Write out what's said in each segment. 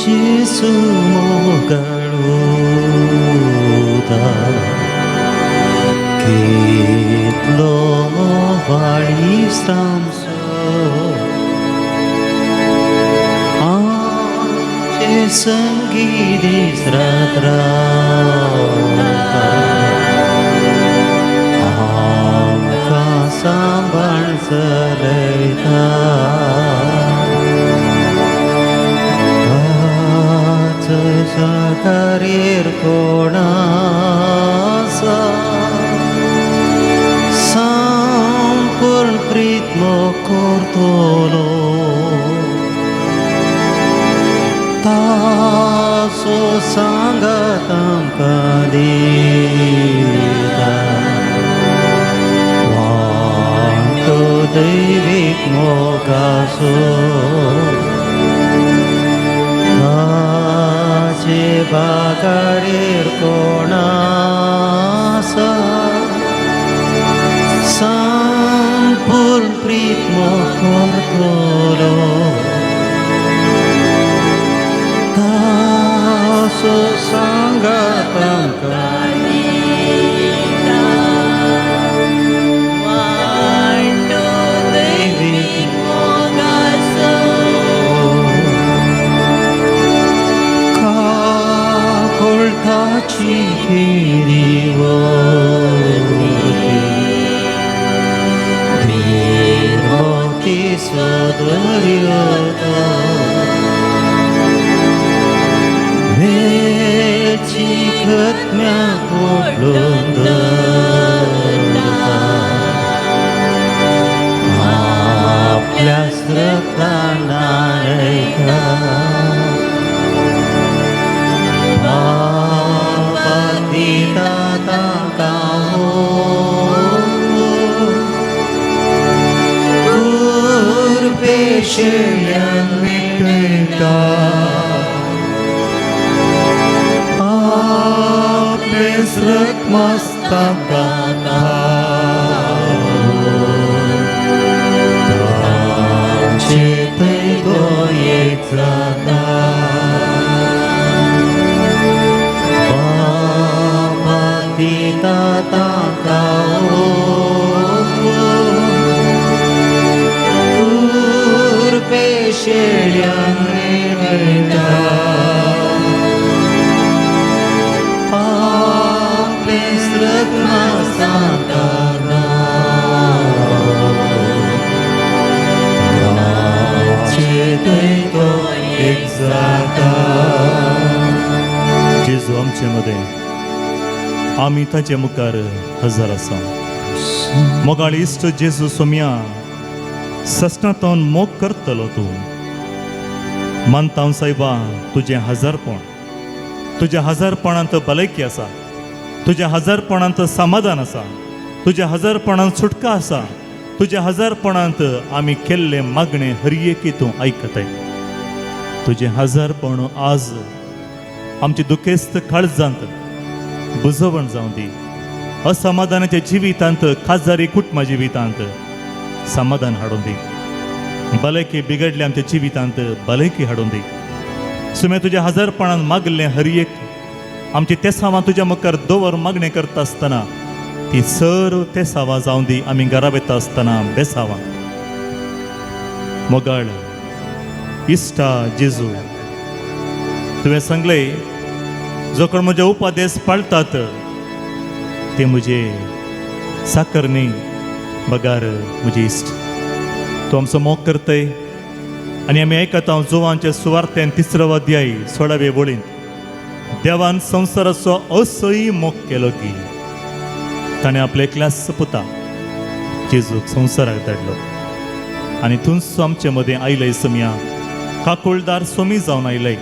जेजू मोगाळ उता, कितलो मोगाळ इश्ट आमचो, आमचे संगी दीस रात रावता, आमकां सांबाळ चलयता. साकारीर कोण आसा, संपूर्ण प्रीत करतलो, ताचो सांगात आमकां दिता, वांटो दैवीक मोगाचो. ताचे बागाडीर कोण आसा, संपूर्ण प्रीत करतलो, ताचो सांगात आमकां दिता, वांटो दैवीक मोगाचो. काकुळटाची फेरी वरती, निर्मोती सदर्यता, वेची खतम्या पोटलून धरता, आपल्या रक्तान न्हाणयता, बाबा दिता तांकां कुरपे शेळ्यान मिटयता, आपलें रक्त मस्तांकां तांचे थंय तो एक जाता, बाबा दिता तांकां कुरपे शेळ्यान मिटयता, आपलें रक्त मस्तांकां तांचे थंय तो एक जाता. जेजू आमचे मदें, आमी ताचे मुखार हजर आसा. मोगाळ इश्ट जेजू सोमया, ससनातून मोग करतलो तूं. मानता सायबा तुजें हजारपण, तुज्या हजारपणांत भलायकी आसा, तुज्या हजारपणांत समाधान आसा, तुज्या हजारपणांत सुटका आसा, तुज्या हजारपणांत आमी केल्ले मागणे हर एकी तूं आयकताय. तुजें हजारपण आज आमचे दुखेस्त काळजांत बुजवण जावं दी. असमाधानाच्या जिवितांत, काजारी कुटुंबा जिवितांत समाधान हाडून दी. भलायकी बिगडले आमच्या जिवितांत भलायकी हाडून दी. सुमे तुज्या हजारपणान मागलें हर एक आमची तेसावां तुज्या मुखार दवर मागणें करता आसतना ती सर्व तेसावां जावं दी. आमी घरा वता आसतना बेसावां. मोगाळ इश्टा जेजू, तुवें सांगलें, जो कोण म्हजे उपदेश पाळतात ते म्हजे साकर न्ही बगार म्हजे इश्ट. तूं आमचो मोग करतय आनी आमी आयकता जुवांचे सुवार्तेन तिसरो अध्याय 16वे वळींत, देवान संवसाराचो असोय मोग केलो की ताणें आपले एकल्याच पुता जेजूक संवसाराक धाडलो आनी तूंच आमचे मदें आयलय समया, काकुळदार सोमी जावन आयलय.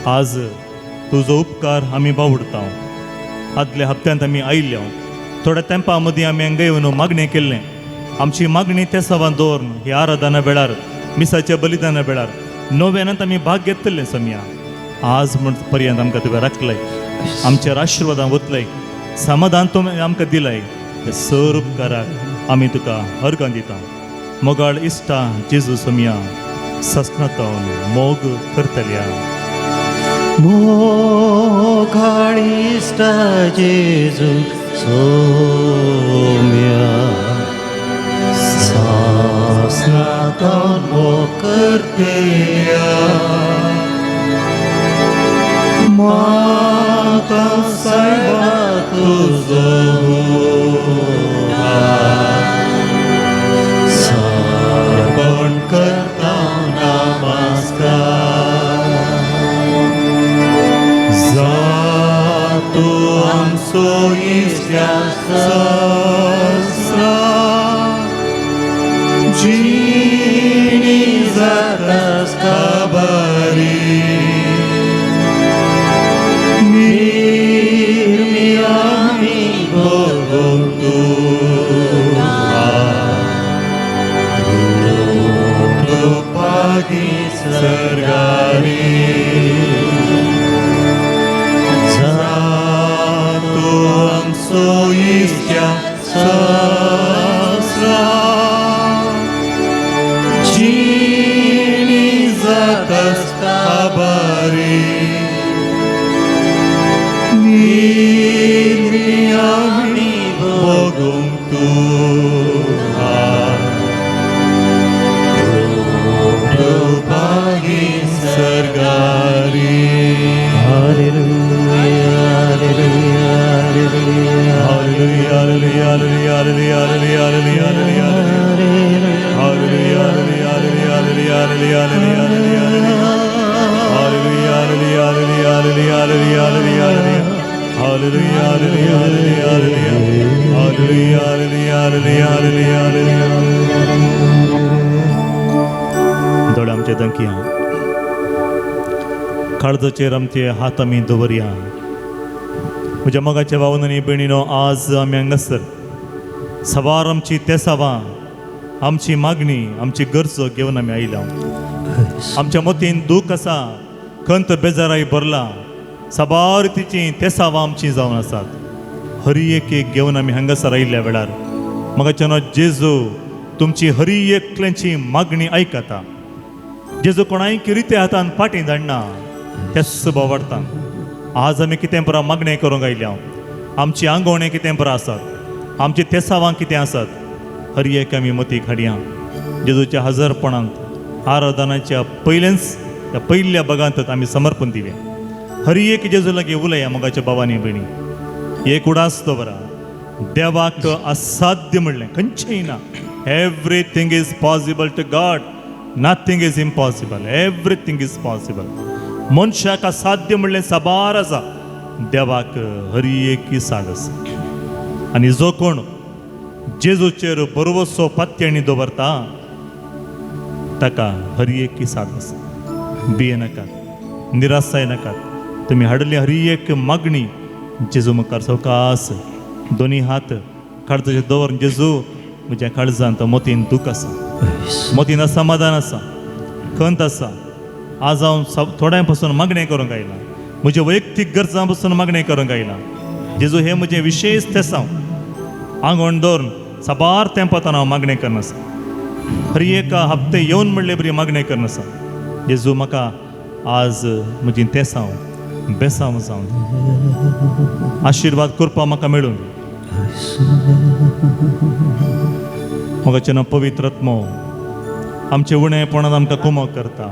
आज तुजो उपकार आमी बावडता. आदल्या हप्त्यांत आमी आयिल्ले, थोड्या तेंपा मदीं आमी हांगा येवन मागणें केल्लें. आमची मागणी ते सवां दवरून ह्या आराधना वेळार, मिसाच्या बलिदाना वेळार, नव्यानांत आमी भाग घेतले समया. आज म्हण पर्यंत आमकां तुवें राखलय, आमचेर आशिर्वादां वतलय, समाधान तूं आमकां दिलय. ते सर उपकाराक आमी तुका अर्गां दिता. मोगाळ इश्टा जेजू समया, ससनातून मोग करतल्या. मोगाळ इश्टा जेजू सोम्या सासनातान मोग करतेल्या म्हाका सायबा तुजो समर्पण करता नमस्कार जा तूं आमचो इश्ट्या सस्रा जिणी जातास काबारी निर्मी आमी भोगूंक तुका कृपागी सर्गारी जा तूं आमचो इश्ट्या सस्रा जिणी जातास काबारी निर्मी आमी भोगूंक तुका कृपागी सर्गारी. Hallelujah, hallelujah, hallelujah. Hallelujah, hallelujah, hallelujah, hallelujah, hallelujah, hallelujah. Hallelujah, hallelujah, hallelujah, hallelujah, hallelujah, hallelujah. Hallelujah, hallelujah, hallelujah, hallelujah, hallelujah, hallelujah. Hallelujah, hallelujah, hallelujah, hallelujah. Hallelujah, hallelujah, hallelujah, hallelujah, hallelujah. दोळे आमचे दंकया, काळजाचेर आमचे हात आमी दवरया. म्हज्या मोगाच्या भावन आनी भयणीनो, आज आमी हांगासर सवार आमची तेसावां, आमची मागणी, आमची गरजो घेवन आमी आयल्या. आमच्या मतीन दूख आसा, खंत बेजाराय भरला, साबार तिची तेसावां आमची जावन आसात. हरी एक एक घेवन आमी हांगासर आयिल्ल्या वेळार म्हाका जेजू तुमची हरी एकल्यांची मागणी आयकता. जेजू कोणाय रित्या हातान फाटीं धाडना, त्याच बोवाडता. आज आमी कितें परा मागणें करूंक आयल्या, आमची आंगवणें कितें परा आसात, आमची तेसावां कितें आसात, हर एक आमी मतीक हाडया. जेजूच्या हजरपणांत आराधनाच्या पयलेंच त्या पयल्या भागांत आमी समर्पण दिवया. हर एक जेजू लागीं उलया. मोगाच्या बाबांनी भयणी, एक उडास दवरा, देवाक असाध्य म्हणलें खंयचेंय ना. Everything is possible to God, nothing is impossible, everything is possible. मनशाक असाध्य म्हणलें साबार आसा, देवाक हर एक साद आसा. आनी जो कोण जेजूचेर बरोवसो पातयणी दवरता ताका हर एक साद आसा. भिये नाकात, निराश नाकात. तुमी हाडली हर एक मागणी जेजू मुखार सवकास दोनी हात काळजाचेर दवर. जेजू, म्हज्या काळजांत मोतीन दूख आसा, मोतीन असमाधान आसा, खंत आसा. आज हांव थोड्यां पासून मागणें करूंक आयलां, म्हज्या वैयक्तीक गरजां पासून मागणें करूंक आयलां. जेजू, हें म्हजें विशेश तेसांव आंगवण दवरून साबार तेंपांत हांव मागणें करना आसा. हर एका हप्ते येवन म्हणले बरी मागणें करना आसा. जेजू, म्हाका आज म्हजी तेसांव बेसांव जावन आशिर्वाद करपा म्हाका मेळून. म्हाका ना पवित्र आत्मो आमचे उणेपणान आमकां कुमक करता.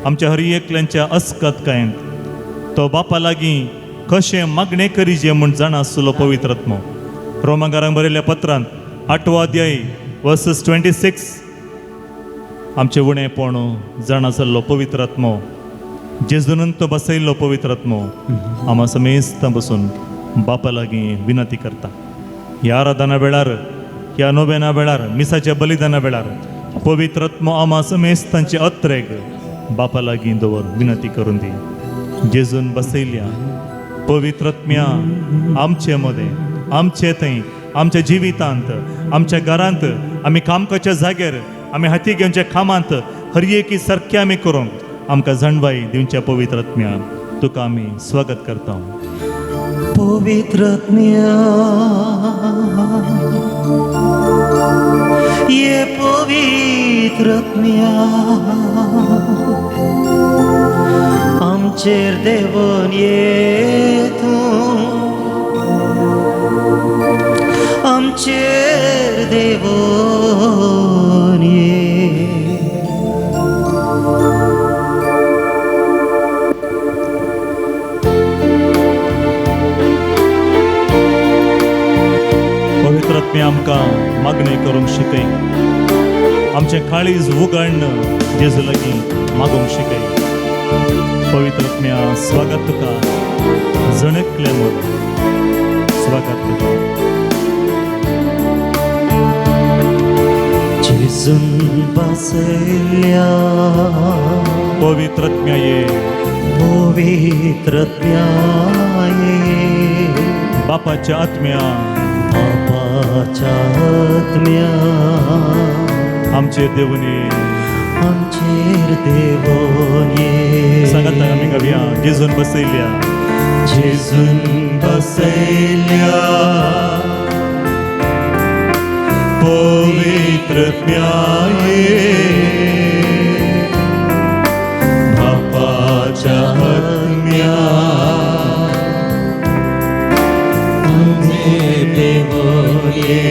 आमच्या हर एकल्यांच्या अस्कतकायेंत तो बापा लागीं कशें मागणें करीजे म्हूण जाणा आसलो पवित्र आत्मो. रोमागारांक बरयल्ल्या पत्रांत 8वो अध्याय वर्सस 26 आमचें उणेपण जाणा आसलो पवित्र आत्मो, जेजून तो बसयल्लो पवित्र आत्मो आमा समेस्तां बसून बापा लागीं विनंती करता. ह्या आराधना वेळार, ह्या नोवेना वेळार, मिसाच्या बलिदाना वेळार पवित्र आत्मो आमा समेस्तांचे अत्रेक बापा लागीं दवर विनंती करून दी. जेजून बसयल्या पवित्र आत्म्या आमचे मदें, आमचे थंय, आमच्या जिवितांत, आमच्या घरांत, आमी कामकाच्या जाग्यार, आमी हाती घेवच्या कामांत हर एकी सारकें आमी करूंक आमकां जाणवाय दिवच्या पवित्र आत्म्या तुका आमी स्वागत करता. पवित्र आत्म्या, ये पवित्र आत्म्या, आमचेर देवून ये तूं, आमचेर देवून ये. पवित्र आत्म्या आमकां मागणें करूंक शिकय, आमचें काळीज उगडन जेजू लागीं मागूंक शिकय. पवित्र आत्म्या स्वागत तुका, जणकले म्हूण स्वागत तुका. जेजून बसयल्या पवित्र आत्म्या ये, पवित्र आत्म्या ये, बापाच्या आत्म्या, बापाच्या आत्म्या, आमचेर देवून ये. आमचेर देवून ये. सांगात आमी गावया, जेजून बसयल्या, जेजून बसयल्या पवित्र आत्म्या ये, बापाच्या आत्म्या, आमचेर देवून ये.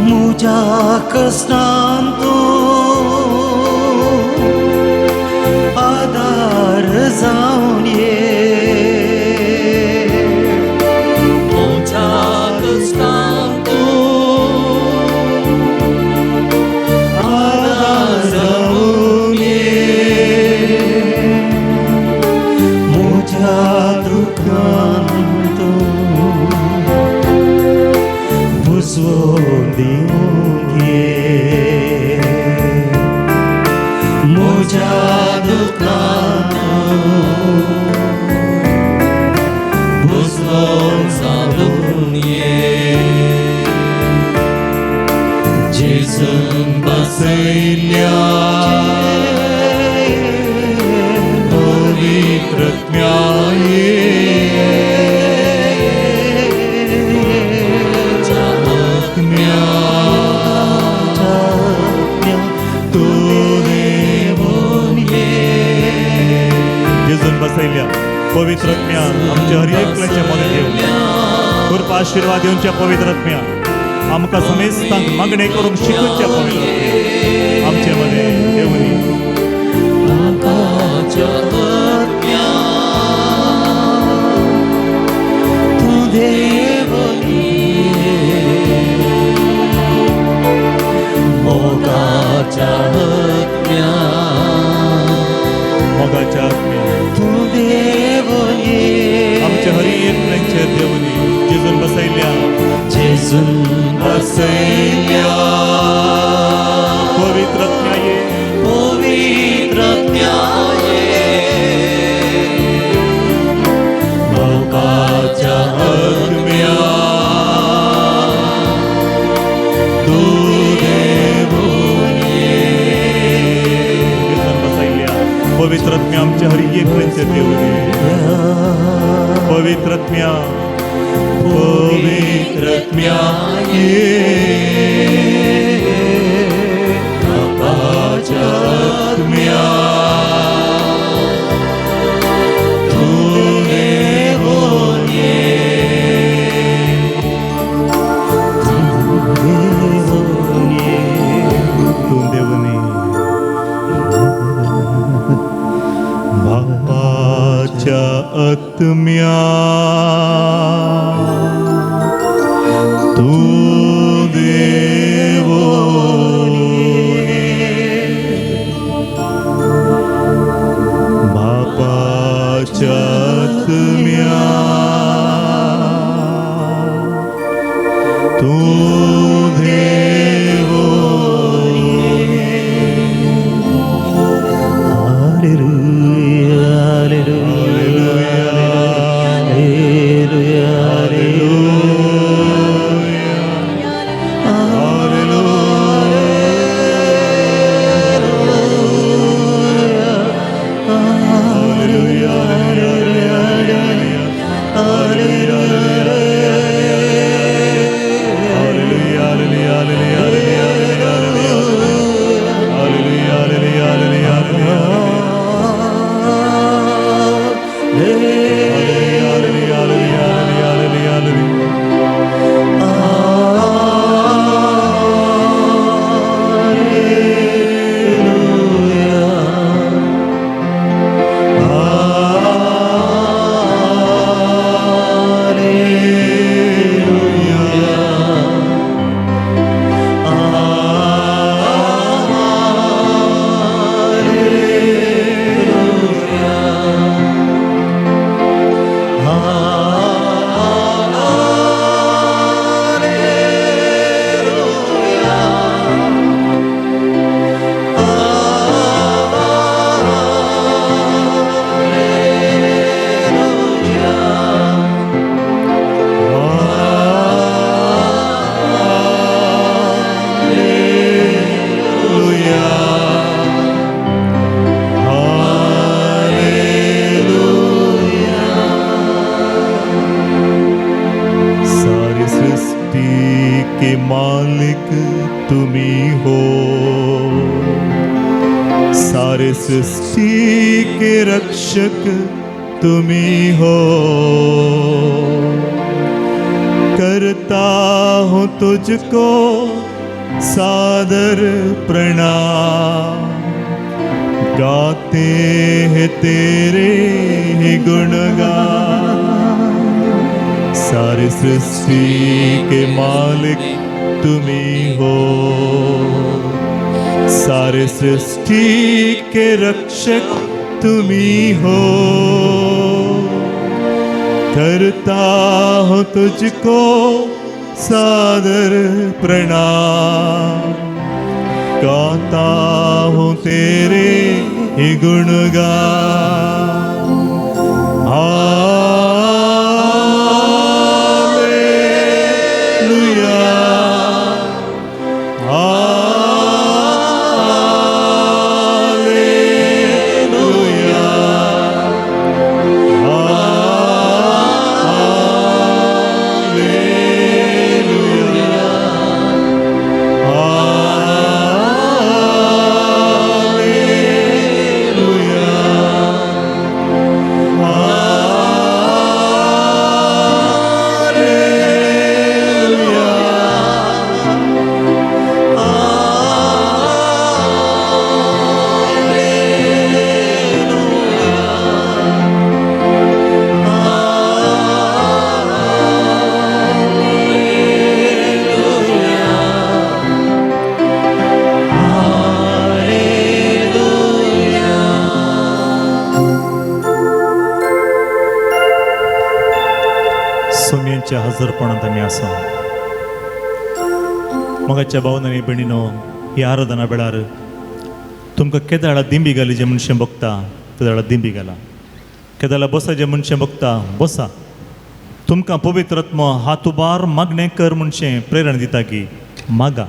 मुज्या कश्टान तूं आदार जावन ये, म्हज्या कश्टांत तूं आदार जावन ये. मुज्या दुख्खान तूं बुजवून दिवंक ये, मुज्या दुख्खान तूं बुजवून जावन ये. जेजून बसयल्या पवित्र आत्म्या ये, आत्म्या, तूं देवून ये. जेजून बसयल्या पवित्र आत्म्या आमच्या हर एकल्याच्या मदत घेवन कृपा आशीर्वाद दिवच्या. पवित्र आत्म्या आमकां समेस्तांक मागणें करूंक शिकोवच्या. पवित्र आत्म्या आमचे मदें देवून ये. बापाच्या आत्म्या, तूं देवून ये, मोगाच्या आत्म्या, मोगाच्या आत्म्या, तूं देवून ये. आमच्या हर एकल्याचेर देवून ये. जेजून बसयल्या, जेजून बसयल्या पवित्र आत्म्या ये, पवित्र आत्म्या ये, मोगाच्या आत्म्या, तूं देवून ये. जेजून बसयल्या पवित्र आत्म्या आमच्या हर एकल्याचेर देवून ये. पवित्र आत्म्या, पवित्र आत्म्या ये, बापाच्या आत्म्या, तूं देवून ये. देवून ये. तूं देवून ये. बापाच्या आत्म्या, तूं देवून ये. बापाच्या आत्म्या, तूं देवून ये. Hallelujah, hallelujah, hallelujah, hallelujah. K मालिक तुमी हो, सारे सृष्टि के रक्षक तुमी हो। करता हूँ तुझको सादर प्रणाम, गाते हैं तेरे ही गुणगान। सारी सृष्टि के मालिक तुमी हो, सारे सृष्टि के रक्षक तुमी हो। करता हूँ तुझको सादर प्रणाम, गाता हूँ तेरे ही गुणगान। Hallelujah, hallelujah, hallelujah, hallelujah, hallelujah. सोम्यांच्या हजरपणांत आमी आसा। मोगाच्या भावन आनी भयणीनो, ही आराधना वेळार तुमकां केदाळा दिंबी घाली जे मनशां बघता तेदाळा दिंबी घाला, केदाळा बसा जे मनशां बघता बसा। तुमकां पवित्र आत्मो हात उबार मागणें कर म्हणचें प्रेरणा दिता की मागा।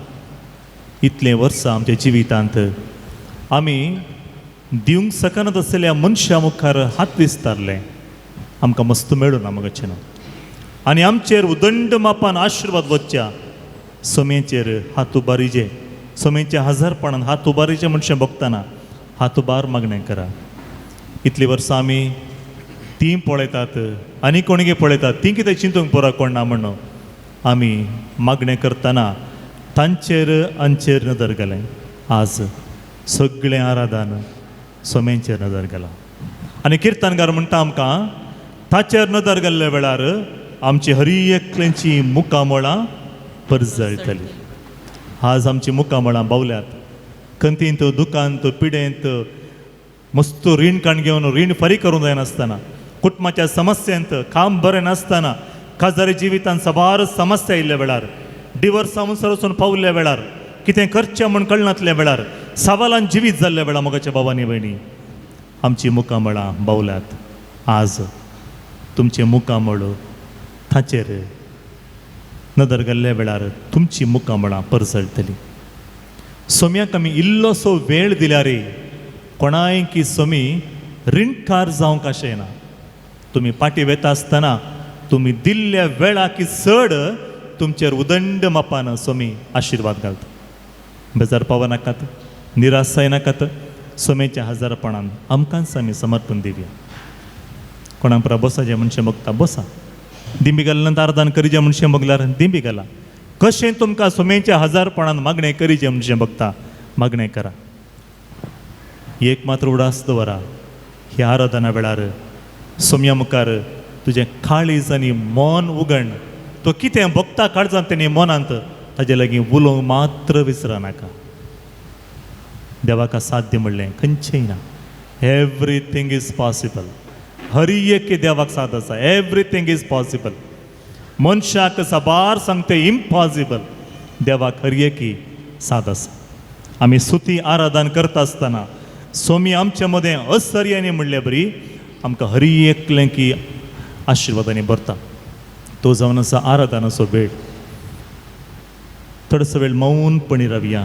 इतलें वर्सां आमच्या जिवितांत आमी दिवंक शकनात आसलेल्या मनशां मुखार हात विस्तारले, आमकां मस्त मेळूं ना मगचे न्हू। आनी आमचेर उदंड मापान आशिर्वाद वचच्या सोम्याचेर हात उबारीचे, सोम्याच्या हजारपणान हात उबारीचे मनशां बघतना हात उबार मागणें करा। इतलीं वर्सां आमी तीं पळयतात आनी कोणगे पळयतात, तीं कितें चिंतूंक पुरो कोण ना म्हणून आमी मागणें करतना तांचेर आमचेर नदर घालें। आज सगळें आराधन सोम्यांचेर नदर घाला आनी किर्तनकार म्हणटा आमकां ताचेर नदर घाल्ल्या वेळार आमची हरी एकल्यांची मुखामळां परजळटली। आज आमची मुखामळां बावल्यात, खंतींत, दुकांत, पिडेंत, मस्त रीण काण घेवन रीण फारीक करूंक जायनासतना, कुटुंबाच्या समस्यांत काम बरें नासतना, काजारी जिवितांत साबार समस्या आयिल्ल्या वेळार, डिवर्सा मुसर वचून पावल्ल्या वेळार, कितें करचें म्हूण कळनातल्या वेळार, सवालान जिवीत जाल्ल्या वेळार मोगाच्या बाबांनी भयणी आमची मुखामळां बावल्यात। आज तुमचें मुखामळ ताचेर नदर घाल्ल्या वेळार तुमची मुखामळां परजळटली। सोम्याक आमी इल्लोसो वेळ दिल्यार कोणाय की सोमी रिणकार जावंक अशें ना। तुमी पाटी वेता आसतना तुमी दिल्ल्या वेळाक चड तुमचेर उदंड मापान सोमी आशिर्वाद घालता। बेजार पावनाकात, निराश जायनाकात, सोम्याच्या हजारपणान आमकांच आमी समर्पण दिवया। कोणाक परा बसा जे मनशां बघता बसा, दिंबी घालून आराधन करीजे मनशां बगल्यार दिंबी घाला। कशें तुमकां सोम्याच्या हजारपणान मागणें करीजे मनशां बघता मागणें करा। एक मात्र उडास दवरा, ह्या आराधना वेळार सोम्या मुखार तुजें काळीज आनी मन उगण, तो कितें बघता काळजांत तेणी मनांत ताजे लागीं उलोवंक मात्र विसरनाका। देवाक साध्य म्हणलें खंयचेंय ना, एवरीथींग is possible. हरी एक देवाक साद आसा, एवरीथींग is possible. मनशाक साबार सांगते इम्पॉसिबल, देवाक हर एकी साद आसा। आमी सुती आराधन करता आसतना सोमी आमचे मदें असर्यानी म्हणले बरी आमकां हरी एकलें की आशिर्वादांनी भरता। तो जावन आसा आराधनाचो वेळ। थोडोसो वेळ मौनपणी रावया,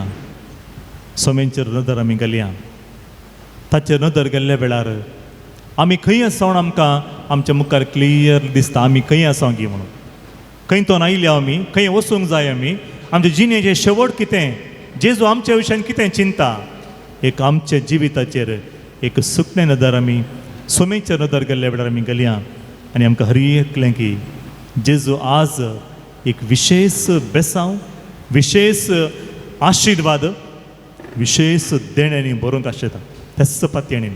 सोम्यांचेर नदर आमी घालया। ताचेर नदर गेल्ल्या वेळार आमी खंय आसा म्हूण आमकां आमच्या मुखार क्लियर दिसता, आमी खंय आसा गी म्हणून, खंय तो आयल्या आमी, खंय वचूंक जाय आमी, आमचे जिणेचें शेवट कितें, जेजू आमच्या विशयान कितें चिंता, एक आमच्या जिविताचेर एक सुकणें नदर आमी सोमेचेर नदर गेल्ल्या वेळार आमी गेलया आनी आमकां हर एकलें की जेजू आज एक विशेश बेसांव, विशेश आशिर्वाद, विशेश देण्यांनी बरोवंक आशेता. त्याच पातयेणी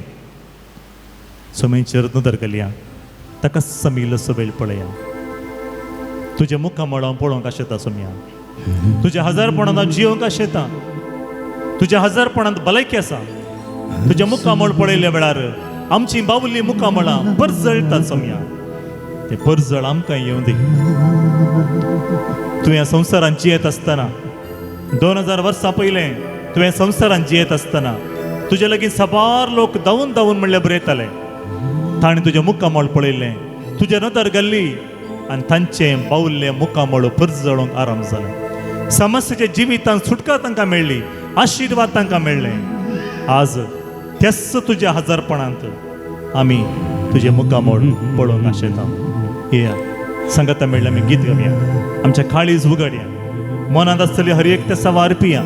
सोमेचेर नदर घालया, ताका आमी इल्लोसो वेळ पळया. तुज्या मुखामळ हांव पळोवंक आशेता सोमया, तुज्या हजारपणांत हांव जियोंक आशेता, तुज्या हजारपणांत भलायकी आसा. तुज्या मुखामळ पळयल्या वेळार आमची बावली मुखामळां परजळटा सोमया, ते परजळ आमकां येवं दी. तुवें संवसारांत जियेत आसतना 2000 वर्सां पयलें तुवें संवसारांत जियेत आसतना तुजे लागीं साबार लोक धांवून धांवून म्हणल्यार बरयताले. ताणें तुजें मुखामळ पळयलें, तुजें नदर घाल्ली आनी तांचें बावल्लें मुखामळ परजळोंक आराम जालें. समस्येच्या जिवितांत सुटका तांकां मेळ्ळी, आशिर्वाद तांकां मेळ्ळे. आज त्याच तुज्या हजारपणांत आमी तुजें मुखामळ पळोवंक आशेता. येया सांगाता मेळ्ळें आमी गीत गावया, आमच्या काळीज उगडया, मनांत आसतली हर एक ते सवार पिया,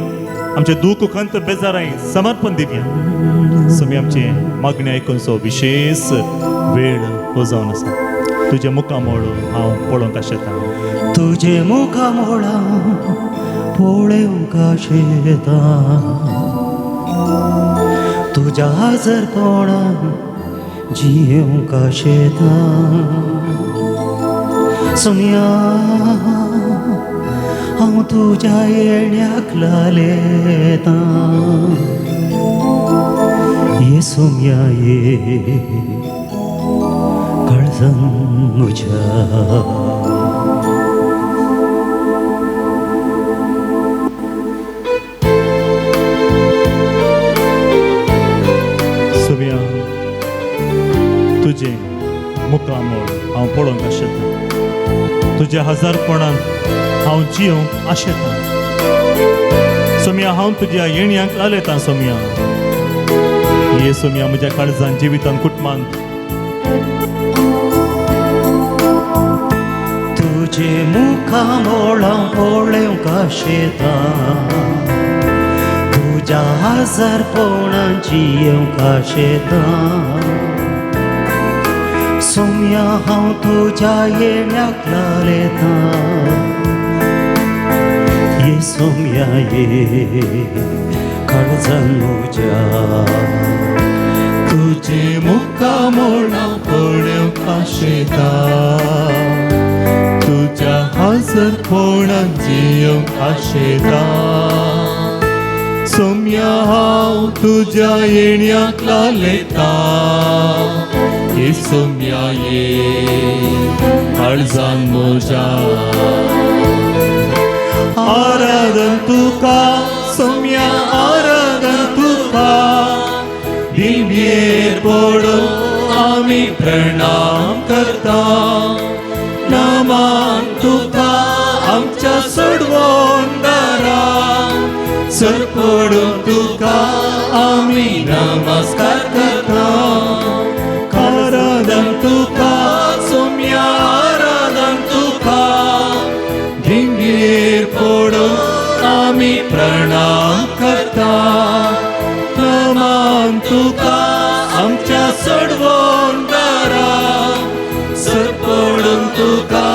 आमचें दूख खंत बेजाराय समर्पण दिवया. समी आमचें मागणें आयकूनचो विशेश वेळ हो जावन आसा. तुजें मुखामळ हांव पळोवंक आशेता. तुजे मुखामळ पळोवंक आशेता, तुज्या हजरपणान जियोंक आशेता. सोमया हांव तुज्या येण्याक लालेता, ये सोमया ये काळजान म्हज्या. सोमया तुजें मुखामळ हांव पळोवंक आशेता, तुज्या हजारपणान हांव जियोंक आशेता. सोमया हांव तुज्या येण्याक लालेता. सोमया ये सोमया म्हज्या काळजान, जिवितान, कुटुंबान. तुजे मुखामळ हांव पळोवंक आशेता, तुज्या हजारपणान जियोंक आशेता. सोमया हांव तुज्या येण्याक लालेता, ये सोमया ये काळजान म्हज्या. तुजे मुखामळ हांव पळोवंक आशेता, तुज्या हजरपणान जियोंक आशेता. सोमया हांव तुज्या येण्याक लालेता, ये सोमया ये काळजान म्हज्या. आराधन तुका सोमया, आराधन तुका, दिव्येर पडून आमी प्रणाम करता. नमान तुका आमच्या सोडवून दारा, सर पडून तुका आमी नमस्कार करता. आराधन तुका सोमया, आराधन तुका, दिव्येर पडून आमी प्रणाम करता. नमान तुका आमच्या सोडवून दारा, सर पडून तुका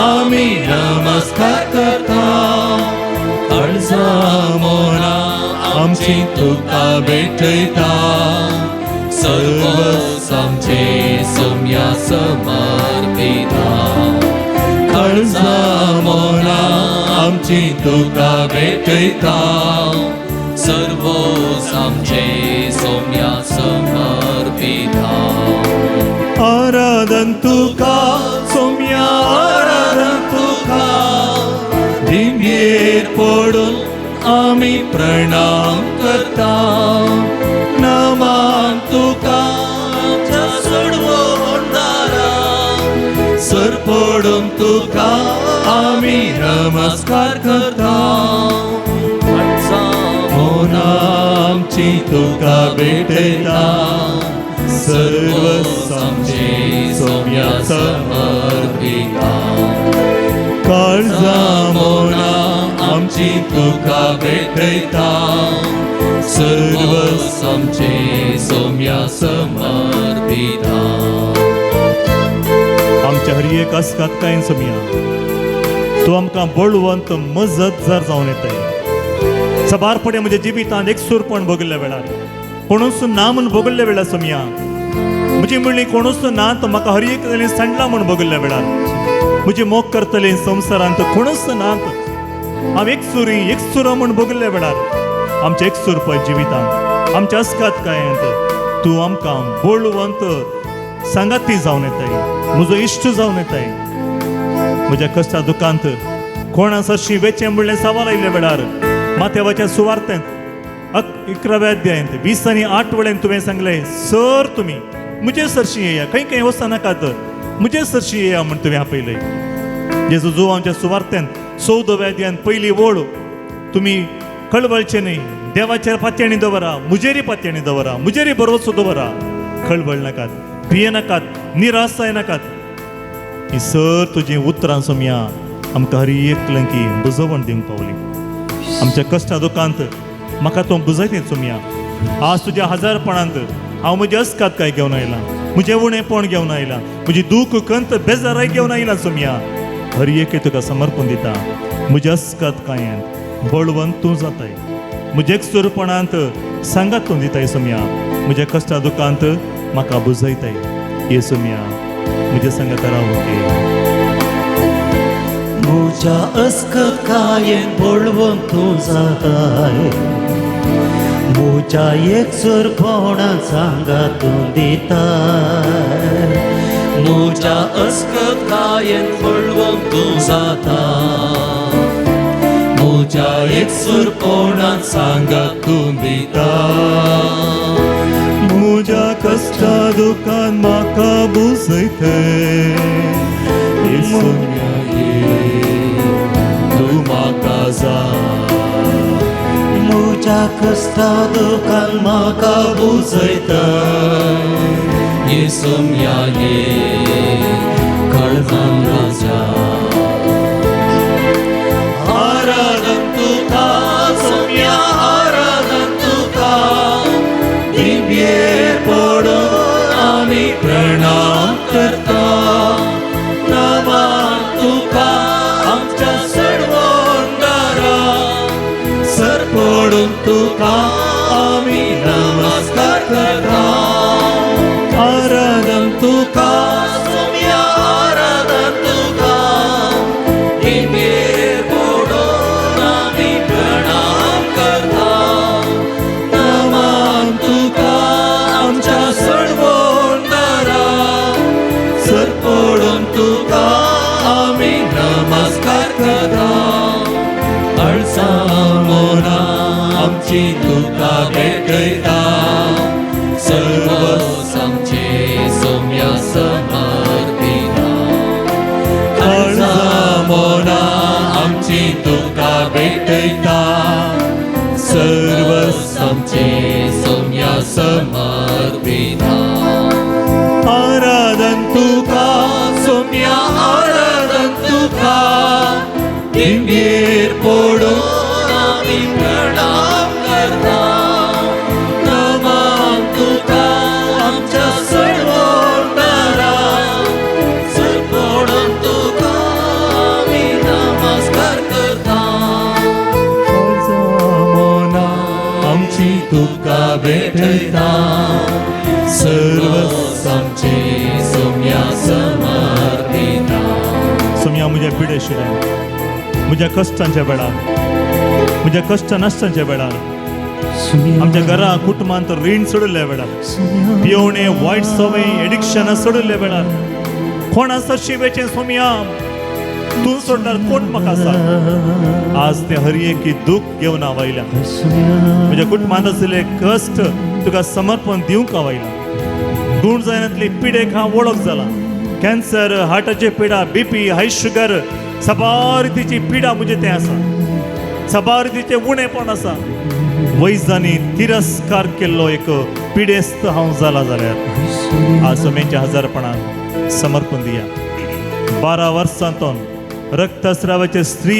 आमी नमस्कार करता. काळजा मोना आमची तुका भेटयता, सर्व आमचे सोमया समर्पिता. काळजा मोना आमची तुका भेटयता, सर्व आमचे सोमया समर्पिता. आराधन तुका सोमया, आराधन तुका, दिव्येर पडून आमी प्रणाम करता. नमान तुका आमच्या सोडवून दारा, सर पडून तुका आमी नमस्कार करता. मोना आमची तुका भेटयता, सर्व आमचे सोमया समर्पिता. काळजा मोना आमची आमची तुका भेटयता सर्व आमचे सोम्या समर्पिता. आमच्या हर एक अस्कात कांय सोमया तूं आमकां बळवंत मजत जर जावन येताय. सबारपणे म्हज्या जिवितांत एकसूरपण भोगल्ल्या वेळार, कोणूच ना म्हूण भोगल्ल्या वेळार सोमया, म्हजी म्हणली कोणूच ना तर म्हाका हर एक जाणी सांडला म्हूण भोगल्ल्या वेळार, म्हजी मोग करतले संवसारांत कोणूच ना, हांव एकसुरी एकसुरो म्हूण भोगल्ल्या वेळार, आमच्या एकसूरपा जिवितांत आमच्या अस्कात कायांत तूं आमकां बळवंत सांगाती जावन येताय, म्हजो इश्ट जावन येताय. म्हज्या कश्टा दुकांत कोणा सरशी वेचें म्हणलें सवाल आयिल्ल्या वेळार माथ्यावाच्या सुवार्थेंत 11व्या अध्यायांत 20 आनी 8 वेळेन तुवें सांगलें, सर तुमी म्हजे सरशी येया, खंय खंय वचनाकात, म्हजे सरशी येया म्हूण तुवें आपयलें. जेजू जुवांच्या सुवार्थेंत 14व्या अध्यायांत पयली ओळ, तुमी कळवळचे न्हय, देवाचेर पातयणी दवरा, म्हजेरी पातयणी दवरा, म्हजेरी भरवसो दवरा, खळबळ नाकात, भिये नाकात, निराश जायनाकात. ही सर तुजी उतरां सोमया आमकां हर एकल्यांकी बुजवण दिवंक पावली. आमच्या कश्टा दुकांत म्हाका तूं बुजयते सोमया. आज तुज्या हजारपणांत हांव म्हजी अस्कात काय घेवन आयलां, म्हजें उणेपण घेवन आयलां, म्हजी दूख कंत बेजाराय घेवन आयलां सोमया. हर एक तुका समर्पण दिता. म्हज्या अस्कात कांयंत बळवंत तूं जाताय, म्हज्या एकसुरपणांत सांगात तूं दिताय सोमया. म्हज्या कश्टा दुकांत म्हाका बुजयताय. ये सोमया म्हज्या सांगात राव. म्हज्या अस्कत कायेन बळवंत तूं जाताय, म्हज्या एकसूरपणान सांगात तूं दिताय. म्हज्या अस्कत कायेन बळवंत तूं जाता, म्हज्या एकसूरपणान सांगात तूं दिता. म्हज्या कश्टा दुकान म्हाका बुजयतय. सोम्या ये तूं म्हाका जाय. म्हज्या कश्टा दुकान म्हाका बुजयताय. ये सोम्या ये काळजान राजा. आराधन तुका सोम्या, आराधन तुका, दिव्येर पडून आमी प्रणाम करता. नमान तुका आमच्या सडवंदारा, सर पडून तुका आमी नमस्कार करता. आराधन तुका सोम्या, आराधन तुका, दिव्येर पडून आमी प्रणाम करता. नमान तुका आमच्या सडवंदारा, सर पडून तुका आमी नमस्कार करता. अळसामोना आमची तुका भेटयता, सर्व आमचे सोम्या समर्पिता. अळसामोना आमची तुका भेटयता, सर्व आमचे सोम्या समर्पिता. आराधन तुका सोम्या, आराधन तुका, दिंगेर पडून आमी प्रणाम करता. नमान तुका आमच्या सडवंदारा, सर पडून तुका आमी नमस्कार करता. मोना आमची तुका भेटयता, सर्व आमचे सोम्या समर्पिता. सोमया म्हज्या पिडेशिल्या, म्हज्या कश्टांच्या वेळार, म्हज्या कश्ट नश्टांच्या वेळार, आमच्या घरा कुटुंबांत रीण सोडिल्ल्या वेळार, पियोणे वायट संवय एडिक्शनां सोडिल्ल्या वेळार, कोण आसा शिवेचें सोमया, तूं सोडल्यार कोण म्हाका आसा. आज ते हर एक दूख घेवन हांव आयल्या. म्हज्या कुटुंबांत आशिल्ले कश्ट तुका समर्पण दिवंक हांव आयला. गुण जायनातली पिडेक हांव वळख जाला. कॅन्सर, हार्टाची पिडा, बीपी, हाय शुगर, सबार रितीची पिडा म्हजे तें आसा, सबार रितीचें उणेपण आसा. वैजांनी तिरस्कार केल्लो एक पिडेस्त हांव जाला जाल्यार आज सोम्याच्या हजारपणान समर्पण दिया. 12 वर्सांतून रक्तस्रावाचे स्त्री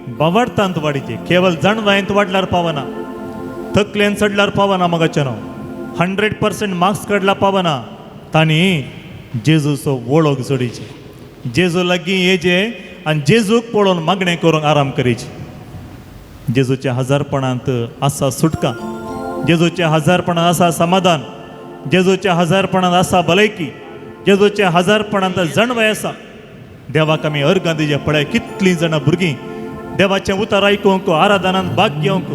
बावार्थांत वाडीचे. केवळ जाणवायंत वाडल्यार पावना, तकलेन चडल्यार पावना मगाचें 100% मार्क्स काडल्यार पावना. तांणी जेजूचो वळख जोडीचे, जेजू लागीं येजे आनी जेजूक पळोवन मागणें करूंक आराम करीचे. जेजूच्या हजारपणांत आसा सुटका, जेजूच्या हजारपणांत आसा समाधान, जेजूच्या हजारपणांत आसा भलायकी, जेजूच्या हजारपणांत जाणवाय आसा. देवाक आमी अर्गां दिवचे. पळय कितलीं जाणां भुरगीं देवाचें उतर आयकूंक, आराधनांत भाग घेवंक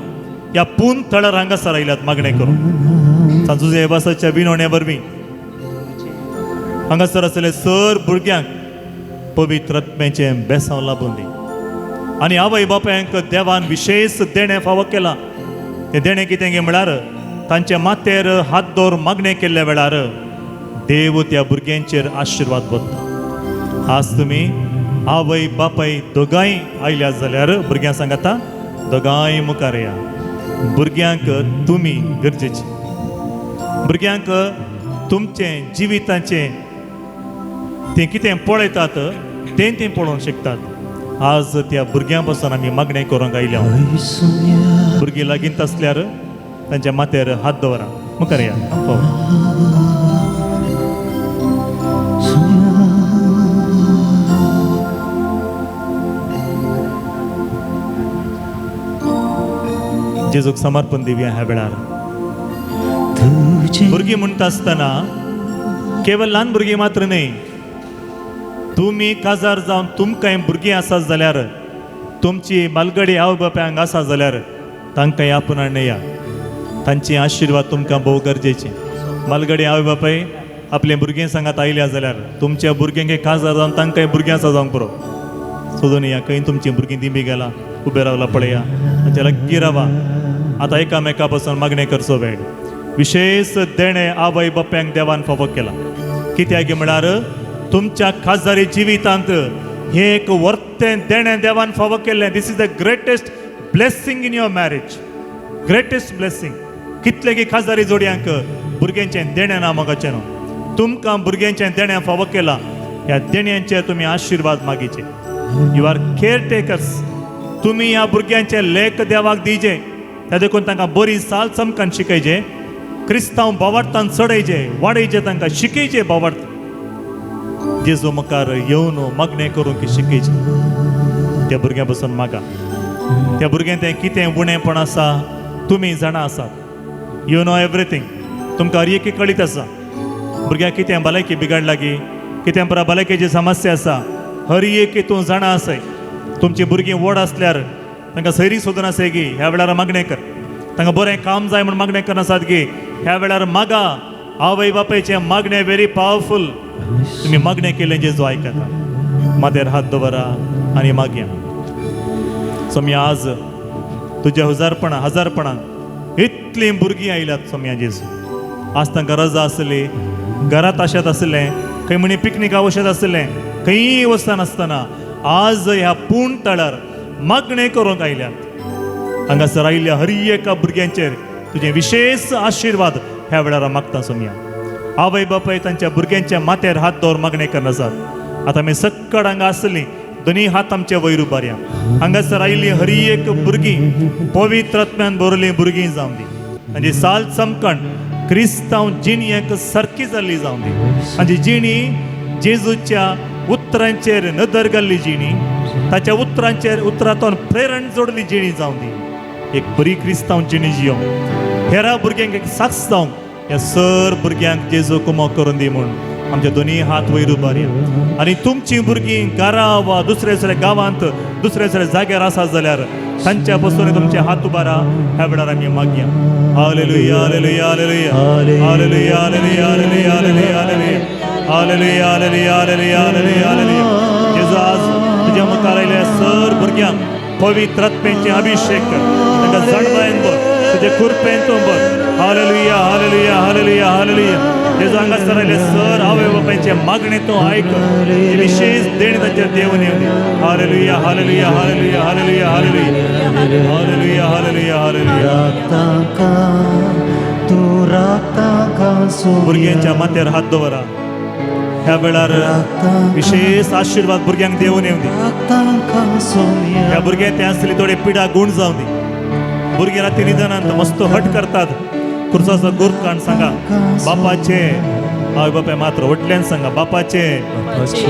ह्या पून थळार हांगासर आयल्यात मागणें करूंक. सांजुजे बासाच्या विनवणे वरवीं हांगासर आसले सर भुरग्यांक पवित्र आत्म्याचें बेसांव लाबून दी. आनी आवय बापायांक देवान विशेश देणें फावो केलां. तें देणें कितें गे म्हळ्यार तांच्या माथ्यार हात दवर मागणें केल्ल्या वेळार देव त्या भुरग्यांचेर आशिर्वाद वता. आज तुमी आवय बापाय दोगांय आयल्या जाल्यार भुरग्यां सांगाता दोगांय मुखार या. भुरग्यांक तुमी गरजेची, भुरग्यांक तुमचें जिविताचें तें कितें पळयतात तें तें पळोवंक शकतात. आज त्या भुरग्यां पासून आमी मागणें करूंक आयल्या. भुरगीं लागींत आसल्यार तांच्या माथ्यार हात दवरा. मुखार या. जेजूक समर्पण दिवया ह्या वेळार. भुरगीं म्हणटा आसतना केवळ ल्हान भुरगीं मात्र न्हय, तुमी काजार जावन तुमकांय भुरगीं आसात जाल्यार, तुमची मालगडी आवय बापाय हांगा आसा जाल्यार तांकांय आपूण हाडया. तांची आशिर्वाद तुमकां भोव गरजेचे. मालगडी आवय बापाय आपले भुरगीं सांगात आयल्या जाल्यार तुमच्या भुरग्यांक काजार जावन तांकांय भुरगीं आसा जावंक पुरो. सोदून या खंय तुमची भुरगीं दिंबी गेला उबे रावला पळया, तांच्या लागीं रावा. आतां एकामेका पासून मागणें करचो वेळ. विशेश देणें आवय बापायांक देवान फावो केला. कित्याक म्हळ्यार तुमच्या खाजदारी जिवितांत हें एक वर्तें देणें देवान फावो केल्लें. This is the greatest blessing in your marriage, greatest blessing. कितले की खाजदारी जोडयांक भुरग्यांचें देणें ना मोगाचें न्हू, तुमकां भुरग्यांचें देणें फावो केलां. ह्या देण्यांचेर तुमी आशिर्वाद मागीचे. You are care takers. तुमी ह्या भुरग्यांचें लेख देवाक दिजे, त्या देखून तांकां बरी साल चमकान शिकयचे, क्रिस्तांव बावार्थान चडयचे, वाडयचे, तांकां शिकयचे बावार्थ. जेजू मुखार येवन मागणें करूंक शिकयचे. त्या भुरग्यां पासून मागा. त्या भुरग्यां तें कितें उणेपण आसा तुमी जाणा आसात. You know everything. तुमकां हर एक कळीत आसा. भुरग्याक कितें भलायकी बिगाडला की, कितें परा भलायकेची समस्या आसा, हर एक तूं जाणा आसाय. तुमची भुरगीं व्हड आसल्यार तांकां सैरी सोदून आसाय की ह्या वेळार मागणें कर, तांकां बरें काम जाय म्हूण मागणें करनासात की ह्या वेळार मागा. आवय बापायचें मागणें व्हेरी पावरफूल. तुमी मागणें केलें जेजू आयकता. माथ्यार हात दवरा आनी मागया. सोम्या आज तुज्या हजारपणां हजारपणां इतलीं भुरगीं आयल्यात सोम्या जेजू. आज तांकां रजा आसली, घरांत आशेत आसलें, खंय म्हणी पिकनिका वचत आसलें, खंयी वचनासतना आज ह्या पूण तळार मागणें करूंक आयल्यात. हांगासर आयिल्ल्या हर एका भुरग्यांचेर तुजें विशेश आशिर्वाद ह्या वेळार मागता सोम्या. आवय बापाय तांच्या भुरग्यांच्या माथ्यार हात दवर मागणें करनासात. आतां आमी सक्कड हांगा आसलीं, दोनी हात आमचे वयर उबारया. हांगासर आयिल्ली हर एक भुरगीं पवित्र आत्म्यान भरलीं भुरगीं जावं दी. आनी साल चमकण क्रिस्तांव जिणयेक सारकी जाल्ली जावं दी. आनी जिणी जेजूच्या उतरांचेर नदर घाल्ली जिणी, ताच्या उतरांचेर उतरांतून प्रेरण जोडली जिणी जावं दी. एक बरी क्रिस्तांव जिणी जियोंक, हेरा भुरग्यांक एक साक्ष जावंक ह्या सर भुरग्यांक जेजू कुमक करून दी म्हूण आमचे दोनी हात वयर उबारया. आनी तुमचीं भुरगीं घरा वा दुसऱ्या दुसऱ्या गांवांत दुसऱ्या दुसऱ्या जाग्यार आसा जाल्यार तांच्या पासून तुमचे हात उबारा. ह्या वेळार आमी मागया. Hallelujah, hallelujah, hallelujah, hallelujah, hallelujah, hallelujah, hallelujah, hallelujah, hallelujah, hallelujah, hallelujah, hallelujah. जेजू आज तुज्या मुखार आयिल्ल्या सर भुरग्यांक पवित्र आत्म्याचे अभिषेक कर, तांकां जाणवायन भर, तुजे कृपेन तूं भर. Hallelujah, hallelujah, hallelujah, hallelujah. जेजू हांगासर आयिल्ले सर आवय बापायचें मागणें तूं आयक, विशेश देणें तांचेर देवून येवं. Hallelujah, hallelujah, hallelujah, hallelujah, hallelujah, hallelujah, hallelujah, hallelujah. तूं राखता का भुरग्यांच्या माथ्यार हात दवरा. ह्या वेळार विशेष आशिर्वाद भुरग्यांक देवून येवं दी. राखता सोम्या ह्या भुरग्यांक ते आसली थोडी पिडा गुण जावं दी. भुरगीं राती निदानांत मस्त हट करतात. खुर्साचो गुर्त काण सांगा बापाचे, आवय बापाय मात्र व्हडल्यान सांगा, बापाचे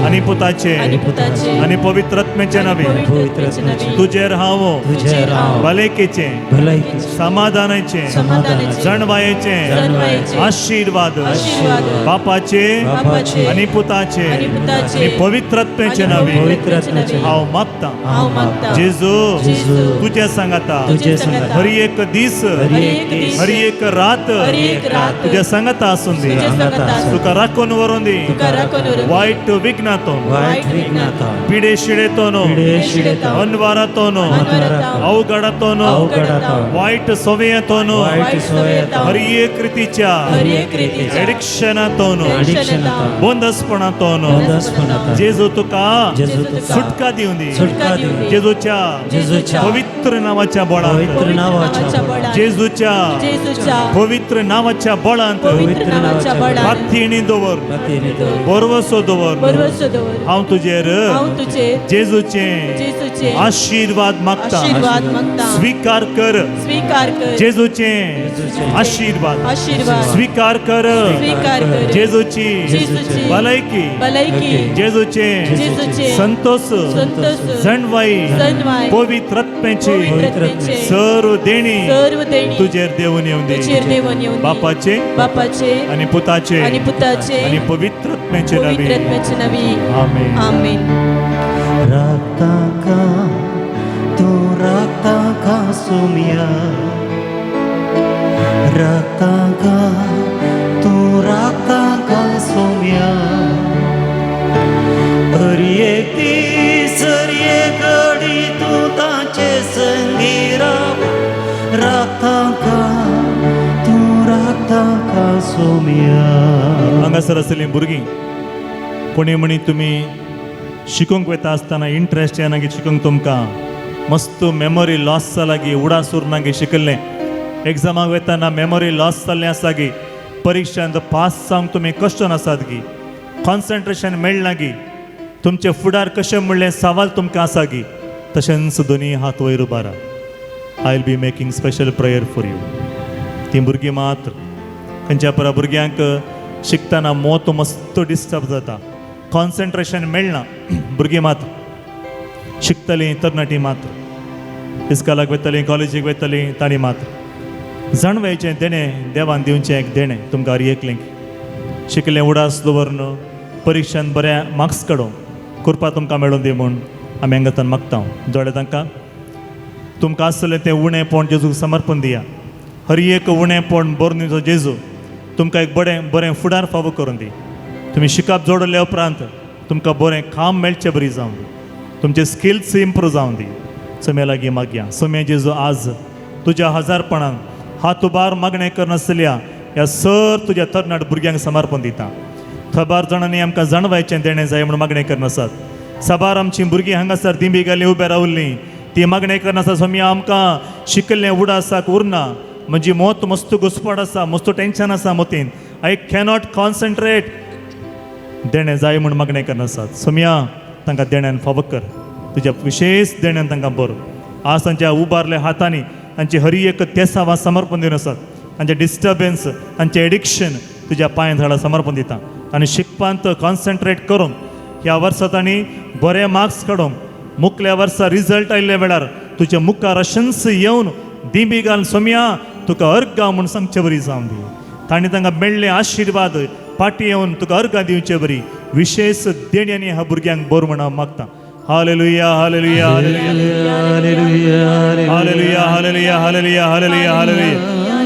आनी पुताचे आनी पुताचे आनी पवित्र आत्म्याचे नावे पवित्र आत्म्याचे तुजेर हांव तुजेर हांव भलायकेचे, भलायकेचें, समाधानाचे, समाधानाचे, जाणवायेचे जाणवायेचे आशीर्वाद आशीर्वाद बापाचे बापाचे आनी पुताचे आनी पुताचे आनी पवित्र आत्म्याचे आनी नावे पवित्र आत्म्याचे हांव मागता. हांव मागता. जेजू जेजू, तुज्या सांगाता तुजे सांगाता हर एक दीस, हर एक दीस, हर एक रात हर एक रात तुज्या सांगाता आसून दी. तुज्या सांगाता आसून तुका राखून व्हरून दी. तुका राखून व्हरून दी. वायट विघ्नातून, वायट विघ्नाता, पिडे शिडेतोन, पिडे शिडेतोन, अनवारातोन, अनवारातोन, अवघडातोन, अवघडातोन, वायट सवयेतोन, वायट सवयेतोन, हर एक रितीच्या हर एक रितीच्या एडिक्शनातोन, अडिक्शनातोन, बंदसपणातोन बंदसपणातोन, जेजू तुका जेजू तुका सुटका दिवन दी. सुटका दिवं दी. जेजूच्या जेजूच्या पवित्र नावाच्या बळांत, पवित्र नावाच्या बळान, जेजूच्या जेजूच्या पवित्र नावाच्या बळांत पवित्र नावाच्या बळान माथेणी दवर, माथेनी दवर, भरवसो दवर. भरवसो दवर. हांव तुजेर हांव तुजेर जेजूचे जेजूचे आशीर्वाद मागता. आशीर्वाद मागता. स्वीकार कर. स्वीकार कर. जेजूचे जेजूचे आशीर्वाद आशीर्वाद स्वीकार कर. स्वीकार कर. जेजूची जेजूची भलायकी, भलायकी, जेजूचे जेजूचे संतोष, संतोष, जणवाई, जणवाय, पवित्र आत्म्याची पवित्र आत्म्याचे सर्व देणी सर्व देणी तुजेर देवून येवं दी. तुजेर देवून येवं दी. बापाचे बापाचे आनी पुताचे आनी पुताचे आनी पवित्र आत्म्याचे पवित्र नावे. आत्म्याचे नावे. आमेन. आमेन. राखता का तूं राखता का सोम्या, राखता का तूं राखता का सोम्या, हर एक दीस हर एक घडी तूं ताचे संगी राव, राखता का तूं राखता का सोम्या. हांगासर आसलीं भुरगीं कोणी म्हणी तुमी शिकूंक वता आसतना इंट्रस्ट येना गी शिकूंक, तुमकां मस्त मेमोरी लॉस जाला गी, उडास उरना गी शिकल्लें, एग्जामाक वतना मेमोरी लॉस जाल्लें आसा गी, परिक्षांत पास जावंक तुमी कश्टन आसात गी, कॉन्सन्ट्रेशन मेळना गी, तुमचे फुडार कशें म्हणलें सवाल तुमकां आसा गी, तशेंच दोनी हात वयर उबारा. I will be making special prayer for you. तीं भुरगीं मात्र खंयच्या परा भुरग्यांक शिकतना मोत मस्त डिस्टर्ब जाता, कॉन्सन्ट्रेशन मेळना. भुरगीं मात्र शिकतलीं, तरणाटीं मात्र इस्कॉलाक वयतलीं, कॉलेजीक वयतलीं, तांणी मात्र जाणवायचें देणें देवान दिवचें एक देणें तुमकां हर एकलेंक. शिकलें उडास दवरन परिक्षान बऱ्या मार्क्स काडूंक कृपा तुमकां मेळून दी म्हूण आमी हांगाच्यान मागता. दोळे तांकां तुमकां आसलें तें उणेंपण जेजूक समर्पण दिया. हर एक उणेंपण बरोवन दिवचो जेजू तुमकां एक बरें बरें फुडार फावो करून दी. तुमी शिकप जोडले उपरांत तुमकां बरें काम मेळचें बरी जावं दी, तुमचे स्किल्स इम्प्रूव जावं दी. सोम्या लागीं मागया. सोम्या जेजू आज तुज्या हजारपणान हात उबार मागणें करनासल्या ह्या सर तुज्या तरणाट भुरग्यांक समर्पण दिता. थबार जाणांनी आमकां जाणवायचें देणें जाय म्हूण मागणें करनासात. साबार आमचीं भुरगीं हांगासर दिंबी घाली उबे रावल्लीं ती मागणें करनासा. स्वामी आमकां शिकल्लें उडासाक उरना, म्हजी मोत मस्त घुसपट आसा, मस्त टेंशन आसा मतीन, I cannot concentrate, देणें जाय म्हूण मागणें करनासात. सोमया तांकां देण्यान फावो कर, तुज्या विशेष देण्यान तांकां बरो. आज तांच्या उबारल्या हातांनी तांची हरी एक तेसावां समर्पण दिवन आसात. तांचें डिस्टर्बन्स, तांचें एडिक्शन तुज्या पांय झाडां समर्पण दिता. आनी शिकपांत कॉन्सन्ट्रेट करूंक ह्या वर्सा तांणी बरे मार्क्स काडूंक, मुखल्या वर्सा रिजल्ट आयिल्ल्या वेळार तुज्या मुखार अशेंच येवन दिंबी घाल सोमया तुका अर्गां म्हूण सांगचे बरी जावं दी. तांणी तांकां मेळ्ळे आशिर्वाद फाटीं येवन तुका अर्गां दिवचे बरी विशेष देण्यांनी ह्या भुरग्यांक बरो म्हूण हांव मागता. Hallelujah, hallelujah, hallelujah, hallelujah, hallelujah, hallelujah, hallelujah, hallelujah, hallelujah,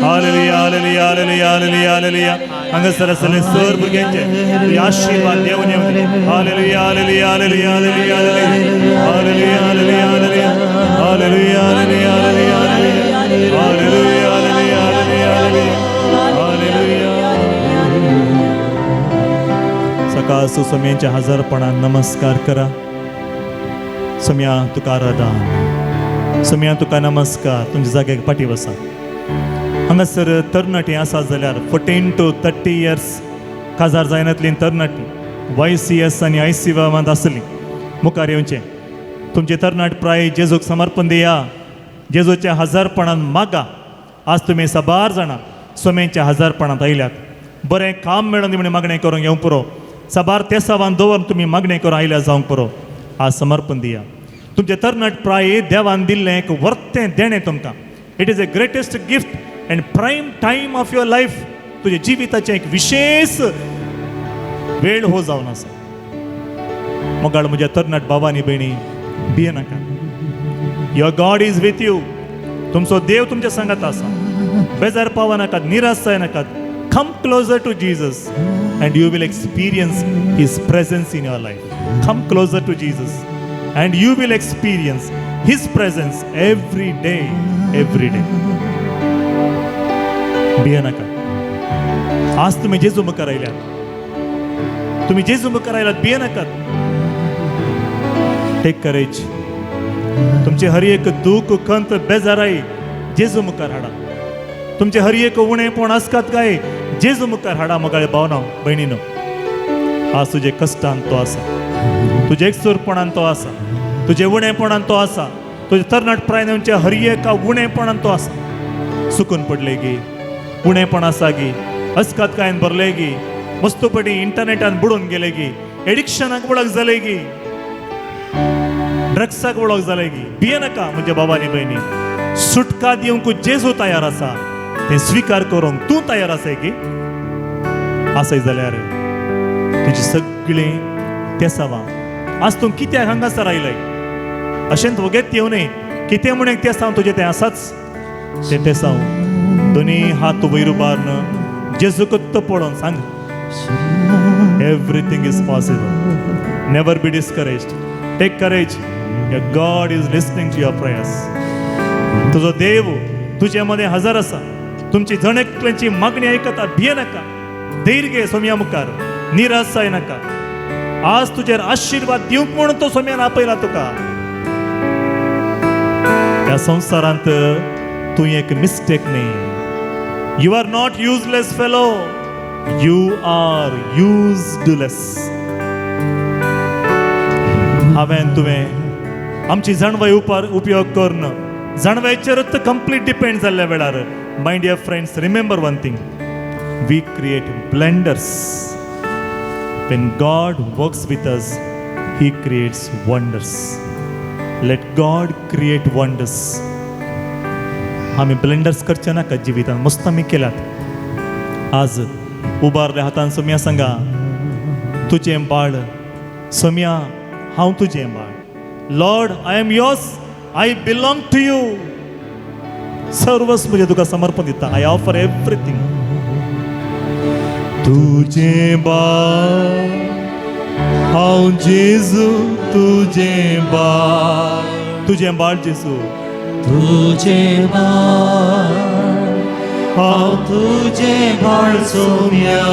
hallelujah, hallelujah, hallelujah, hallelujah. हांगासर आसले सर भुरग्यांचे तुजे आशिर्वाद देवन येवं दी. Hallelujah, hallelujah, hallelujah, hallelujah, hallelujah, hallelujah, hallelujah, hallelujah, hallelujah, hallelujah, hallelujah, hallelujah, hallelujah, hallelujah. सकाळ सोम्यांच्या हजारपणान नमस्कार करा. सोम्या तुका आराधन, सोम्या तुका नमस्कार. तुमच्या जाग्याक फाटीं बसा. हांगासर तरणाटीं आसा जाल्यार 14 to 30 years काजार जायनातलीं तरणाटीं वाय सी एस आनी I C वांत आसली मुखार येवचें. तुमचे तरणाट प्राय जेजूक समर्पण दिया, जेजूच्या हजारपणान मागा. आज तुमी साबार जाणां सोम्यांच्या हजारपणांत आयल्यात. बरें काम मेळोन दी म्हण मागणें करूंक येवंक पुरो, साबार तेसावान दवरून तुमी मागणें करून आयल्या जावंक पुरो. आज समर्पण दिया. तुमचे तरणाट प्राय देवान दिल्लें एक वर्तें देणें तुमकां. It is a greatest gift and prime time of your life. तुज्या जिविताचें एक विशेष वेळ हो जावन आसा. मोगाळ म्हज्या तरणाट बाबा आनी भयणी, भिये नाका. Your God is with you. तुमचो देव तुमच्या सांगात आसा. बेजार पावा नाकात, निराश जाय नाकात. Come closer to Jesus and you will experience His presence in your life. Come closer to Jesus and you will experience His presence every day, every day. भिये नाका. आज तुम्ही जेजू मुखार आयल्यात, तुम्ही जेजू मुखार आयल्यात, भिये नाकात. Take courage. तुमचे हर एक दूख, खंत, बेजाराय जेजू मुखार हाडा. तुमचे हर एक उणेपण आसकात काय जेजू मुखार हाडा. मोगाळे भावना भयणीनो, आज तुजे कश्टान तो आसा, तुजे एकसूरपणान तो आसा, तुजे उणेपणान तो आसा, तुजे तरणाट प्रायनांच्या हर एका उणेपणान तो आसा. सुकून पडले गी, उणेपण आसा गी, अस्कात कायन भरले गी, मस्तपटी इंटरनेटान बुडून गेले गी, एडिक्शनाक वळख जाले गी, ड्रग्साक वळख जाले गी, भिये नाका म्हज्या बाबा आनी भयणी. सुटका दिवंक जेजू तयार आसा. तें स्विकार करूंक तूं तयार आसाय की? आसय जाल्यार तुजी सगळीं तेसावां आज तूं कित्याक हांगासर आयलय अशेंच वगेत येवं न्हय. कितें म्हण एक तेसांव तुजें तें आसाच. तें तेसांव दोनी हात वयर उबारून जेजूकच तो पळोवन सांग, everything is possible. Never be discouraged. Take courage. Your God is listening to your prayers. तुजो देव तुजे मदें हजर आसा. तुमची जण एकल्याची मागणी आयकता. भिये नाका. धैर्य घे सोमया मुखार, निराश जाय नाका. आज तुजेर आशिर्वाद दिवंक म्हणून तो सोमयान आपयला तुका. ह्या संवसारांत तूं एक मिस्टेक न्ही. You are not useless fellow, you are useless. हांवें तुवें आमची जाणवाय उपार उपयोग करून जाणवायचेरच कंप्लीट डिपेंड जाल्ल्या वेळार, my dear friends, remember one thing: we create blunders. When God works with us, He creates wonders. Let God create wonders. आमी blunders करचे नाका जिवितान. मस्त आमी केल्यात. आज उबारल्या हातान सोमया सांगा, तुजें बाळ सोमया, हांव तुजें बाळ. Lord, I am yours. I belong to you. सर्वस्व म्हजें तुका समर्पण दिता. I offer everything. तुजें बाळ हांव जेजू, तुजें बाळ, तुजें बाळ जेजू. तुझे बाळ हांव, तुझे बाळ सोम्या.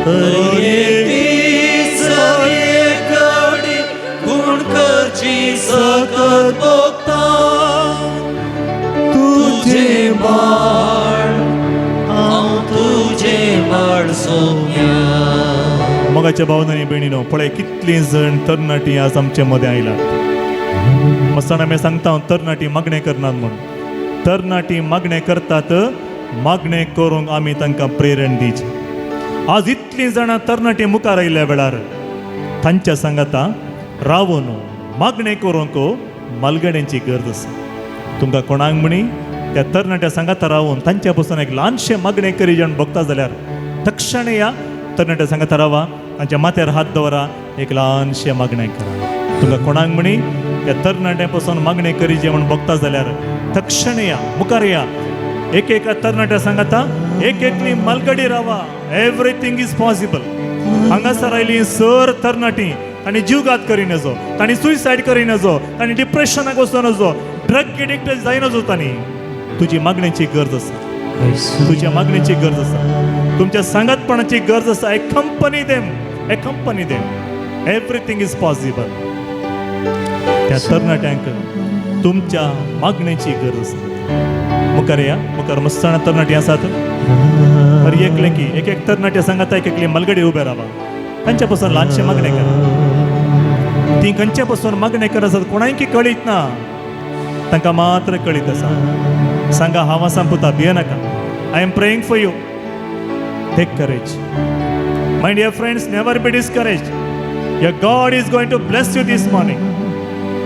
हर एक दीस, हर एक घडी गुण करची सकत भोगता. तुझे बाळ हांव, तुझे बाळ सोम्या. मोगाच्या भावनांनी भयणीनो, पळय कितलीं जण तरणाटी आज आमचे मदें आयलात. मस्ताना आमी सांगता हांव, तरणाटी मागणें करनात म्हूण. तरणाटी मागणें करतात. मागणें करूंक आमी तांकां प्रेरण दिवची. आज इतलीं जाणां तरणाटी मुखार आयिल्ल्या वेळार तांच्या सांगाता रावून मागणें करूंक मालगड्यांची गरज आसा. तुमकां कोणाक म्हणी त्या तरणाट्या सांगाता रावून तांच्या पासून एक ल्हानशें मागणें करी जावन बघता जाल्यार तक्षण या. तरणाट्या सांगाता रावा, तांच्या माथ्यार हात दवरा, एक ल्हानशें मागणें करा. तुमकां कोणाक म्हणी त्या तरणाट्या पासून मागणें करी जेवण बघता जाल्यार तक्षण या, मुखार या. एक एका तरणाट्या सांगाता एक एकली मालगडी रावा. Everything is possible. हांगासर आयली सर तरणाटी तांणी जीवघात करी नजो, तांणी सुयसायड करी नजो, तांणी डिप्रेशनाक वचूं नजो, ड्रग एडिक्टेड जाय नजो तांणी. तुजी मागण्याची गरज आसा, तुज्या मागण्याची गरज आसा, तुमच्या सांगातपणाची गरज आसा. Accompany them, accompany them. Everything is possible. त्या तरणाट्यांक तुमच्या मागण्याची गरज आसा. मुखार या, मुखार मस्ताना तरणाटी आसात. हर एकले की एक एक तरणाटे सांगाता एक एकले मलगडी उबे रावा, तांच्या पासून ल्हानशें मागणें करा. ती खंयचे पासून मागणें कर आसात कोणायकी कळीत ना, तांकां मात्र कळीत आसा. सांगा, हांव आसा पुता, भिये नाका. I am praying for you. Take courage. My dear friends, never be discouraged. Your God is going to bless you this morning.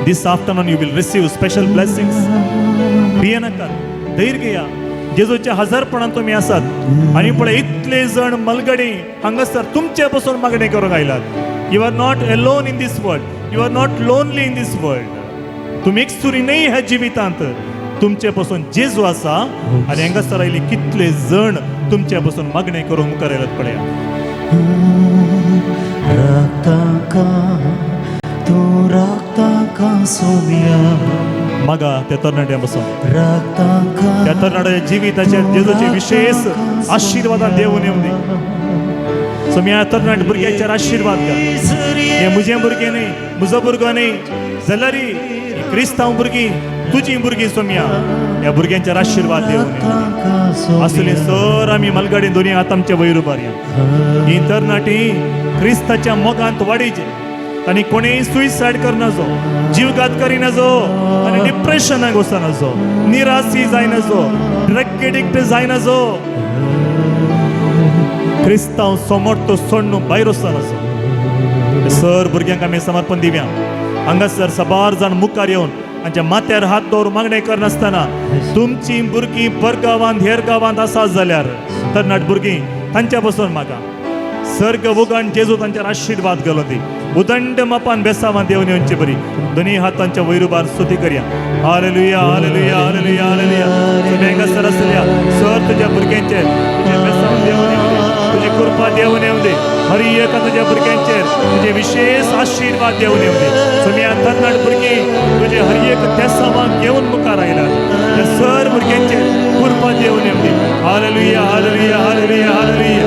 This afternoon you will receive special blessings. भिये नाकात, धैर्य घेया. जेजूच्या हजारपणान तुमी आसात आनी पळय, इतले जण मलगडी हांगासर तुमचे पासून मागणें करूंक आयलात. You are not alone in this world. You are not lonely in this world. तुमी एकसुरी न्हय ह्या जिवितांत. तुमचे पासून जेजू आसा आनी हांगासर आयले कितले जण तुमचे पासून मागणें करूंक मुखार आयल्यात पळया. राखता का तूं, राखता का सोम्या. मागा त्या तरणाट्या पासून. राखता का. त्या तरणाट्याच्या जिविताचेर जेजूचे विशेष आशीर्वादान देवून येवं दी. सोम्या, तरणाट भुरग्याचेर आशीर्वाद घाल. हे म्हजें भुरगें न्हय, म्हजो भुरगो न्हय जाल्यार ही क्रिस्तांव भुरगीं, तुजी भुरगीं. सोम्या, ह्या भुरग्यांचेर आशीर्वाद देवून येवं. आसुले सर, आमी मलगाडी दोनी हात आमचे वयर उबारया. ही तरणाटी क्रिस्ताच्या मोगांत वाडीचे आनी कोणीय सुयसायड करनाजो, जीवघात करिनाजो आनी डिप्रेशनाक वचनाजो, निराशी जायनाजो, ड्रग एडिक्ट जायनाजो, क्रिस्तांव समर्थ सोडून भायर वचनाजो. सर भुरग्यांक आमी समर्पण दिवया. हांगासर साबार जाण मुखार येवन तांच्या माथ्यार हात दवरून मागणें करनासतना, तुमची भुरगीं परगांवांत, हेर गांवांत आसात जाल्यार तरणाट भुरगीं, तांच्या पासून मागा. सर्ग उगाण जेजू तांच्यार आशीर्वाद घालूं दी. उदंड मापान बेसावान देवन येवचे बरी. दोन्ही हात तांच्या वयर उबार स्तुती करया. Hallelujah, hallelujah, hallelujah, hallelujah. तुमी हांगासर आसल्या सर तुज्या भुरग्यांचेर तुजें बेसांव देवन येवं दी. तुजी कृपा देवन येवं दी. हर एका तुज्या भुरग्यांचेर तुजे विशेष आशीर्वाद देवन येवं दी. तुमी तरणाट भुरगीं तुजे हर एक तेसावांक घेवन मुखार आयल्यात, त्या सर भुरग्यांचेर कृपा देवन येवं दी. Hallelujah, hallelujah, hallelujah, hallelujah,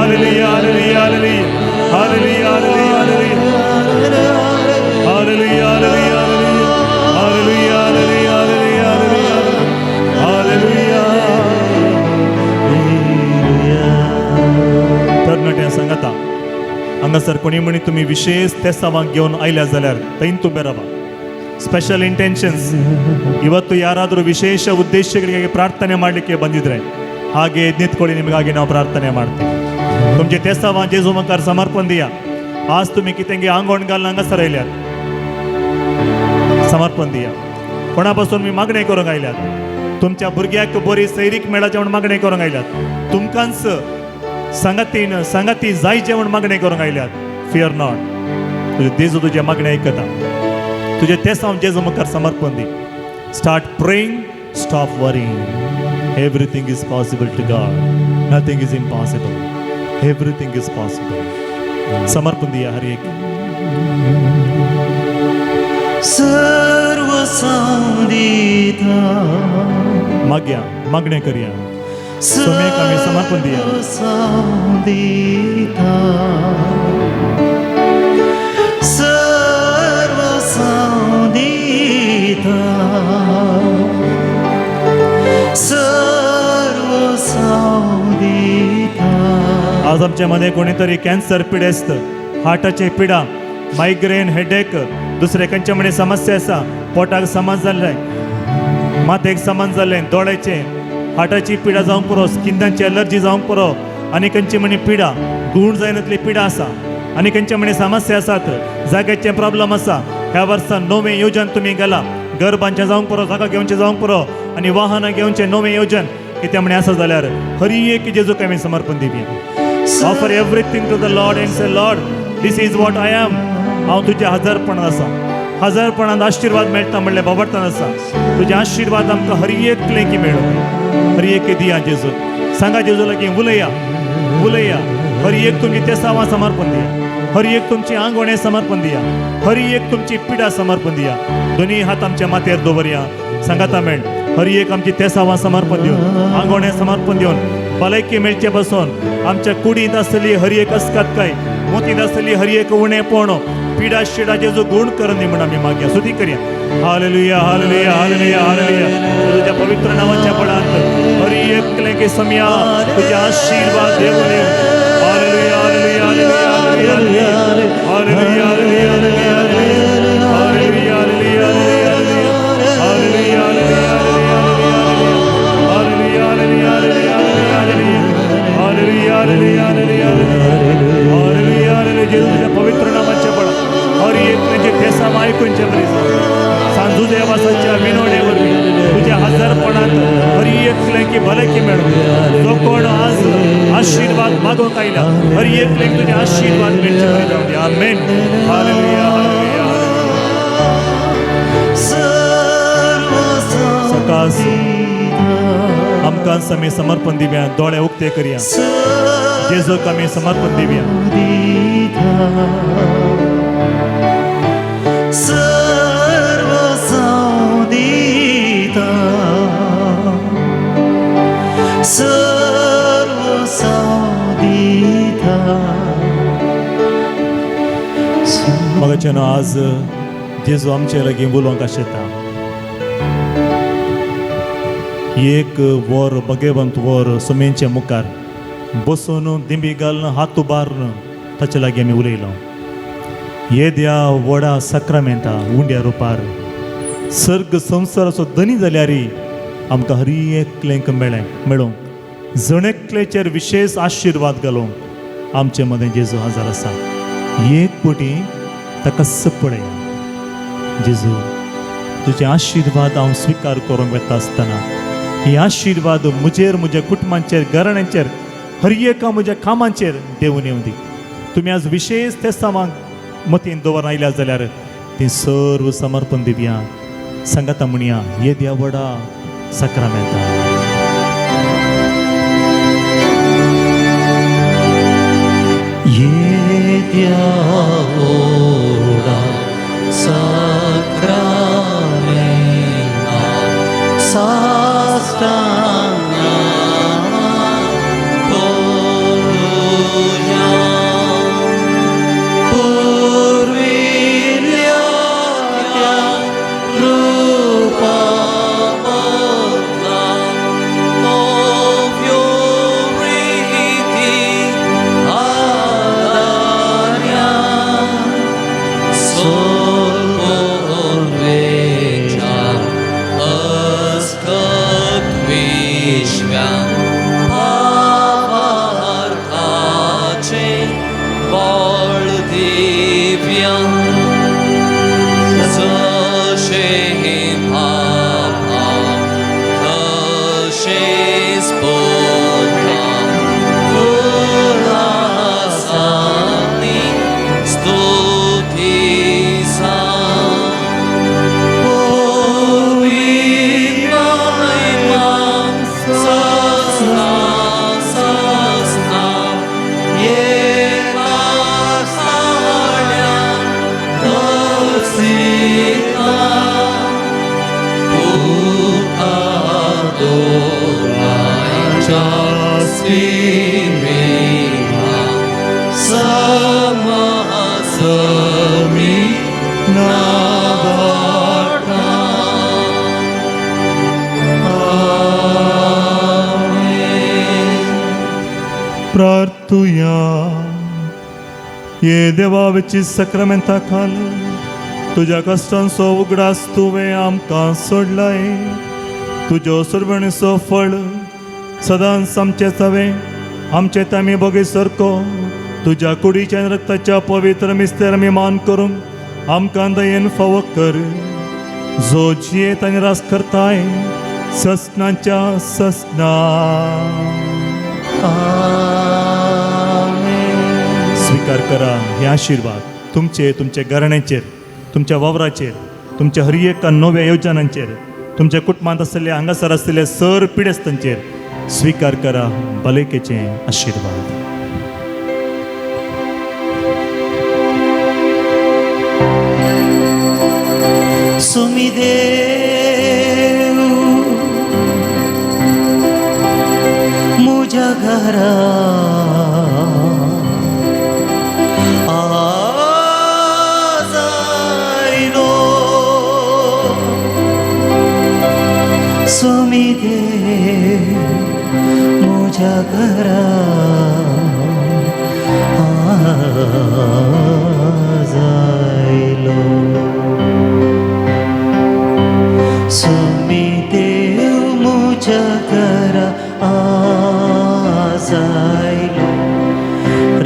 hallelujah, hallelujah, hallelujah, hallelujah, hallelujah, hallelujah, hallelujah, hallelujah, hallelujah, hallelujah, hallelujah, hallelujah. तरणाट्या सांगाता हांगासर कोणी म्हणी तुमी विशेष तेसावांक घेवन आयल्या जाल्यार थंय तुमी रावा. Special intentions. ಇವತ್ತು ಯಾರಾದರೂ ವಿಶೇಷ ಉದ್ದೇಶಗಳಿಗಾಗಿ ಪ್ರಾರ್ಥನೆ ಮಾಡಲಿಕ್ಕೆ ಬಂದಿದ್ರೆ ಹಾಗೆ ನಿಂತ್ಕೊಳ್ಳಿ. ನಿಮಗಾಗಿ ನಾವು ಪ್ರಾರ್ಥನೆ ಮಾಡ್ತೀವಿ. तुमचे तेसावां जेजू मुखार समर्पण दिया. आज तुम्ही कितें आंगवण घालून हांगासर आयल्यात, समर्पण दिया. कोणा पासून मी मागणें करूंक आयल्यात, तुमच्या भुरग्याक बरी सैरीक मेळाचें म्हूण मागणें करूंक आयल्यात, तुमकांच सांगातीन सांगाती जायचें म्हूण मागणें करूंक आयल्यात, फियर not. तुजें जेजू तुजें मागणें आयकता. तुजें तेसांव जेजू मुखार समर्पण दी. Start praying, stop worrying. Everything is possible to God. Nothing is impossible. Everything is possible. समर्पण दिया हर एक. सर्व दिता. मागया, मागणें करया. सोम्याक आमी समर्पण दिया. सर्व दिता, सर्व दिता, सर्व दिता. आज आमच्या मध्ये कोणीतरी कॅन्सर पिडेस्त, हार्टाचे पिडा, मायग्रेन हेडेक, दुसरे खंयच्या म्हणे समस्या आसा, पोटाक समज जाल्लें, माथेक समज जाल्लें, दोळ्याचे, हार्टाची पिडा जावंक पुरो, स्किनाची एलर्जी जावंक पुरो, आनी खंयची म्हणे पिडा, गूण जायनातली पिडा आसा, आनी खंयच्या म्हणे समस्या आसात, जाग्याचे प्रॉब्लम आसा. ह्या वर्सा नवें योजन तुमी गेला, घर बांदचें जावंक पुरो, जागा घेवचें जावंक पुरो आनी वाहनां घेवचें नवें योजन कितें म्हणे आसा जाल्यार हर एक जेजूक आमी समर्पण दिवया. Offer everything to the Lord and say, "Lord, this is what I am." हांव तुज्या हजारपणान आसा. हजारपणान आशिर्वाद मेळटा म्हणलें बाबडतान आसा. तुजे आशिर्वाद आमकां हर एक लेखी मेळूं. हर एक दिया जेजू. सांगा, जेजू लागीं उलया, उलया. हर एक तुमची तेसावां समर्पण दिया. हर एक तुमची आंगवणे समर्पण दिया. हर एक तुमची पिडा समर्पण दिया. दोन्ही हात आमच्या माथ्यार दवरया. सांगाता मेळ हर एक आमची तेसावां समर्पण दिवन, आंगवणे समर्पण दिवन, भलायकी मेळचे पासून आमच्या कुडींत आसतली हर एक अस्कतकाय, मोतींत आसतली हर एक उणेपण. पिडा शिडा जेजू गुण करून दी म्हण आमी मागया, स्तुती करया. Hallelujah, hallelujah, hallelujah, hallelujah. तुझ्या पवित्र नावाच्या बळांत हरी एकले की समया तुझ्या आशीर्वाद देऊ देऊ. Hallelujah, hallelujah, hallelujah, hallelujah, hallelujah, hallelujah, hallelujah, hallelujah, hallelujah, hallelujah, hallelujah, hallelujah, hallelujah, hallelujah, hallelujah. जेजूच्या पवित्र नावाच्या बळात हरी एकल्याचे थेसाम आयकूनचे बरी सांजू देवासाच्या विनवणे वरवीं तुझ्या हजारपणांत हरी एकले की भलायकी मेळूं. जो कोण आज आशीर्वाद मागोवंक आयला हरी एकलेक तुझे आशीर्वाद मेळचे बरी जावं दी. आमेन. Hallelujah, hallelujah. सकाळ आमकां आमी समर्पण दिवया, दोळे उक्ते करया, जेजूक आमी समर्पण दिवया. मगाच्यान आज जेजू आमचे लागीं उलोवंक आशेता. एक वर भगवंत वर सुमेंचे मुखार बसून दिंबी घालून हात उबारून ताचे लागीं आमी उलयलो. येद्या व्हडा साक्रामेंता उंड्या रुपार सर्ग संवसाराचो धनी जाल्यार आमकां हरी एकलेंक मेळ्ळें मेळोवंक जण एकलेचेर विशेश आशिर्वाद घालूंक आमचे मदें जेजू हजर आसा. एक पटी ताका पळया जेजू, तुजे आशिर्वाद हांव स्विकार करूंक वता आसतना ही आशिर्वाद म्हजेर, म्हज्या कुटुंबांचेर, घराण्यांचेर, हर एका म्हज्या कामांचेर देवून येवं दी. तुमी आज विशेश तेसांवांक मतीन दवर आयल्या जाल्यार ती सर्व समर्पण दिवया. सांगाता म्हणया, येद्या व्हडा साक्रामेंता. येद्या व्हडा साक्रामेंता साष्टांगा पडुया, पुर्विल्ल्या त्या रुपा बदला नव्यो रिती आदार्या, सोलपोर्वेच्या अस्कत विश्व्या भावार्थाचे बळ दिव्या, जशें पापा तशेंच बोधा उल्हासांनी स्तुती सांग. पुर्विल्ल्या ससना ससना एका साड्या दर्शिता, तुका दोगांयच्या स्पिरिता समासमी नावाटा. आमेन. प्रार्थुया. ये देवाची साक्रामेंता खाल तुज्या कश्टांचो उगडास तुवें आमकां सोडलाय. तुज्यो सुरवणीचो फळ सदांच आमचें जावें, आमचे तामी बगे सारको तुज्या कुडीच्या आनी रक्ताच्या पवित्र मिस्तेर आमी मान करूंक आमकां दयेन फावो कर. जो जियेत आनी रास करताय ससनाच्या ससना. आमेन. स्वीकार करा हे आशिर्वाद तुमचे, तुमच्या घराण्याचेर, तुमच्या वावराचेर, तुमच्या हर एका नव्या योजनांचेर, तुमच्या कुटुंबांत आसलेले हांगासर आसलेले सर पिडेस्तांचेर स्वीकार करा भलायकेचे आशिर्वाद. सुमी देव मुझ्या घरा देव म्हज्या घरा आज आयलो. स्वामी देव म्हज्या घरा आज आयलो.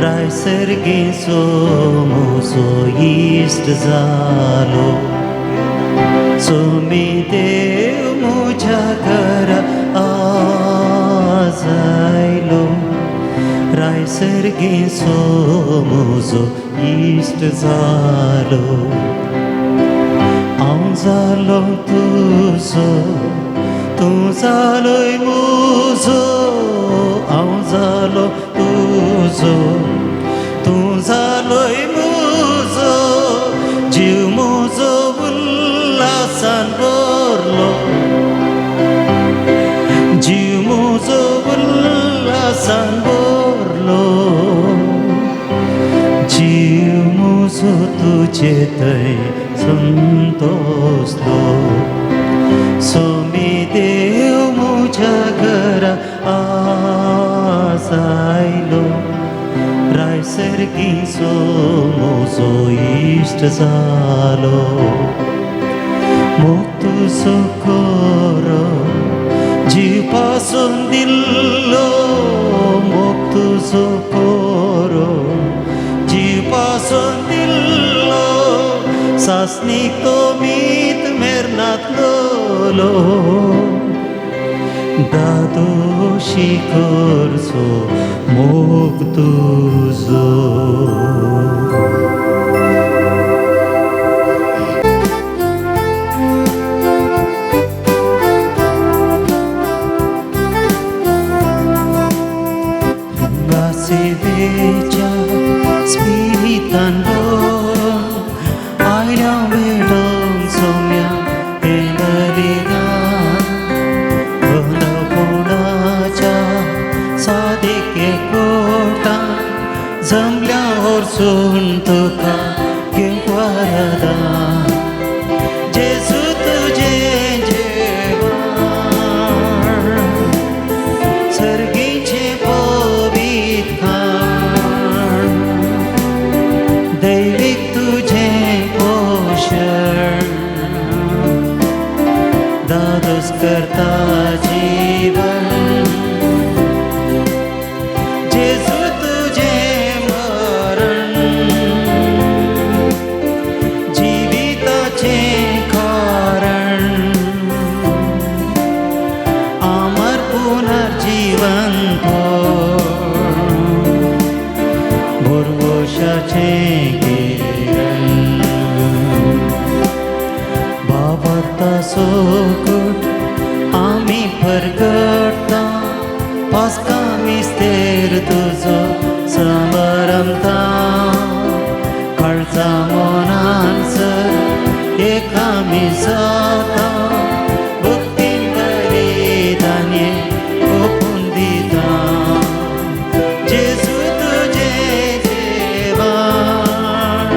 रायसर्गीचो म्हजो इश्ट जालो. स्वामी देव म्हज्या घरा आज आयलो. रायसर्गीचो म्हजो इश्ट जालो. हांव जालो तुजो, तूं जालोय म्हजो. हांव जालो तुजो, तूं जालोय म्हजो. जीव म्हजो उल्हासान भरलो, जीव म्हजो उल्हासान भरलो. जीव म्हजो तुजे थंय संतोसलो. स्वामी देव म्हज्या घरा आज आयलो. रायसर्गीचो म्हजो इश्ट जालो. मोग तुजो खरो जीव पासून दिल्लो. मोग तुजो खरो जीव पासून दिल्लो. सासणीक तो मीत मेरनातलो. दादोशी करचो मोग तुजो. सेवेच्या स्पिरितान भरून आयल्या भेटोवंक सोम्या हें बलिदान. कोणाच्या सादिके कोटा जमल्या वरसून तुका घेवंक वरदान. जेजू तुजें जेवण सर्गीचें पवीत खाण, दैवीक तुजें पोशण, दादोस करता जीवन. जेजू तुजें मरण जिविताचें कारण, अमर पुनर्जीवन भुरवशाचें किरण. बाबर्ता सोकूट आमी परगटता, पास्का मिस्तेर तुजो समारंभता. काळजा मनान सर एक आमी जाता, भक्तीन बलिदाने ओपून दिता. जेजू तुजें जेवण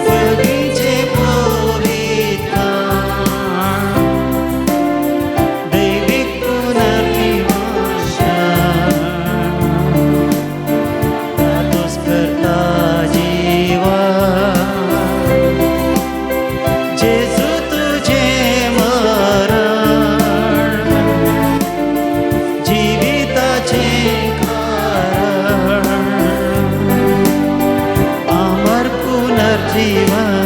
सगळीचें पवीत खाण, दैवीक पुनर्निवासन, दादोस करता जीवन. जेजू तुजें मरण जिविताचें कारण, अमर पुनर्जीवन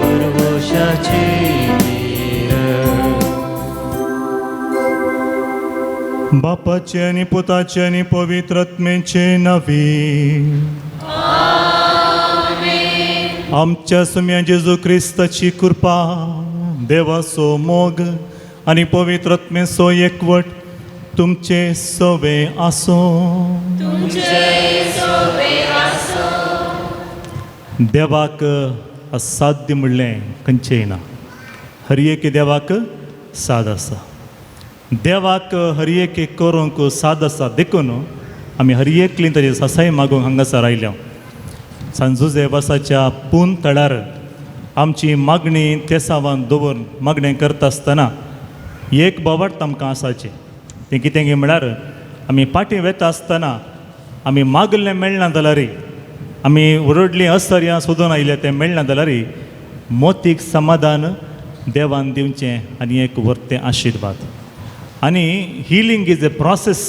भरवशाचें किरण. बापाचे आनी पुताचे आनी पवित्र आत्म्याचे नांवे. आमच्या सुम्या जेजू क्रिस्ताची कृपा, देवाचो मोग आनी पवित्र आत्म्याचो एकवट तुमचे सवे आसूं. देवाक असाध्य म्हणलें खंयचेंय ना. हर एक देवाक साद आसा. देवाक हर एक करूंक साद आसा. देखून आमी हर एकली तरी सासाय मागूंक हांगासर आयल्या. सांजुजे वासाच्या पून तळार आमची मागणी तेसावान दवरून मागणें करता आसतना एक बोवार्थ आमकां आसाचें तें कितें गी म्हळ्यार आमी फाटीं वेता आसतना आमी मागलें मेळना जाल्यार, आमी व्हडलीं असर्यां सोदून आयल्या तें मेळना जाल्यार मोतीक समाधान देवान दिवचें आनी एक व्हरतें आशिर्वाद. आनी हिलींग is a process.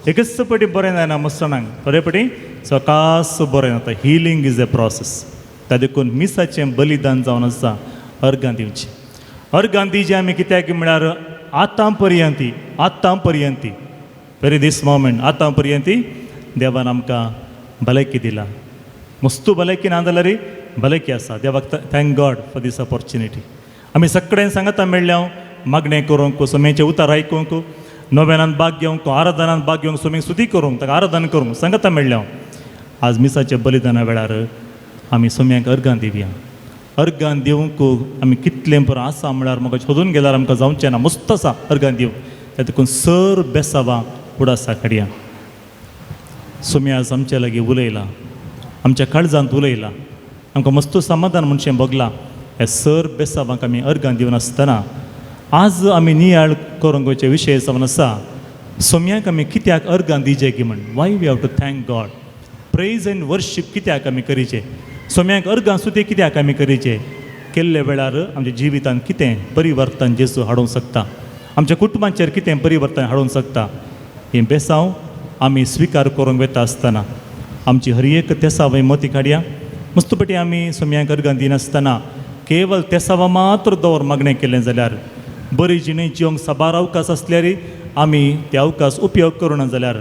एकच पटी बरें जायना मसणांक, थोडे पटी सकास बरें जाता. Healing is a process. त्या देखून मिसाचें बलिदान जावन आसा अर्गां दिवचें. अर्गां दिवचें आमी कित्याक म्हळ्यार आतां पर्यंत, आतां पर्यंत, वेरी दीस मोमेंट, आतां पर्यंत देवान आमकां भलायकी दिला. मस्तू भलायकी ना जाल्यार भलायकी आसा. देवाक thank God for this opportunity. आमी सगळ्यान सांगता मेळ्ळ्या हांव मागणें करूंक, सोम्याचें उतार आयकूंक, नोवेनान भाग घेवंक, आराधनान भाग घेवंक, सोम्याक स्तुती करूंक, ताका आराधन करूंक सांगता मेळ्ळ्या हांव. आज मिसाच्या बलिदाना वेळार आमी सोम्यांक अर्गां दिवया. अर्गां दिवंक आमी कितलें पुरो आसा म्हळ्यार म्हाका सोदून गेल्यार आमकां जावचें ना, मस्त आसा अर्गां दिवंक. त्या देखून सर बेसावां उडासा काडया. सोमी आज आमच्या लागीं उलयला, आमच्या काळजांत उलयला, आमकां मस्त समाधान म्हणचें भोगलां. ह्या सर बेसावांक आमी अर्गां दिवन आसतना आज आमी नियाळ करूंक वयचे विशय जावन आसा सोम्याक आमी कित्याक अर्गां दिवचे की म्हण. Why we have to thank God, praise and worship कित्याक आमी करीचे, सोम्याक अर्गां सुती कित्याक आमी करीचे, केल्ले वेळार आमच्या जिवितांत कितें परिवर्तन जेजू हाडूंक शकता, आमच्या कुटुंबाचेर कितें परिवर्तन हाडूंक शकता, हें बेसांव आमी स्विकार करूंक वता आसतना आमची हर एक तेसावय मोती काडया. मस्तपटी आमी सोम्यांक अर्गां दिनासतना केवल तेसावा मात्र दवर मागणें केलें जाल्यार बरी जिणे जिवंक साबार अवकाश आसल्यार आमी ते अवकाश उपयोग करूना जाल्यार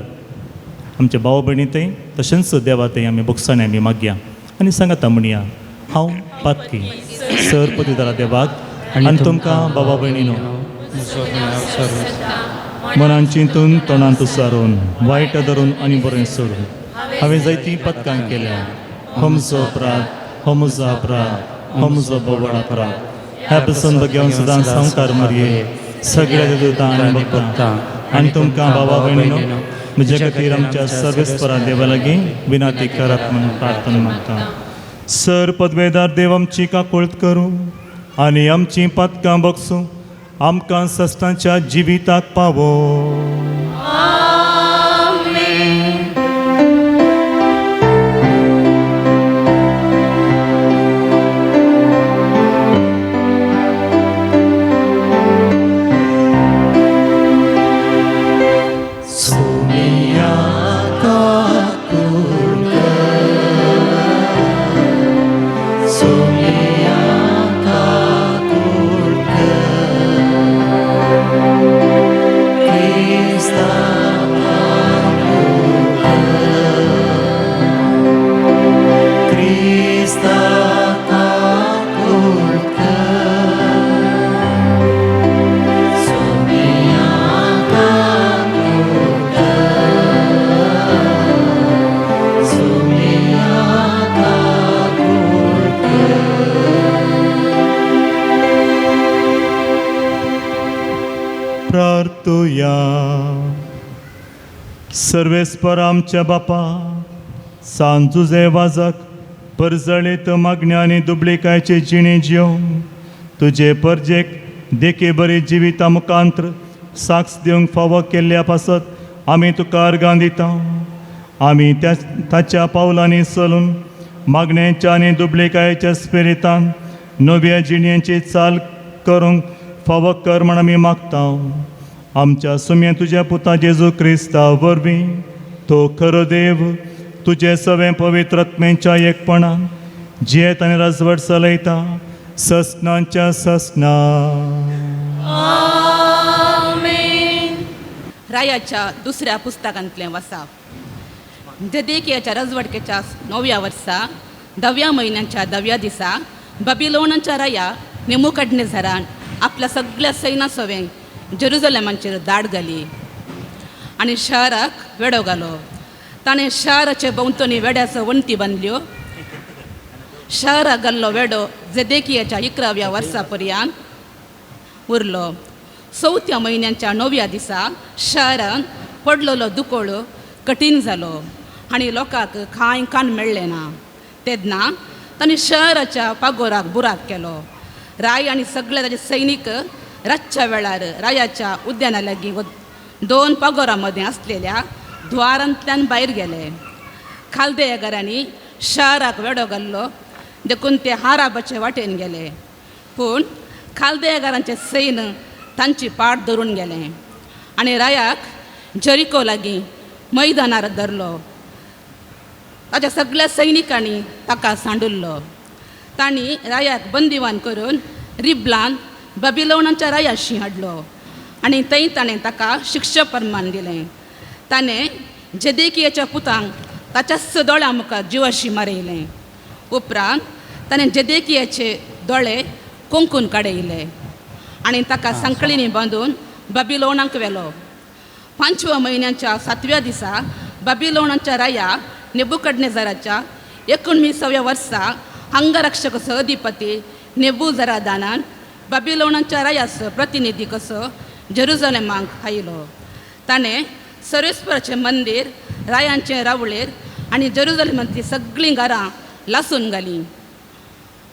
आमच्या भाव भयणी थंय तशेंच देवा थंय आमी बोगसाणे आमी मागया आनी सांगता म्हणया, हांव पातकी सर पतिदारा देवाक आनी तुमकां बाबा भयणीनो मनान चिंतून तोंडांत उचारून वायट धरून आनी बरें सोडून हांवें जायतीं पदकां केल्या. हो म्हजो अपराध, हो म्हजो अपराध, हो म्हजो बोवळ अपराध. ह्या पसून घेवन सदां संवकार मारये सगळ्या देवता आनी भक्तां आनी तुमकां बाबा भयणीनो म्हज्या खातीर आमच्या सर्वेस्परा देवा लागीं विनाती करात म्हणून प्रार्थना मागता. सर पदवेदार देव आमची काकुळत करूं आनी आमचीं पातकां बगसूं आमकां सस्तांच्या जिविताक पावो. प्रार्थुया. सर्वेस्पर आमच्या बापा, सान जुजे वाजक परजळीत मागण्या आनी दुबळिकायचे जिणे जियोवंक तुजे परजेक देखे बरी जिविता मुखांत्र साक्ष दिवंक फावो केल्ल्या पासत आमी तुका अर्गां दिता. आमी त्या ताच्या पावलांनी चलून मागण्याच्या आनी दुबळिकायेच्या स्पिरितान नव्या जिणेची चाल करूंक फावो कर म्हण आमी मागता. आमच्या सुम्या तुज्या पुता जेजू क्रिस्ता वरवीं, तो खरो देव तुजे सवें पवित्र आत्म्याच्या एकपणान जियेत आनी राजवट चलयता ससनाच्या ससना. रायाच्या दुसऱ्या पुस्तकांतलें वसाप. जदेकियाच्या रजवडकेच्या 9व्या वर्सा 10व्या म्हयन्याच्या 10व्या दिसा बबिलोनाच्या राया नेमुकडनेझरान आपल्या सगळ्या सैना सवें जेरुजलेमाचेर दाड घाली आनी शहराक वेडो घालो. ताणें शहराचे भोंवतणी वेड्याचो वण्टी बांदल्यो. शहराक घाल्लो वेडो जेदेकियाच्या 11व्या वर्सा पर्यंत उरलो. 4थ्या म्हयन्याच्या 9व्या दिसा शहरान पडलेलो दुकोळ कठीण जालो आनी लोकांक कांय कान मेळ्ळें ना. तेन्ना तांणी शहराच्या पागोराक बुराक केलो. राय आनी सगळे ताचे सैनीक रातच्या वेळार रायाच्या उद्याना लागीं दोन पागोरां मदें आसलेल्या द्वारांतल्यान भायर गेले. खालदेयगारांनी शहराक वेडो घाल्लो देखून ते हाराबाचे वाटेन गेले. पूण खालदेयगारांचे सैन तांची पाट धरून गेलें आनी रायाक जरिको लागीं मैदानार धरलो. ताच्या सगळ्या सैनिकांनी ताका सांडुल्लो. तांणी रायाक बंदिवान करून रिबलान बबिलोनाच्या रायाशी हाडलो आनी थंय ताणें ताका शिक्षा प्रमाण दिलें. ताणें जेदेकियाच्या पुतांक ताच्याच दोळ्यां मुखार जिवाशी मारयलें. उपरांत ताणें जेदेकियाचे दोळे कोंकून काडयले आनी ताका सांकळींनी बांदून बबिलोनाक व्हेलो. 5व्या म्हयन्याच्या 7व्या दिसा बबिलोनाच्या राया नेबुकडनेजराच्या 19व्या वर्सा अंगरक्षक सहधिपती नेबुजरादानान बबिलोनाच्या रायाचो प्रतिनिधी कसो जेरुजलेमाक आयलो. ताणें सर्वेस्पराचें मंदीर, रायांचें रावळेर आनी जेरुजलेमांतलीं सगळीं घरां लासून घालीं.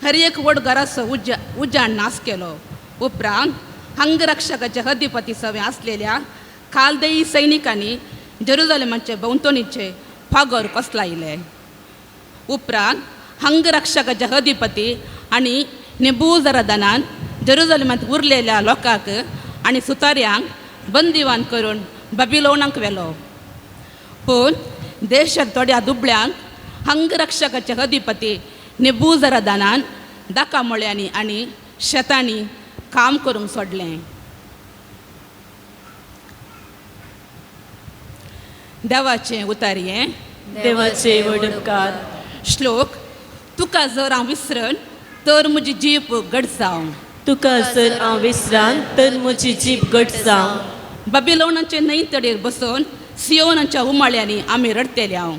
हर एक व्हड घराचो उज्यान नाश केलो. उपरांत अंगरक्षकाचे अधिपती सवे आसलेल्या खालदेई सैनिकांनी जेरुजलेमाचे भोंवतणीचे फागोर कोसलायले. उपरांत अंगरक्षकाचे अधिपती आनी नेबुजरादानान जेरुजलेमांत उरलेल्या लोकांक आनी सुताऱ्यांक बंदिवान करून बबिलोनाक व्हेलो. पूण देशांत थोड्या दुबळ्यांक अंगरक्षकाचे अधिपती नेबुजरादानान दाका मळ्यांनी आनी शेतांनी काम करूंक सोडलें. देवाचें उतारयें. देवाचे व्हड उपकार. श्लोक. तुका जर हांव विसरन तर म्हजी जीप गडसाव. तुका जर हांव विसरान तर म्हजी जीब घट जावं. बबिलोनाचे न्हंय तडीर बसून सियोनाच्या उमाळ्यांनी आमी रडटेले हांव.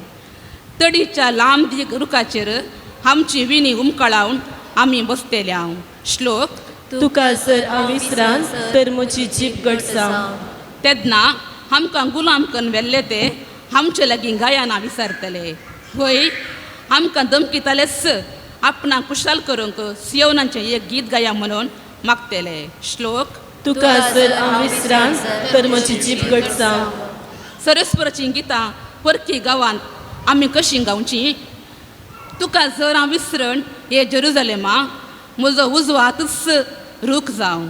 तडीच्या लांब रुखाचेर आमची विणी उमकळावन आमी बसतेले हांव. श्लोक. तुका जर हांव विसरान तर म्हजी जीब घट जावं. तेन्ना आमकां गुलाम करून व्हेल्ले ते आमचे लागीं गायनां विसरतले. वय आमकां धमकितालेच आपणाक कुशाल करूंक सियोनाचें एक गीत गाया म्हणून मागतले. श्लोक. तुका जर हांव विसरान तर म्हजी जीब घट जावं. सरस्वराचीं गितां परकी गांवांत आमी कशीं गावचीं. तुका जर हांव विसरण हे जेरुजलेमा म्हजो उजवो हातूच रूख जावं.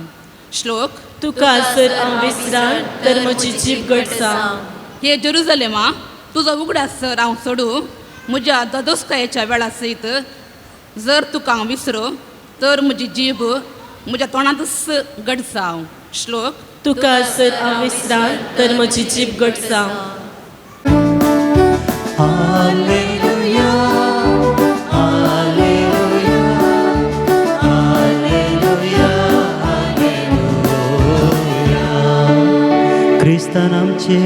श्लोक. तुका जर हांव विसरान तर म्हजी जीब घट जावं. हे जेरुजलेमा तुजो उगडास जर हांव सोडूं म्हज्या ददोस्कायेच्या वेळा सयत जर तुका हांव विसरो तर म्हजी जीब म्हज्या तोंडांतच घट जावं. श्लोक. तुका जर हांव विसरान तर म्हजी जीब घट जावं. Hallelujah, hallelujah, hallelujah, hallelujah. क्रिस्तान आमचे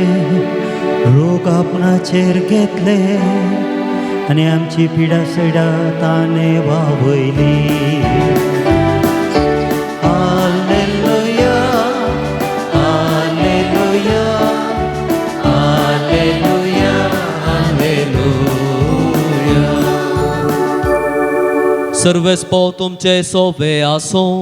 रोग आपणाचेर घेतले आनी आमची पिडा सडा ताणें वावयली. Hallelujah, hallelujah, hallelujah, hallelujah. सर्वेस्पोर तुमचे सोवे आसूं.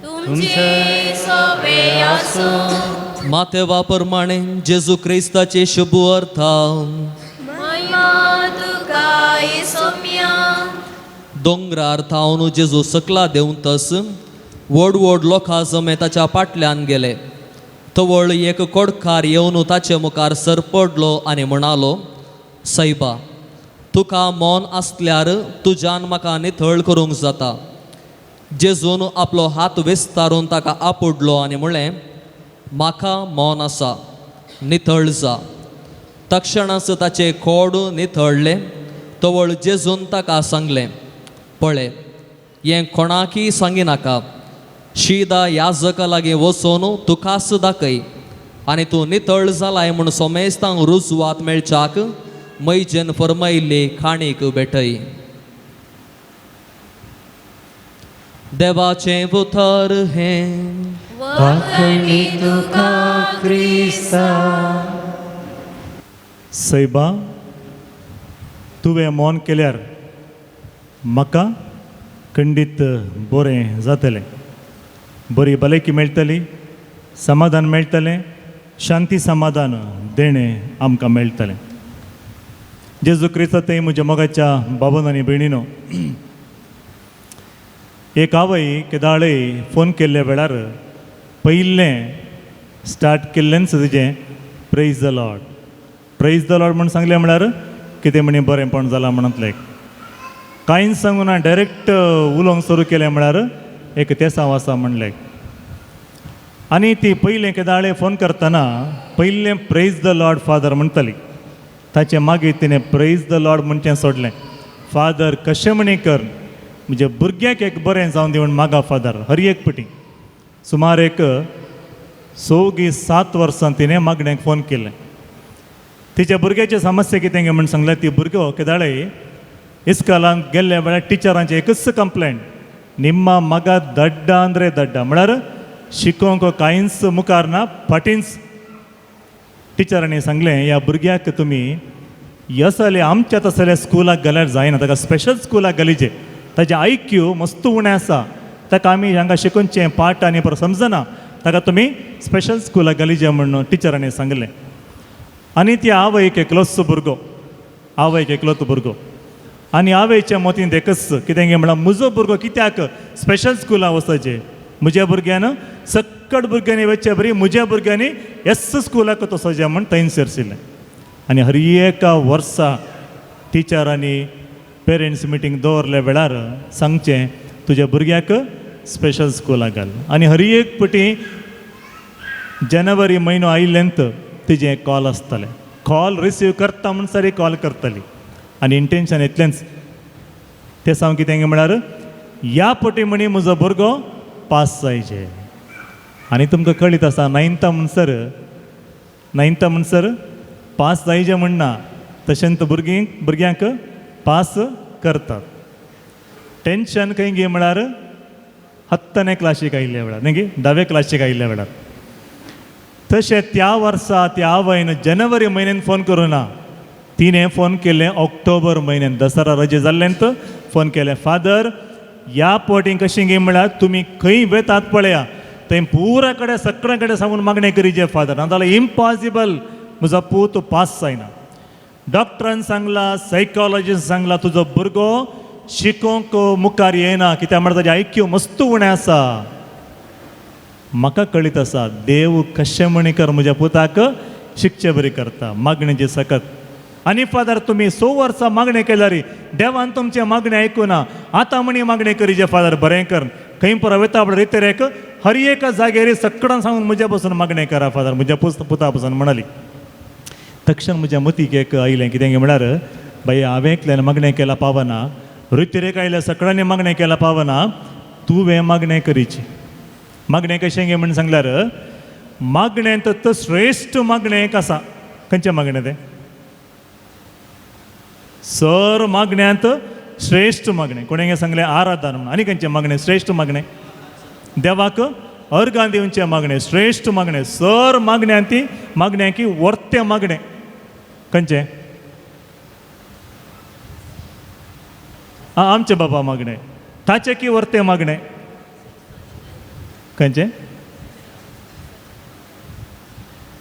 तुमचे सोवे आसूं. मातेवा प्रमाणे जेजू क्रिस्ताचे शुभ अर्था. महिमा तुका सोम्या. दोंगरार थावन जेजू सकला देंवतस व्हड व्हड लोकां जमे ताच्या फाटल्यान गेले. तवळ एक कोडकार येवन ताचे मुखार सरपडलो आनी म्हणालो, सैबा तुका मन आसल्यार तुज्यान म्हाका नितळ करूंक जाता. जेजून आपलो हात विस्तारून ताका आपुडलो आनी म्हळें, म्हाका मन आसा, नितळ जा. तक्षणाच ताचें खोड नितळ्ळें. तवळ जेजून ताका सांगलें, पळय हें कोणाकय सांगिनाका, शिदा याजका लागीं वचून तुकाच दाखय आनी तूं नितळ जालाय म्हूण सोमेस्तांक रुजवात मेळच्याक मैजेन फर्मायिल्ली खाणीक भेटय. देवाचें उतर हें. वाखणी तुका क्रिस्ता. सैबा तुवें मौन केल्यार म्हाका खंडीत बरें जातलें, बरी भलायकी मेळटली, समाधान मेळटलें, शांती समाधान देणें आमकां मेळटलें. जेजू क्रिस्ता थंय म्हज्या मोगाच्या बाबन आनी भयणीनो, एक आवय केदाळय फोन केल्ल्या वेळार पयलें स्टार्ट केल्लेंच तुजें praise the Lord, praise the Lord म्हूण सांगलें म्हळ्यार कितें म्हणी बरेंपण जालां म्हणतलें. कांयच सांगूना डायरेक्ट उलोवंक सुरू केलें म्हळ्यार एक तेसांव आसा म्हणलें. आनी ती पयलें केदाळे फोन करतना पयलें प्रेज the Lord father म्हणटाली. ताचें मागीर तिणें प्रेज the Lord म्हणचें सोडलें. फादर कशें म्हणी कर म्हज्या भुरग्याक एक बरें जावन दी म्हण मागा फादर. हर एक पटी सुमार एक 6-7 वर्सां तिणें मागण्याक फोन केलें. तिच्या भुरग्याची समस्या कितें गे म्हण सांगलें. ती भुरगो केदाळे इस्कॉलांत गेल्ल्या वेळार टिचरांचे एकच कंप्लेंट, निम्मा मगा दड्डा अंद्रे दड्डा, म्हळ्यार शिकोवंक कांयच मुखार ना फाटींच. टिचरांनी सांगलें ह्या भुरग्याक तुमी यसले आमच्या तसल्या स्कुलाक घाल्यार जायना, ताका स्पेशल स्कुलाक घालीचे, ताजें I Q मस्त उणें आसा, ताका आमी हांगा शिकोवचें पाठ आनी परत समजना, ताका तुमी स्पेशल स्कुलाक घालीचे म्हूण टिचरांनी सांगलें. आनी ती आवयक एकलोच भुरगो, आवयक एकलोच भुरगो, आनी आवयच्या मतींत एकच कितें गे म्हळ्यार म्हजो भुरगो कित्याक स्पेशल स्कुलाक वचचें, म्हज्या भुरग्यान सक्कट भुरग्यांनी वचचे बरी म्हज्या भुरग्यांनी एस स्कुलाक वचचें म्हूण थंय सरशिल्लें. आनी हर एका वर्सा टिचरांनी पेरंट्स मिटींग दवरल्या वेळार सांगचें तुज्या भुरग्याक स्पेशल स्कुलाक घाल. आनी हर एक पटी जनवरी म्हयनो आयिल्ल्यांत तिजें कॉल आसतालें, कॉल रिसीव करता म्हणसर कॉल करताली. आनी इंटेन्शन इतलेंच तें सांग कितें म्हळ्यार ह्या पटी म्हणी म्हजो भुरगो पास जायचे. आनी तुमकां कळीत आसा नायन्था म्हणसर पास जायचे म्हणना, तशेंच भुरगीं भुरग्यांक पास करतात. टेंशन खंय गे म्हळ्यार 10ने क्लासीक आयिल्ल्या वेळार न्ही गे 10वे क्लासीक आयिल्ल्या वेळार. तशें त्या वर्सा त्या आवयन जनवरी म्हयन्यान फोन करूं ना, तिणें फोन केलें ऑक्टोबर म्हयन्यान दसरा रजे जाल्ल्यान फोन केलें, फादर ह्या पटी कशें गे म्हळ्यार तुमी खंय वेतात पळया थंय पुरा कडेन सगळ्या कडेन सांगून मागणें करीचे फादर, ना जाल्यार इम्पॉसिबल म्हजो पूत पास जायना. डॉक्टरान सांगला, सायकोलॉजिस्ट सांगला तुजो भुरगो शिकोवंक मुखार येना, कित्याक म्हळ्यार ताजें आयक्यू मस्त उणें आसा. म्हाका कळीत आसा देव कशें म्हणी कर म्हज्या पुताक शिकचे बरी करता मागणेची सकत. आनी फादर तुमी 6 वर्सां मागणें केल्यार देवान तुमचें मागणें आयकुना, आतां म्हणी मागणें करीचे फादर बरें कर, खंय पुरो वयता पळय रितेरेक हर एका जाग्यार सगळ्यां सांगून म्हज्या पसून मागणें करा फादर म्हज्या पुता पसून म्हणाली. तक्षण म्हज्या मतीक एक आयलें कितें म्हळ्यार बाई हांवें एकल्यान मागणें केलां पावना, रितेरेक आयल्या सगळ्यांनी मागणें केलां पावना, तुवें मागणें करीची. मागणें कशें गे म्हण सांगल्यार मागणें तर श्रेश्ठ मागणें एक आसा. खंयचें मागणें तें? सर मागण्यांत श्रेश्ठ मागणें. कोणें सांगलें आराधन म्हूण. आनी खंयचें मागणें श्रेश्ठ मागणें? देवाक अर्गां दिवचें मागणें श्रेश्ठ मागणें. सर मागण्यांत ती मागण्यांकी वर्तें मागणें खंयचें? आं आमचें बाबा मागणें ताचें की वर्तें मागणें खंयचें?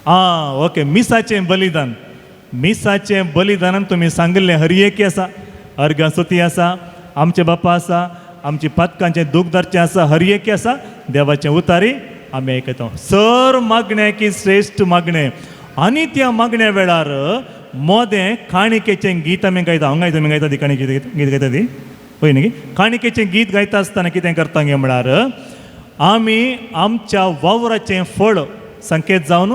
आं ओके, मिसाचें बलिदान. मिसाचें बलिदानान तुमी सांगिल्लें हर एक आसा, अर्गां स्तुती आसा, आमचे बापा आसा, आमची पातकांचें दूख धरचें आसा, हर एक आसा, देवाचें उतारी आमी आयकता. सर मागणें की श्रेश्ठ मागणें. आनी त्या मागण्या वेळार मोदें काणिकेचें गीत आमी गायता. हांव गायता, तुमी गायता ती काणिके गीत गायता ती पळय न्ही. काणिकेचें गीत गायता आसतना कितें करता गे म्हळ्यार आमी आमच्या वावराचें फळ संकेत जावन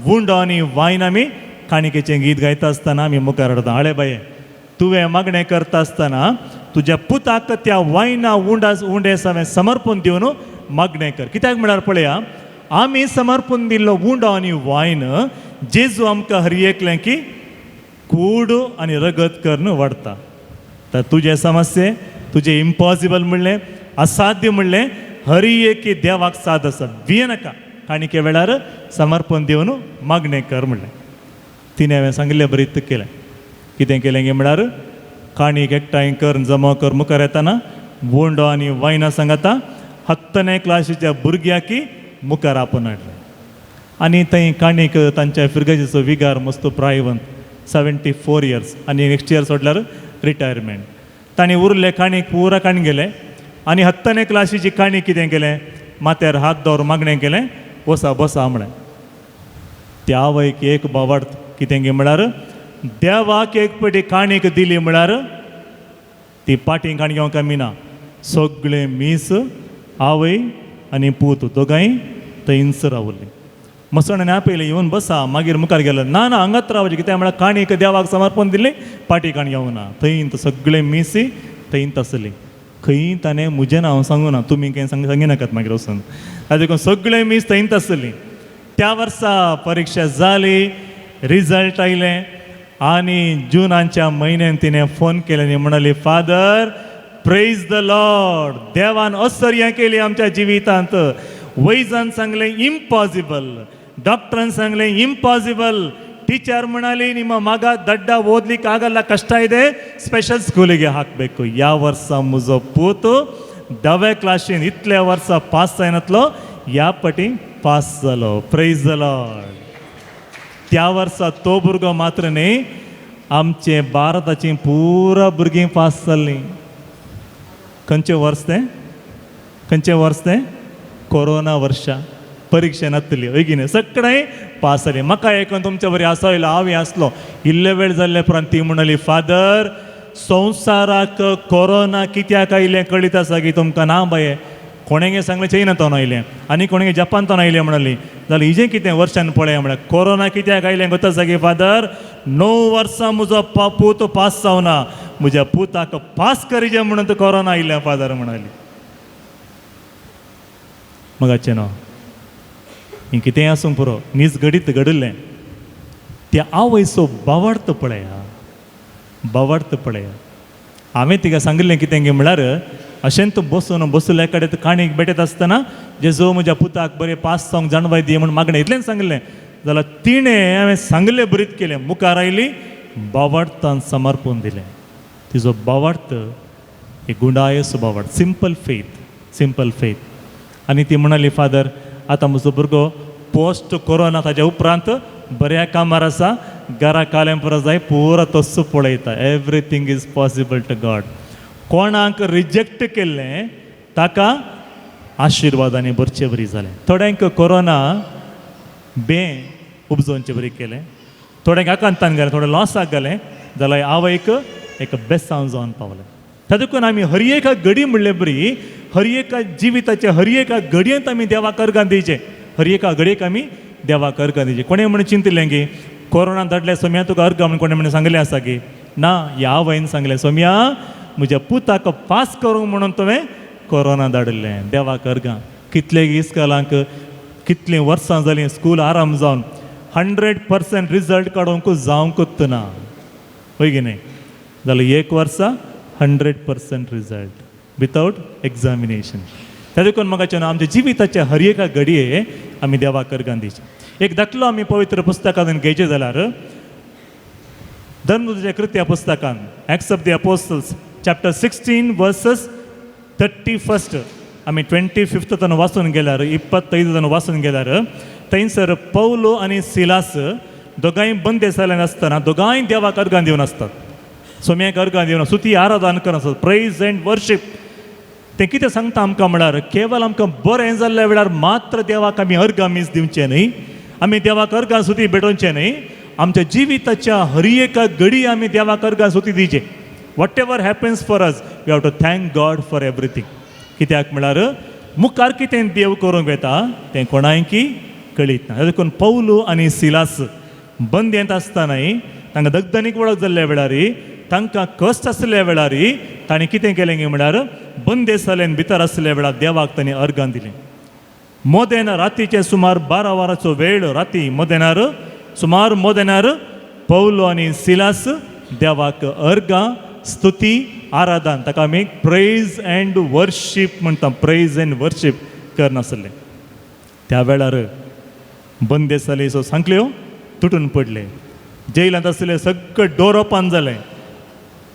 उंडो आनी वायन आमी काणिकेचें गीत गायता आसतना आमी मुखार हाडटा. आळे बाये तुवें मागणें करता आसतना तुज्या पुताक त्या वायना उंडा उंडे हांवें समर्पण दिवन मागणें कर. कित्याक म्हळ्यार पळया आमी समर्पण दिल्लो उंडो आनी वायन जेजू आमकां हर एकलें की कूड आनी रगत करून वाडटा. तर तुजें समस्ये तुजें इम्पॉसिबल म्हणलें असाध्य म्हणलें हर एक देवाक साद आसा, भिये नाका. काणिके वेळार समर्पण दिवन मागणें कर म्हणलें. तिणें हांवें सांगिल्लें बरी केलें. कितें केलें गे म्हळ्यार काणीक एकठांय कर जमा कर मुखार येतना बोंडो आनी वायना सांगाता हत्तने क्लासीच्या भुरग्याकी मुखार आपोवन हाडलें आनी थंय काणीक तांच्या फिरगजेचो विगार मस्त प्रायवंत 74 इयर्स आनी नेक्स्ट इयर सोडल्यार रिटायरमेंट. तांणी उरले काणीक पुरा काण गेले आनी हत्तने क्लासीची काणी कितें केलें माथ्यार हात दवर मागणें केलें बसा बसा म्हळें. त्या आवयक एक बावार्थ कितें गे म्हळ्यार देवाक एक पटी काणीक दिली म्हळ्यार ती पाटी काणी घेवंक कमी ना. सगळें मीस आवय आनी पूत दोगांय थंयच रावली. मसणान आपयलें येवन बसा मागीर मुखार गेलो ना ना हांगाच रावचें कित्याक म्हळ्यार काणीक देवाक समर्पण दिलें पाटी काणी घेवंक ना. थंय सगळें मिसी थंयच आसली. खंय ताणें म्हजें नांव हांव सांगूना तुमी कांय सांगिनाकात मागीर वचून ताजे देखून सगळें मीस थंयच आसली. त्या वर्सा परिक्षा जाली रिजल्ट आयलें आनी जुनाच्या म्हयन्यान तिणें फोन केले आनी म्हणाली फादर प्रेज the Lord, देवान असर्या केली आमच्या जिवितांत. वैजान सांगलें इम्पॉसिबल, डॉक्टरान सांगलें इम्पॉसिबल, टीಚರ್ म्हणाली ನಿಮ್ಮ ಮಗ ದಡ್ಡ ಓದ್ಲಿಕ್ಕೆ ಆಗಲ್ಲ ಕಷ್ಟ ಇದೆ ಸ್ಪೆಷಲ್ ಸ್ಕೂಲಿಗೆ ಹಾಕಬೇಕು. ह्या वर्सा म्हजो पूत दव्या क्लासीन इतल्या वर्सा पास जायनातलो ह्या पटी पास जालो. Praise the Lord. त्या वर्सा तो भुरगो मात्र न्ही आमचे भारताची पुरा भुरगीं पास जाल्लीं. खंयचें वर्स तें? खंयचें वर्स तें? कोरोना वर्षा. परिक्षा नासली हय की न्ही? सगळें पास जालीं. म्हाका एक तुमच्या बरी आसा येयलो हांव हें आसलो इल्ले वेळ जाल्ले उपरांत ती म्हणाली फादर संवसाराक कोरोना कित्याक आयलें कळीत आसा की तुमकां? ना बाये, कोणें सांगलें चैनांतून आयलें आनी कोणें जपानतून आयलें म्हणाली. जाल्यार हिजें कितें वर्षान पळय म्हळ्यार कोरोना कित्याक आयलें गोत आसा की फादर 9 वर्सां म्हजो पूत पास जावना, म्हज्या पुताक पास करिजे म्हणून तो कोरोना आयलें फादर म्हणाली. मगाचें न्हू हें कितेंय आसूंक पुरो नीज घडीत घडिल्लें. त्या आवयचो बावार्थ पळया, बावार्थ पळया. हांवें तिका सांगिल्लें कितें गे म्हळ्यार अशें तूं बसून बसुल्ल्या कडेन काणीक भेटयत आसतना जेजू म्हज्या पुताक बरें पास जावंक जाणवाय दी म्हूण मागणें इतलेंच सांगिल्लें. जाल्यार तिणें हांवें सांगिल्लें बरीत केलें मुखार आयली बावार्थान समर्पण दिलें. तिजो बावार्थ एक गुंडायसो बावार्थ, सिंपल फेथ, सिंपल फेथ. आनी ती म्हणाली फादर आतां म्हजो भुरगो पोस्ट कोरोना ताज्या उपरांत बऱ्या कामार आसा, घरा कालें पुरो जाय पुरो तस्सो पळयता. Everything is possible to God. कोणाक रिजेक्ट केल्लें ताका आशिर्वादांनी भरचे बरी जालें. थोड्यांक कोरोना बें उपजोवचे बरी केलें, थोड्यांक आकांतान घालें, थोडे लॉसाक घालें, जाल्यार आवयक एक बेसांव जावन पावलें. त्या देखून आमी हर एका घडी म्हणले बरी हर एका जिविताच्या हर एका घडयेंत आमी देवाक अर्गां दिवचें, हर एका घडयेक आमी देवाक अर्गां दिवचें. कोणें म्हणून चिंतिल्लें की कोरोना धाडल्या सोम्या तुका अर्गां म्हणून कोणें म्हणून सांगलें आसा की ना? ह्या आवयन सांगलें सोम्या म्हज्या पुताक पास करूंक म्हणून तुवें कोरोना धाडिल्लें, देवाक अर्गां. कितले इस्कॉलांक कितलीं वर्सां जालीं स्कूल आराम जावन 100% रिजल्ट काडूंक जावंकूच ना, हय की न्ही? जाल्यार एक वर्सा 100% रिजल्ट वितावट एग्जामिनेशन. त्या देखून म्हाका आमच्या जिविताच्या हर एका घडये आमी देवाक अर्गां दिवचें. एक दाखलो आमी पवित्र पुस्तकांतून घेयचें जाल्यार धर्मदूताच्या कृत्या पुस्तकान Acts of the Apostles chapter 16 verses 31 आमी 25 वाचून गेल्यार 25 वाचून गेल्यार थंयसर पौलो आनी सिलास दोगांय बंदेसाल्यान आसतना दोगांय देवाक अर्गां दिवन आसतात, सोम्याक अर्गां दिवन स्तुती आराधन करत आसतात, प्रेज अँड वर्शीप. तें कितें सांगता आमकां म्हळ्यार केवल आमकां बरें जाल्ल्या वेळार मात्र देवाक आमी अर्गां मीस दिवचें न्हय, आमी देवाक अर्गां स्तुती भेटोवचें न्हय. आमच्या जिविताच्या हर एका घडी आमी देवाक अर्गां स्तुती दिवचें. Whatever happens for us we have to thank God for everything. कित्याक म्हळ्यार मुखार कितें देव करूंक येता तें कोणायकी कळीत ना. देखून पौलू आनी सिलास बंदेंत आसतनाय तांकां दगदनीक वळख जाल्ल्या वेळार तांकां कश्ट आसल्या वेळार तांणी कितें केलें गे म्हळ्यार बंदेसालेन भितर आसल्या वेळार देवाक तांणी अर्गां दिलीं. मोदेन रातीचे सुमार 12 वरांचो वेळ राती मोदेनार सुमार मोदेनार पौलो आनी सिलास देवाक अर्गां स्तुती आराधन ताका आमी प्रेज अँड वर्शीप म्हणटा, प्रेज अँड वर्शीप करनासले. त्या वेळार बंदेसाले सो सांकल्यो तुटून पडले, जेलांत आसले सगळे डोर ओपन जालें.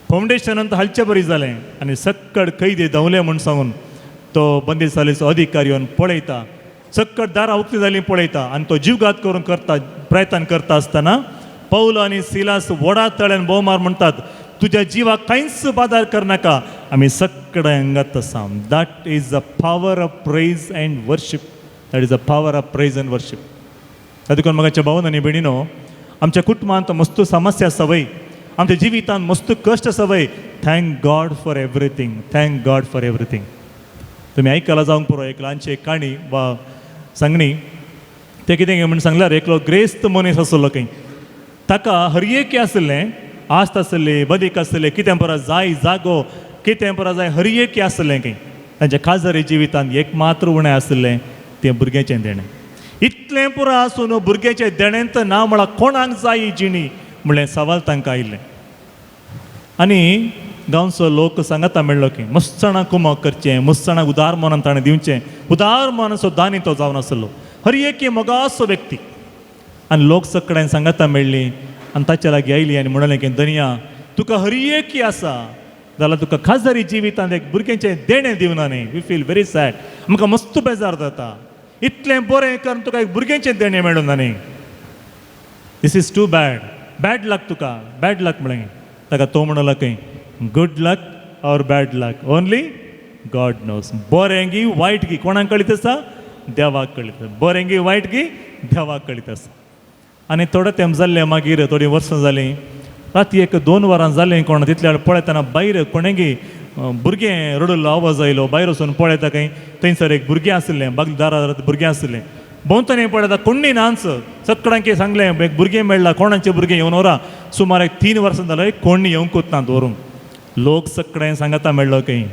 फावंडेशनांत हालचे बरी जालें आनी सक्कड कैदी धांवले म्हूण सांगून तो बंदीशालेचो अधिकारी येवन पळयता, सक्कड दारां उक्ती जालीं पळयता आनी तो जीवघात करूंक करता प्रयत्न करता आसतना पौल आनी सिलास वडा तळ्यान भोवमार म्हणटात, तुज्या जिवाक कांयच बादार करनाका, आमी सगळे अंगात आसा. That is the power of praise and worship. That is the power of praise and worship. देखून म्हाका भावन आनी भयणीनो, आमच्या कुटुंबांत मस्त समस्या आसा वय, आमच्या जिवितांत मस्त कश्ट आसा वय, thank God for everything, thank God for everything. तुमी आयकलां जावंक पुरो एक ल्हानशी एक काणी वा सांगणी. तें कितें म्हूण सांगल्यार, एकलो ग्रेस्त मनीस आसलो खंय, ताका हर एक आसलें, आस्त आसली, बदीक आसलें, कितें परा जाय जागो, कितें परा जाय हर एक आसलें खंय. तांच्या खाजरी जिवितांत एक मात्र उणें आसलें, तें भुरग्याचें देणें. इतलें पुरो आसून भुरग्याचें देणें तर ना म्हळ्यार कोणाक जाय ही जिणी म्हणलें सवाल तांकां आयिल्लें. आनी गांवचो लोक सांगाता मेळ्ळो की मस्तणां कुमक करचें, मस्तणाक उदार मनान ताणें दिवचें, उदार मनाचो दानी तो जावन आसलो, हर एक मोगासो व्यक्ती. आनी लोक सगळ्यान सांगाता मेळ्ळी आनी ताच्या लागीं आयली आनी म्हणलें की धनया, तुका हर एक आसा जाल्यार तुका खाजरी जिवितांत एक भुरग्यांचें देणें दिवना न्ही. We feel very sad, आमकां मस्त बेजार जाता, इतलें बरें करून तुका एक भुरग्यांचें देणें मेळूना न्ही. This is too bad, bad luck तुका, बॅड लक म्हणलें. ताका तो म्हणलो खंय, good luck or bad luck only God knows. बरें गी वायट गी कोणाक कळीत आसा? देवाक कळीत. बरें गी वायट गी देवाक कळीत आसा. आनी थोडो तेंप जाल्लें, मागीर थोडीं वर्सां जालीं, राती एक 2 वरां जालीं कोण तितल्या पळयतना भायर कोणेगी भुरगें रडुल्लो आवाज आयलो. भायर वचून पळयता खंय, थंयसर एक भुरगें आसलें, बागले दारार भुरगें आसलें. भोंवतणी पळयता कोण्णी नाच. सगळ्यांक सांगलें, एक भुरगें मेळ्ळां, कोणाचें भुरगें येवन व्हरा. सुमार एक 3 वर्सां जालें कोण्णी येवंकूच ना दवरूंक. लोक सगळ्यांक सांगता मेळ्ळो खंय,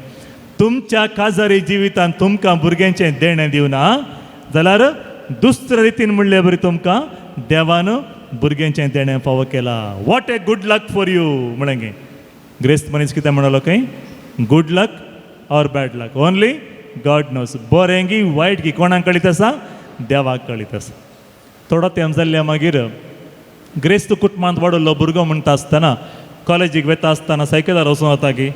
तुमच्या काजारी जिवितांत तुमकां भुरग्यांचें देणें दिवना जाल्यार दुसरे रितीन म्हणले बरी तुमकां देवान भुरग्यांचें देणें फावो केलां. What a good luck for you म्हणलें. ग्रेस्त मनीस कितें म्हणलो खंय, good luck or bad luck only God knows. बरें गी वायट गी कोणाक कळीत आसा? देवाक कळीत आसा. थोडो तेंप जाल्ल्या मागीर ग्रेस्त कुटुंबांत वाडवल्लो भुरगो म्हणटा आसतना कॉलेजीक वता आसतना सायकलार वचूं जाता की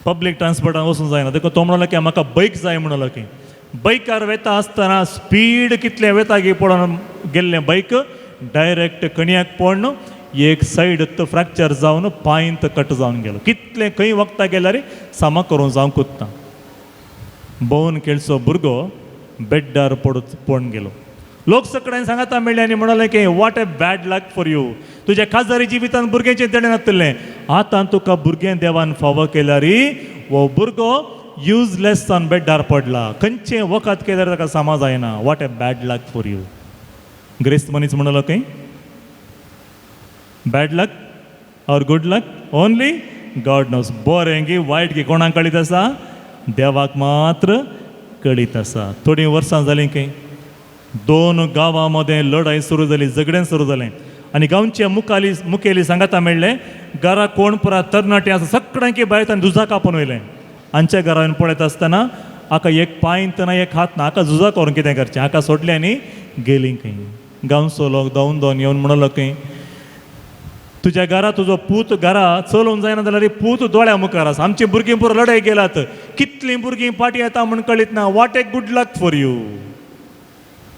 पब्लीक ट्रान्सपोर्टान वचूंक जायना. देखून तो म्हणलो की म्हाका बैक जाय म्हणलो की बैकार वता आसतना स्पीड कितलें वता की पळोवन गेल्लें बैक डायरेक्ट कणयाक पडून एक सायड फ्रॅक्चर जावन पांयंत कट जावन गेलो. कितलें खंय वखदां गेल्यार सामा करूंक जावंकूच ना. भोंवन खेळचो भुरगो बेड्डार पडत पडून गेलो. लोक सगळ्यांनी सांगाता मेळ्ळे आनी म्हणलें की what a bad luck for you, तुज्या खाजरी जिवितान भुरग्यांचें देणें नासलें, आतां तुका भुरगें देवान फावो केल्यार हो भुरगो युजलेस जावन बेड्डार पडला, खंयचें वखद केल्यार ताका सामा जायना. What a bad luck for you. ग्रेस्त मनीस म्हणलो खंय, bad luck or good luck only God knows. बरें गी वायट गी कोणाक कळीत आसा? देवाक मात्र कळीत आसा. थोडीं वर्सां जालीं खंय, 2 गांवां मदें लढाई सुरू जाली, झगडें सुरू जालें आनी गांवचे मुखाली मुखेली सांगाता मेळ्ळे, घरा कोण पुरा तरणाटे आसा सगळ्यांकी भायर ताणें झुजाक आपोवन वयलें. आमच्या घरान पळयता आसतना हाका एक पांय ना एक हात ना, हाका झुजा करून कितें करचें, हाका सोडलें आनी गेलीं खंय. गांवचो लोक धांवन धांवन येवन म्हणलो खंय, तुज्या घरा तुजो पूत घरा चलोवंक जायना जाल्यार पूत दोळ्या मुखार आसा, आमची भुरगीं पुरो लढाई गेलात, कितलीं भुरगीं फाटीं येता म्हूण कळीत ना. What a good luck for you.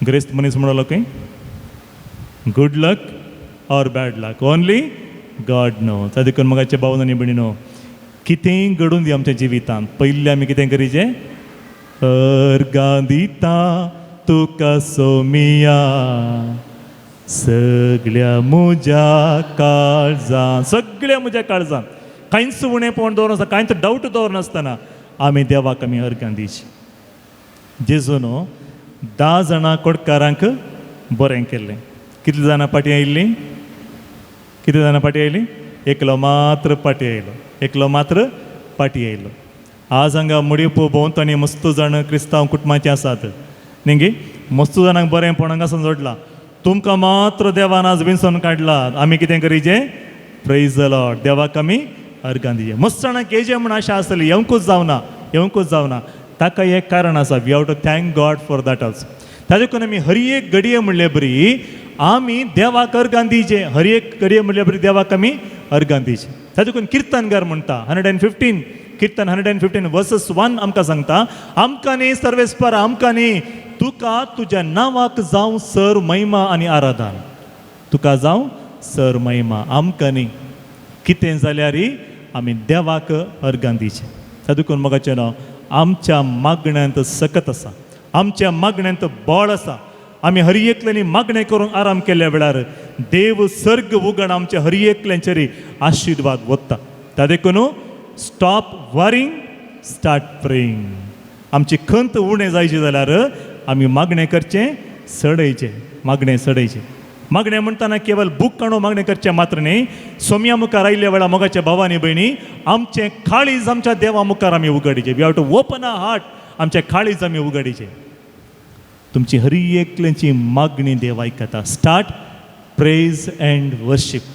ग्रेस्त मनीस म्हणलो खंय, good luck or bad luck only God knows. देखून मगाचे भाव आनी भयणीनो, कितेंय घडून दी आमच्या जिवितांत, पयलीं आमी कितें करीचें? अर्गां दिता तुका सोमिया सगळ्या म्हज्या काळजान, सगळ्या म्हज्या काळजान, कांयच उणेपण दवरनासतना, कांयच डावट दवरनासतना आमी देवाक आमी अर्गां दिवची. जेजून 10 जाणां कोटकारांक बरें केल्लें. कितली जाणां फाटीं आयिल्लीं? कितली जाणां फाटीं आयलीं? एकलो मात्र फाटीं आयलो, एकलो मात्र फाटीं आयलो. आज हांगा मुडीपो भोंवतणी मस्त जाण क्रिस्तांव कुटुंबाचे आसात न्ही गी, मस्त जाणांक बरेंपण हांगासून जोडलां, तुमकां मात्र देवान आज विंचोन काडला. आमी कितें करीचें? प्रेज the Lord, देवाक आमी अर्गां दिवचें. मस्त जाणांक येजे म्हूण आशा आसतली, येवंकूच जावना, येवंकूच जावना, ताका एक कारण आसा. We have to thank God for that also. ताजे देखून आमी हर एक घडये म्हणले बरी आमी देवाक अर्गां दिवचें. हर एक घडये म्हणल्यार देवाक आमी अर्गां दिवचें. ताचे देखून किर्तनकार म्हणटा 115 किर्तन 115 verses 1 आमकां सांगता, आमकां न्ही सर्वेस्पर, आमकां न्ही, तुका तुज्या नांवाक जावं सर महिमा आनी आराधन. तुका जावं सर महिमा, आमकां न्ही. कितें जाल्यार आमी देवाक अर्गां दिवचें. तातूंत देखून मोगाचें नांव, आमच्या मागण्यांत सकत आसा, आमच्या मागण्यांत बळ आसा. आमी हर एकल्यांनी मागणें करूंक आराम केल्ल्या वेळार देव सर्ग उगड आमच्या हर एकल्यांचेर आशिर्वाद वता. ता देखून stop worrying, start praying. आमची खंत उणें जायची जाल्यार आमी मागणें करचें सडयचें, मागणें सडयचें. मागणें म्हणटाना केवल बूक काडून मागणें करचें मात्र न्ही. सोमया मुखार आयिल्ल्या वेळार, मोगाच्या भावानी भयणी, आमचें काळीज आमच्या देवा मुखार आमी उगडीचें. We have to open a heart. आमचें काळीज आमी उगडीचें. तुमची हरी एकल्याची मागणी देव आयकता. Start praise and worship.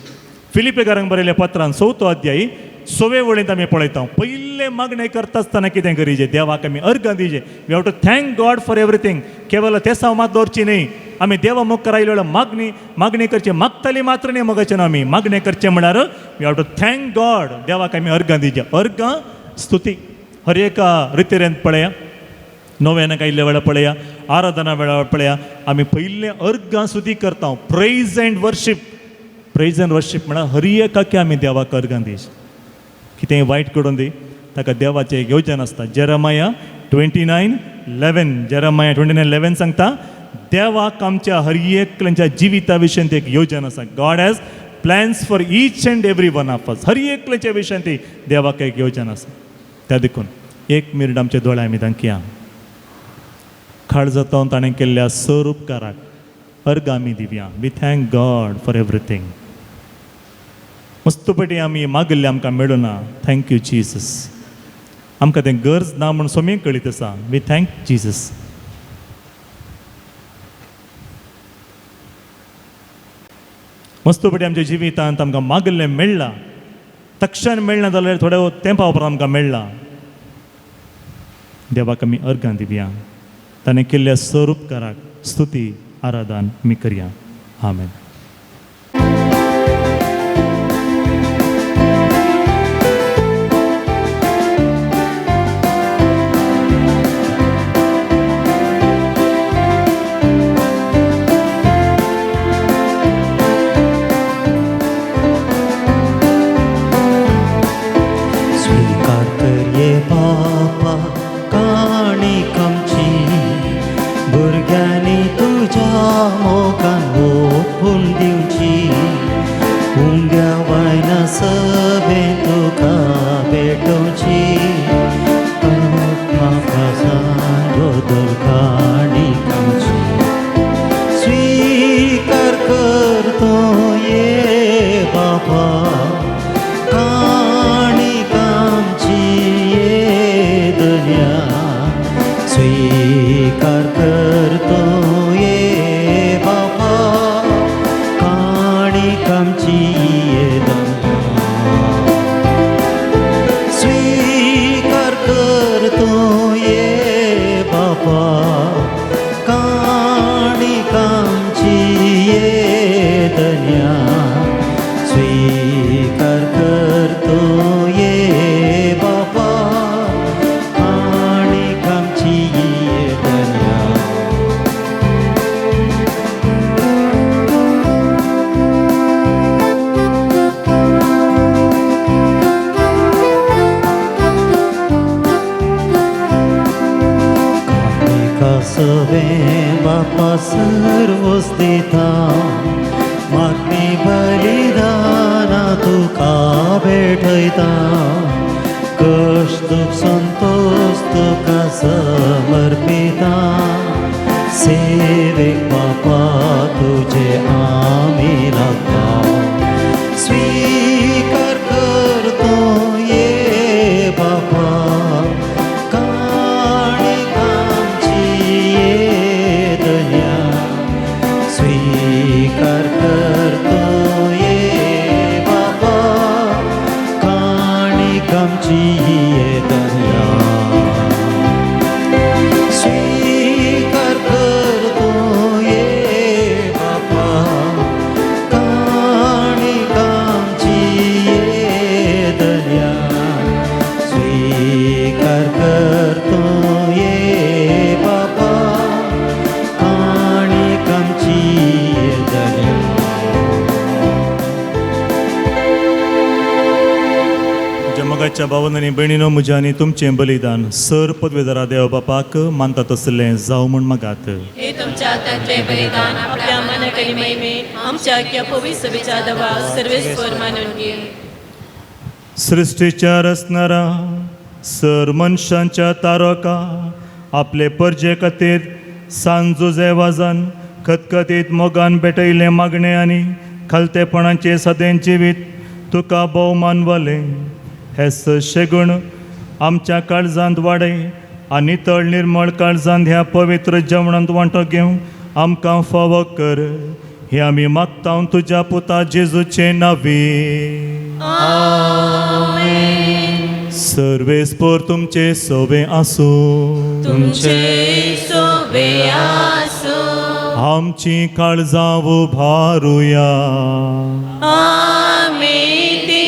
फिलिपेकारांक बरयल्या पत्रान चवथो अध्यायी सवे वळींत आमी पळयता, पयले मागणें करता आसतना कितें करीजे? देवाक आमी अर्गां दिवचे. We have to thank God for everything. केवल तेसांव मात दवरची न्ही. आमी देवा मुखार आयिल्ल्या वेळार मागणी मागणी करची, मागतली मात्र न्ही. मोगाचें आमी मागणें करचें म्हळ्यार we have to thank God. देवाक आमी अर्गां दिवचे, अर्गां स्तुती. हर एका रितेरेंत पळया, नव्यानं आयिल्ल्या वेळार पळया, आराधना वेळार पळया, आमी पयलें अर्गां स्तुती करता. Praise and worship. Praise and worship म्हळ्यार हर एकाकी आमी देवाक अर्गां दिवचें. कितेंय वायट करून दी, ताका देवाचें एक योजन आसता. Jeremiah 29:11, Jeremiah 29:11 सांगता, देवाक आमच्या हर एकल्यांच्या जिविता विशयन एक योजन आसा. God has plans for each and every one of us. हर एकल्याच्या विशयान ती देवाक एक योजन आसा. त्या देखून एक मिनट आमच्या दोळे आमी धांकया. काळजांत ताणें केल्ल्या सर उपकाराक अर्गां आमी दिवया. We thank God for everything. मस्तपटी आमी मागिल्लें आमकां मेळुना. Thank you Jesus. आमकां तें गरज ना म्हूण सोमी कळीत आसा. We thank Jesus. मस्तपटी आमच्या जिवितांत आमकां मागिल्लें मेळ्ळां. तक्षण मेळना जाल्यार थोड्या तेंपा उपरांत आमकां मेळ्ळां. देवाक आमी अर्गां दिवया. ताणें केल्ल्या सर उपकाराक स्तुती आराधन आमी करया. आमेन. स्वीकार कर ये बापा काणीक आमची, भुरग्यांनी तुज्या मोगान ओपून दिवची. उंड्या वायना सभें तुका भेटोवची. बदल काणीक आमची. स्वीकार करतो ये बाबा काणीक आमची ये दुनिया. स्वीकार करतो ये बाबा काणीक आमची ये दुनिया. स्वीकार करतो ये बाबा काणीक आमची ये दुनिया. स्वीकार करतो ये बाबा काणीक आमची ये दुनिया. सवें बापा सर्वस दिता, मागणी बलिदाना तुका भेटयता. कश्ट दुख संतोष तुका समर्पिता. सेवेक बापा तुजे आमी लागता. स्वीकार करतो ये बापा काणीक आमची ये दुनिया. स्वीकार करतो ये बाबा काणीक आमची ये दुनिया. स्वीकार करतो ये मोगाच्या भावनांनी भयणीनो म्हज्या आनी तुमचें बलिदान सर पदवेदारा देव बापाक मानता तसलें जावं म्हूण मागात. हे तुमच्या हातांतले बलिदान आपल्या मनाक आनी महिमे आमच्या आख्या पवित्र सभेच्या दवा सर्वेस्वर मानून घे. सृश्टीच्या रचणारा सर मनशांच्या तारका आपले परजे खातीर सांजुजे वाजान खतखतीत मोगान भेटयलें मागणें आनी खालतेपणाचें सदें जिवीत तुका भोवमान वालें. हे शेगुण आमच्या काळजांत वाडय आनी तळ निर्मळ काळजांत ह्या पवित्र जेवणांत वांटो घेवंक आमकां फावो कर. हें आमी मागता तुज्या पुता जेजूचे नांवी. सर्वेस्पर तुमचे सोबे आसूं. तुमचे सोबे आसूं. आमची काळजां उभारुया. आमी ती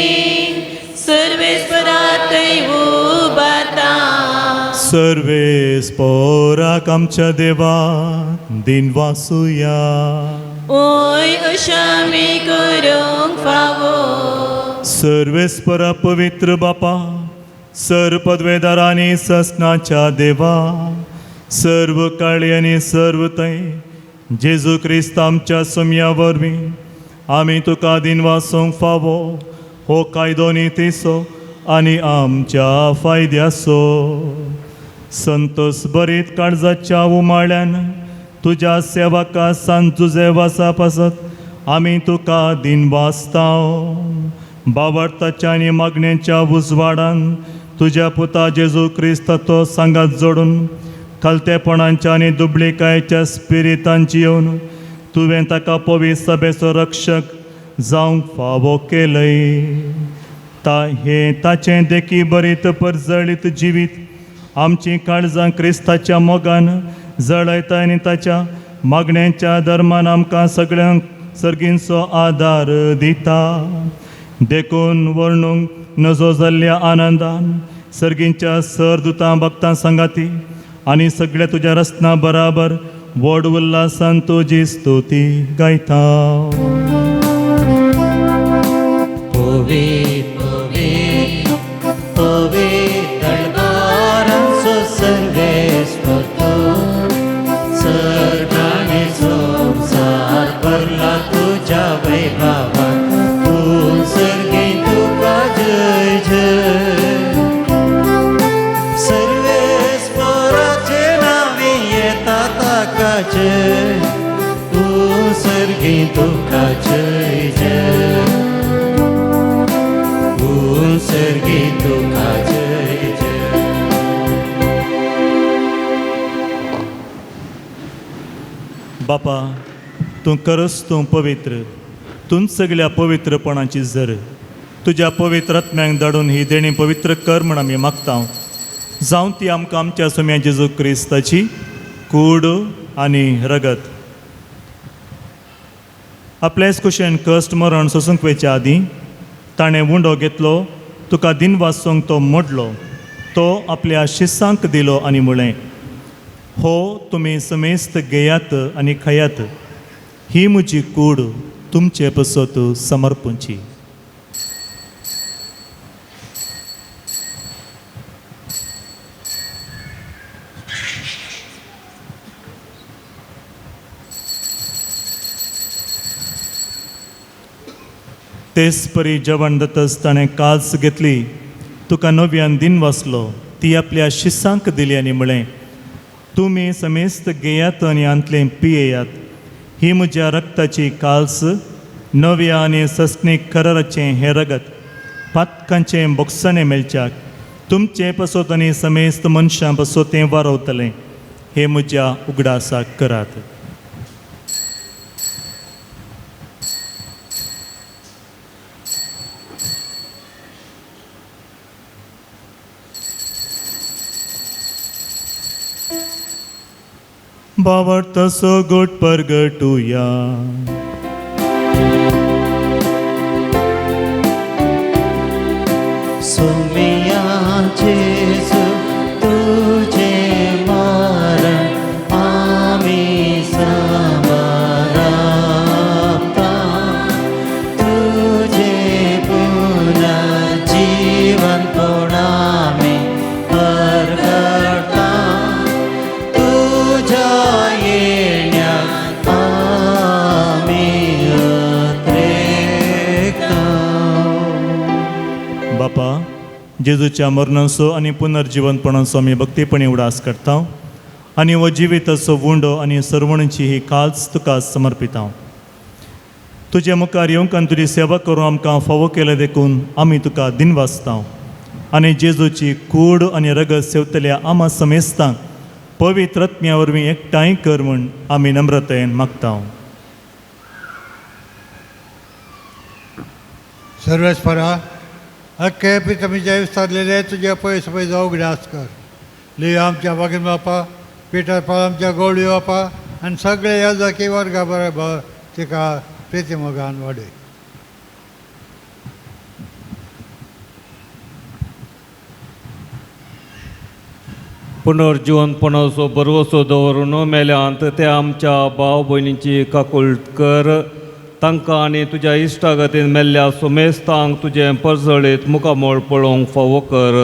सर्वेस्परातय उबाता. सर्वेस्पराक आमच्या देवा दिन वासुया. ओय अशा आमी करूंक फावो. सर्वेस्परा पवित्र बापा, सर पदवेदारांनी ससनाच्या देवा, सर्व काळी आनी सर्व थंय जेजू क्रिस्त आमच्या सोम्या वरवीं आमी तुका दिनवासूंक फावो. हो कायदो नितीचो आनी आमच्या फायद्याचो. संतोस बरीत काळजाच्या उमाळ्यान तुज्या सेवका सांत तुजे वासा पासत आमी तुका दिनवासताव. बावडताच्या आनी मागणेच्या उजवाडान तुज्या पुता जेजू क्रिस्ताचो सांगात जोडून खालतेपणाच्या आनी दुबळीकायेच्या स्पिरितान जियोवन तुवें ताका पवित्र सभेचो रक्षक जावंक फावो केलय. ता हें ताचें देखी बरीत परजळीत जिवीत आमचीं काळजां क्रिस्ताच्या मोगान जळयता आनी ताच्या मागण्यांच्या धर्मान आमकां सगळ्यांक सर्गींचो आदार दिता. देखून वर्णूंक नजो जाल्ल्या आनंदान सर्गींच्या सर दुतां भक्तां सांगाती आनी सगळ्या तुज्या रचना बराबर व्हड उल्हासान तुजी स्तुती गायता. तुका जय जय, सर्गी तुका जय जय. बापा, तूं खरोच तूं पवित्र, तूं सगळ्या पवित्रपणाची जर तुज्या पवित्र आत्म्यांक धाडून ही देणी पवित्र कर म्हण आमी मागता. जावं ती आमकां आमच्या सोम्या जेजू क्रिस्ताची कूड आनी रगत. आपल्याच कुशेन कश्ट मरण सोसूंक वयच्या आदीं ताणें उंडो घेतलो, तुका दिनवासूंक तो मोडलो, तो आपल्या शिसांक दिलो आनी म्हळें, हो तुमी समेस्त घेयात आनी खायात, ही म्हजी कूड तुमचे पसत समर्पूंची. तेच परी जेवण जातच ताणें काज घेतली, तुका नव्यान दिन वाचलो, ती आपल्या शिसांक दिली आनी म्हळें, तुमी समेस्त घेयात आनी आंतलें पियेयात, ही म्हज्या रक्ताची काल्स, नव्या आनी सस्नीक कराराचें हें रगत पातकांचें बोगसणें मेळच्याक तुमचें पसत आनी समेस्त मनशां पसत तें वारवतलें. हें म्हज्या उगडासाक करात. बावर तसो गोट परगटुया. सोमिया जेजू तुझे मरण आमी समर्पता, तुझे पुनर्जीवन जेजूच्या मरणाचो आनी पुनर्जिवनपणाचो आमी भक्तीपणी उडास करता आनी हो जिविताचो उंडो आनी सर्वणची ही काळच तुका समर्पिता. तुजे मुखार येवंक आनी तुजी सेवा करूं आमकां फावो केलें देखून आमी तुका दिनवासता आनी जेजूची कूड आनी रगत सेवतल्या आमा समेस्तांक पवित्र आत्म्या वरवीं एकठांय कर म्हूण आमी नम्रतायेन मागता. सर्वेस्परा अख्खे पितमीच्या विस्तारलेले तुजे पयस पयस उगडास कर. लियो आमच्या बागीन बापा, पिटर पाळ आमच्या गोळी बापा आनी सगळे ह्या जाकी वर्गा बरोबर तिका प्रिती मोगान वाडय. पुनर्जिवनपणाचो बरवसो दवरून मेल्यांत ते आमच्या भाव भयणींची काकुळट कर. तांकां आनी तुज्या इश्टागतीन मेल्ल्या सुमेस्तांक तुजें परजळीत मुखामळ पळोवंक फावो कर.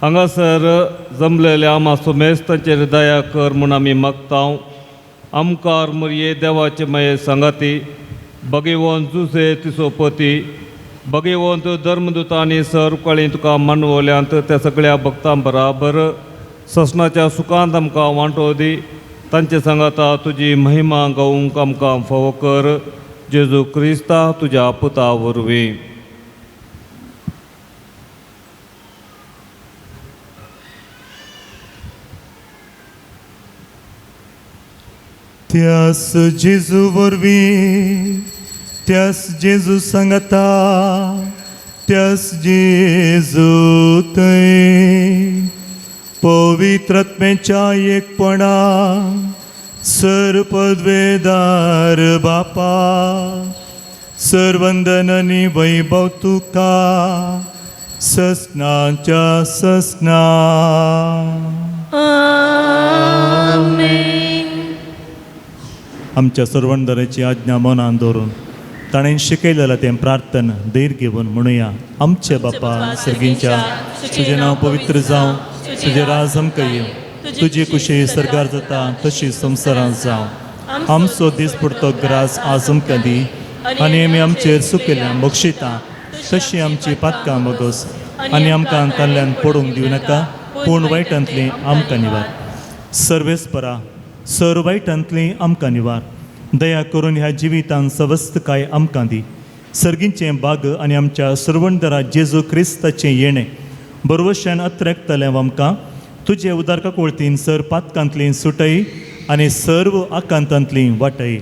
हांगासर जमलेल्या आमा सुमेस्तांचेर दया कर म्हूण आमी मागता. आमकार मुरये देवाचे मये सांगाती बगेवन जुसे तिसोपती भगवंत धर्मदूतांनी सरकळी तुका मानवल्यांत त्या सगळ्या भक्तां बराबर ससनाच्या सुखांत आमकां वांटो दी. तांचे सांगाता तुजी महिमा गावूंक आमकां फावो कर. जेजू क्रिस्ता तुज्या पुता वरवीं. त्यास जेजू वरवीं, त्यास जेजू सांगता, त्यास जेजू थंय पवित्र आत्म्याच्या एकपणा सर पदवेदार बापा सरवंदन आनी वैभव तुका ससनाच्या ससना. आमच्या सर्वंदराची आज्ञा मनान दवरून ताणें शिकयलेलें तें प्रार्थना धैर्य घेवन म्हणुया. आमचे बापा सर्गींच्या, तुजें नांव पवित्र जावं, तुजें राज आमकां येवं, तुजी कुशी सरकार जाता तशी संवसारांत जावं. आमचो दीस पुरतो ग्रास आज आमकां दी आनी आमी आमचेर सुकिल्ल्यान बक्षिता तशी आमची पातकां बगस आनी आमकां ताल्ल्यान पडूंक दिवं नाका, पूण वायटांतली आमकां निवार. सर्वेस्परा सर वायटांतली आमकां निवार. दया करून ह्या जिवितान सवस्तकाय आमकां दी. सर्गींचें बाग आनी आमच्या सर्वंदरा जेजू क्रिस्ताचें येणें बरवशान अत्रेकतलें आमकां तुजे उदार काकुळतीन सर पातकांतली सुटय आनी सर्व आकांतांतली वाटय.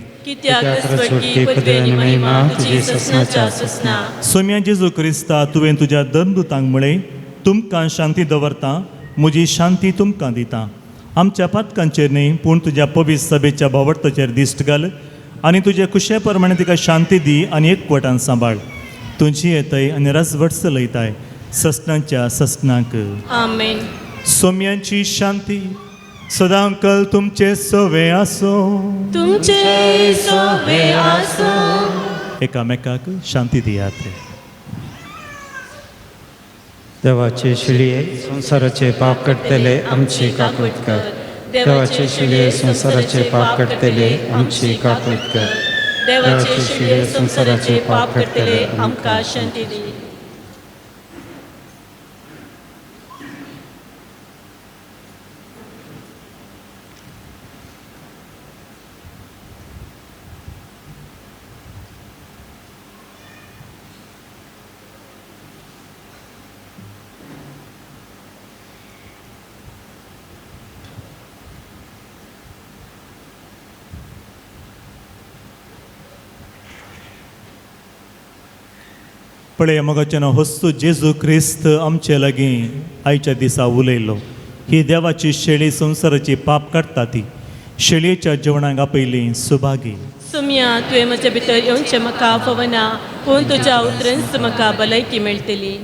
सोम्या जेजू क्रिस्ता, तुवें तुज्या धर्मदूतांक म्हळें, तुमकां शांती दवरता, म्हजी शांती तुमकां दिता. आमच्या पातकांचेर न्ही पूण तुज्या पवित्र सभेच्या भावडताचेर दिश्ट घाल आनी तुजे कुशे प्रमाणे तिका शांती दी आनी एकवटान सांबाळ. तुजी येतय आनी रसवट चलयताय ससनाच्या ससनाक. आमेन. सोम्यांची शांती सदांकल तुमचे सवे आसूं. तुमचे सोवे आसूं. एकामेकाक शांती दियात. देवाचे शिळये संवसाराचे पाप काडटले आमची काकूत कर. देवाचे शिळये संवसाराचे पाप काडटले आमची काकूत कर. देवाचे शिळये संवसाराचे पाप काडटले आमकां शांती दी. पळय मोगाचें नांव हस्तू जेजू क्रिस्त आमचे लागीं आयच्या दिसा उलयलो. ही देवाची शेळी संवसाराची पाप काडटा ती शेळयेच्या जेवणाक आपयली सुभागी. सुम्या, तुवें म्हजे भितर येवचें म्हाका फावना, पूण तुज्या उतरांच म्हाका भलायकी मेळटली.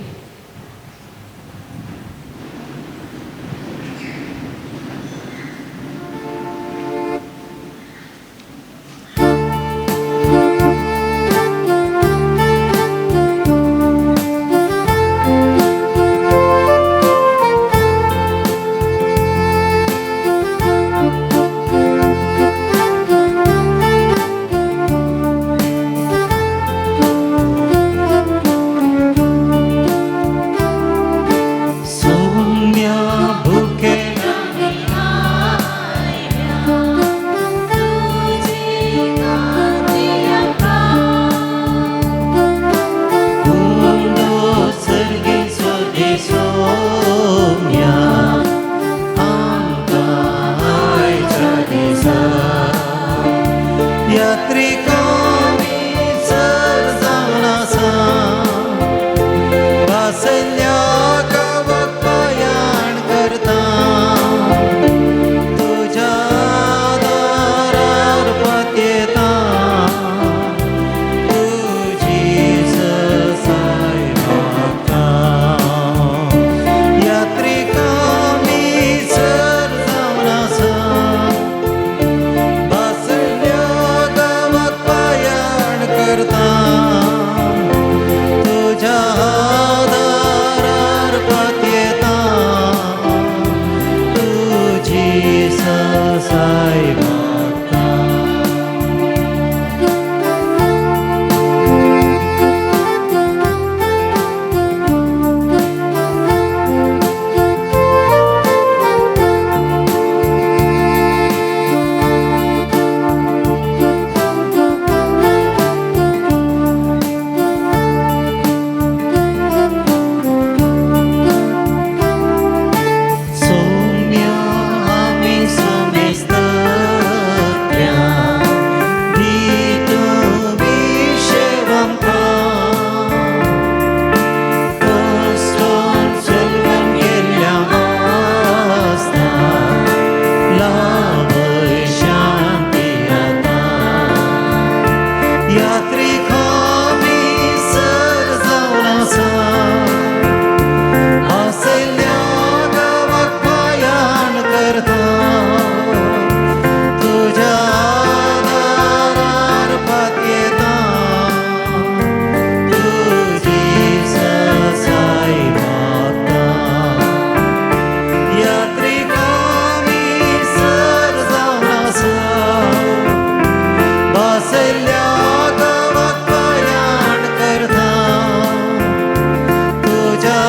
यात्रिकां सर जावन आसा भासल्या गांवाक पायाण करता तुज्या दारार पातयेता तुजी ससाय मागता यात्रिकां सर जावन आसा भासल्या गांवाक पायाण करता तुज्या दारार पातयेता तुजी ससाय मागता. सौम्या आमी सोमेस्तल्या दी तूं विशेव आमकां कश्टान चलवन गेल्ल्या आसता लाभय शांती आतां यात्रिकां आमी सर जावन आसा आसल्या गांवाक पायाण करता तुज्या दारार पातयेता तुजी ससाय मागता यात्रिकां आमी सर जावन आसा भासल्या गांवाक पायाण करता तुज्या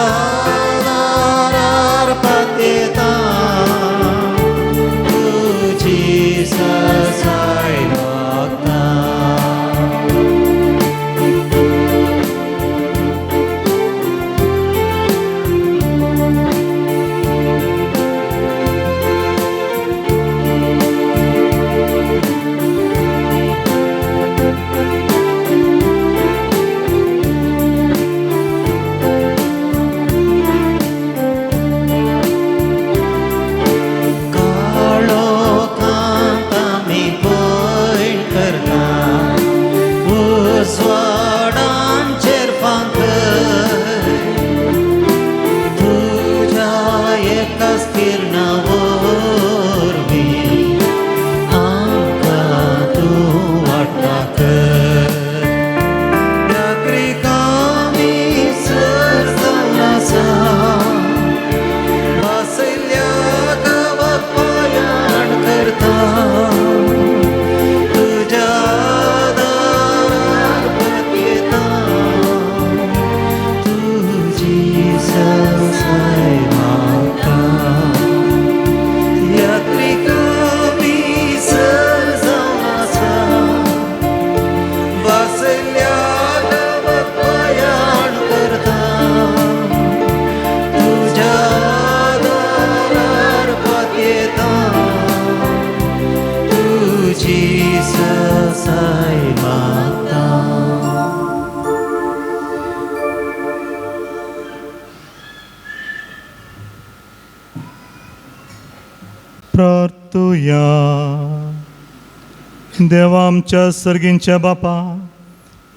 दारार पातयेता तुजी ससाय मागता. काळोखांत आमी पयण करता उजवाडांचेर फांकय तुज्या एकाच किरणा वरवीं आमकां तूं वाट दाखय. यात्रिकां आमी सर जावन आसा भासल्या गांवाक पायाण करता तुज्या दारार पातयेता तुजी ससाय मागता. यात्रिकां आमी सर जावन आसा भासल्या गांवाक पायाण करता तुज्या दारार पातयेता तुजी ससाय मागता. प्रार्थुया. देवा आमच्या सर्गींच्या बापा,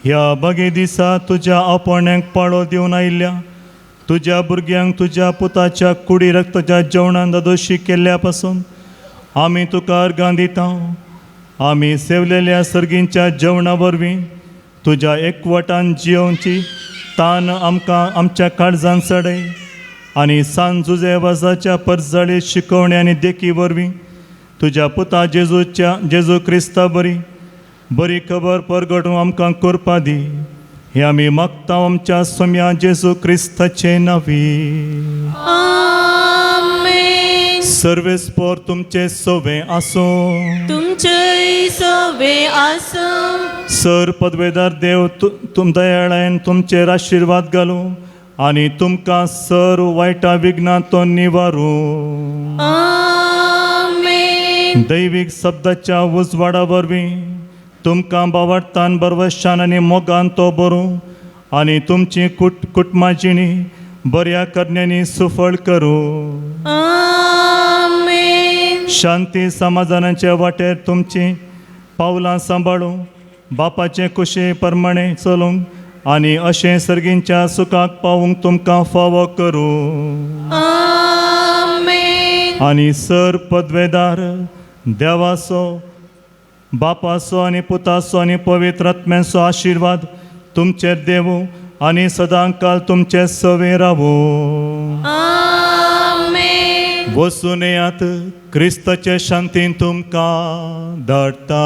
ह्या बगे दिसा तुज्या आपण्याक पाळो दिवन आयिल्ल्या तुज्या भुरग्यांक तुज्या पुताच्या कुडी रक्ताच्या जेवणान दादोशी केल्ल्या पासून आमी तुका अर्गां दिता. आमी सेवलेल्या सर्गींच्या जेवणा वरवीं तुज्या एकवटान जियोवची तान आमकां आमच्या काळजान चडय आनी सान जुजे वाजाच्या परजळी शिकवणी आनी देखी वरवीं तुज्या पुता जेजूच्या जेजू क्रिस्ता बरी बरी खबर परगटून आमकां करपा दी. हे आमी मागता आमच्या सोम्या जेजू क्रिस्ताचे नांवी. आमेन. सर्वेस्पोर तुमचे सोवे आसूं. तुमचेय सोवे आसूं. सर पदवेदार देव तुम दयाळायन तुमचेर आशिर्वाद घालूं आनी तुमकां सर वायटा विघ्नां तो निवारूं. आमेन. दैवीक शब्दाच्या उजवाडा वरवीं तुमकां बावडतान बरवशान आनी मोगान तो बरूं आनी तुमची कुटुंबा जिणी बऱ्या करण्यांनी सुफळ करूं। आमेन। शांती समाधानाच्या वाटेर तुमची पावलां सांबाळूं, बापाचे कुशे प्रमाणे चलूंक आनी अशें सर्गींच्या सुखाक पावूंक तुमकां फावो करूं। आमेन। आनी सर पदवेदार देवाचो बापाचो आनी पुताचो आनी पवित्र आत्म्याचो आशिर्वाद तुमचेर देवूं आनी सदांकाल तुमचे सवे रावूं। आमेन। वचून येयात, क्रिस्ताचे शांतीन तुमकां धाडटा।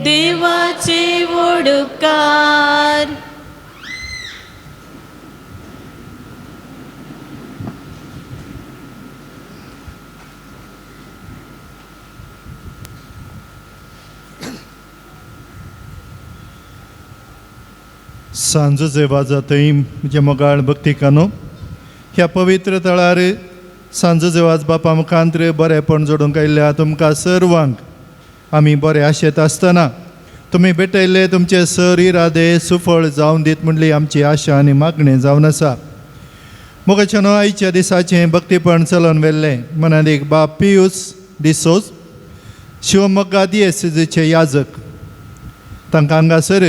देवाचे वडकार। सांजचे वाजातय म्हजे मोगाळ भक्तिकानो, ह्या पवित्र तळार सांजचे वाज बापा मुखांत बरेपण जोडूंक आयिल्ल्या तुमकां सर्वांक आमी बरे आशेत आसतना तुमी भेटयल्ले तुमचे सर इरादे सुफळ जावन दीत म्हणली आमची आशा आनी मागणें जावन आसा। मोगाच्यानो, आयच्या दिसाचें भक्तीपण चलोवन व्हेल्लें मनांत बाप पियूस डिसोज, शिवमोग्गा दियेसीचे याजक, तांकां हांगासर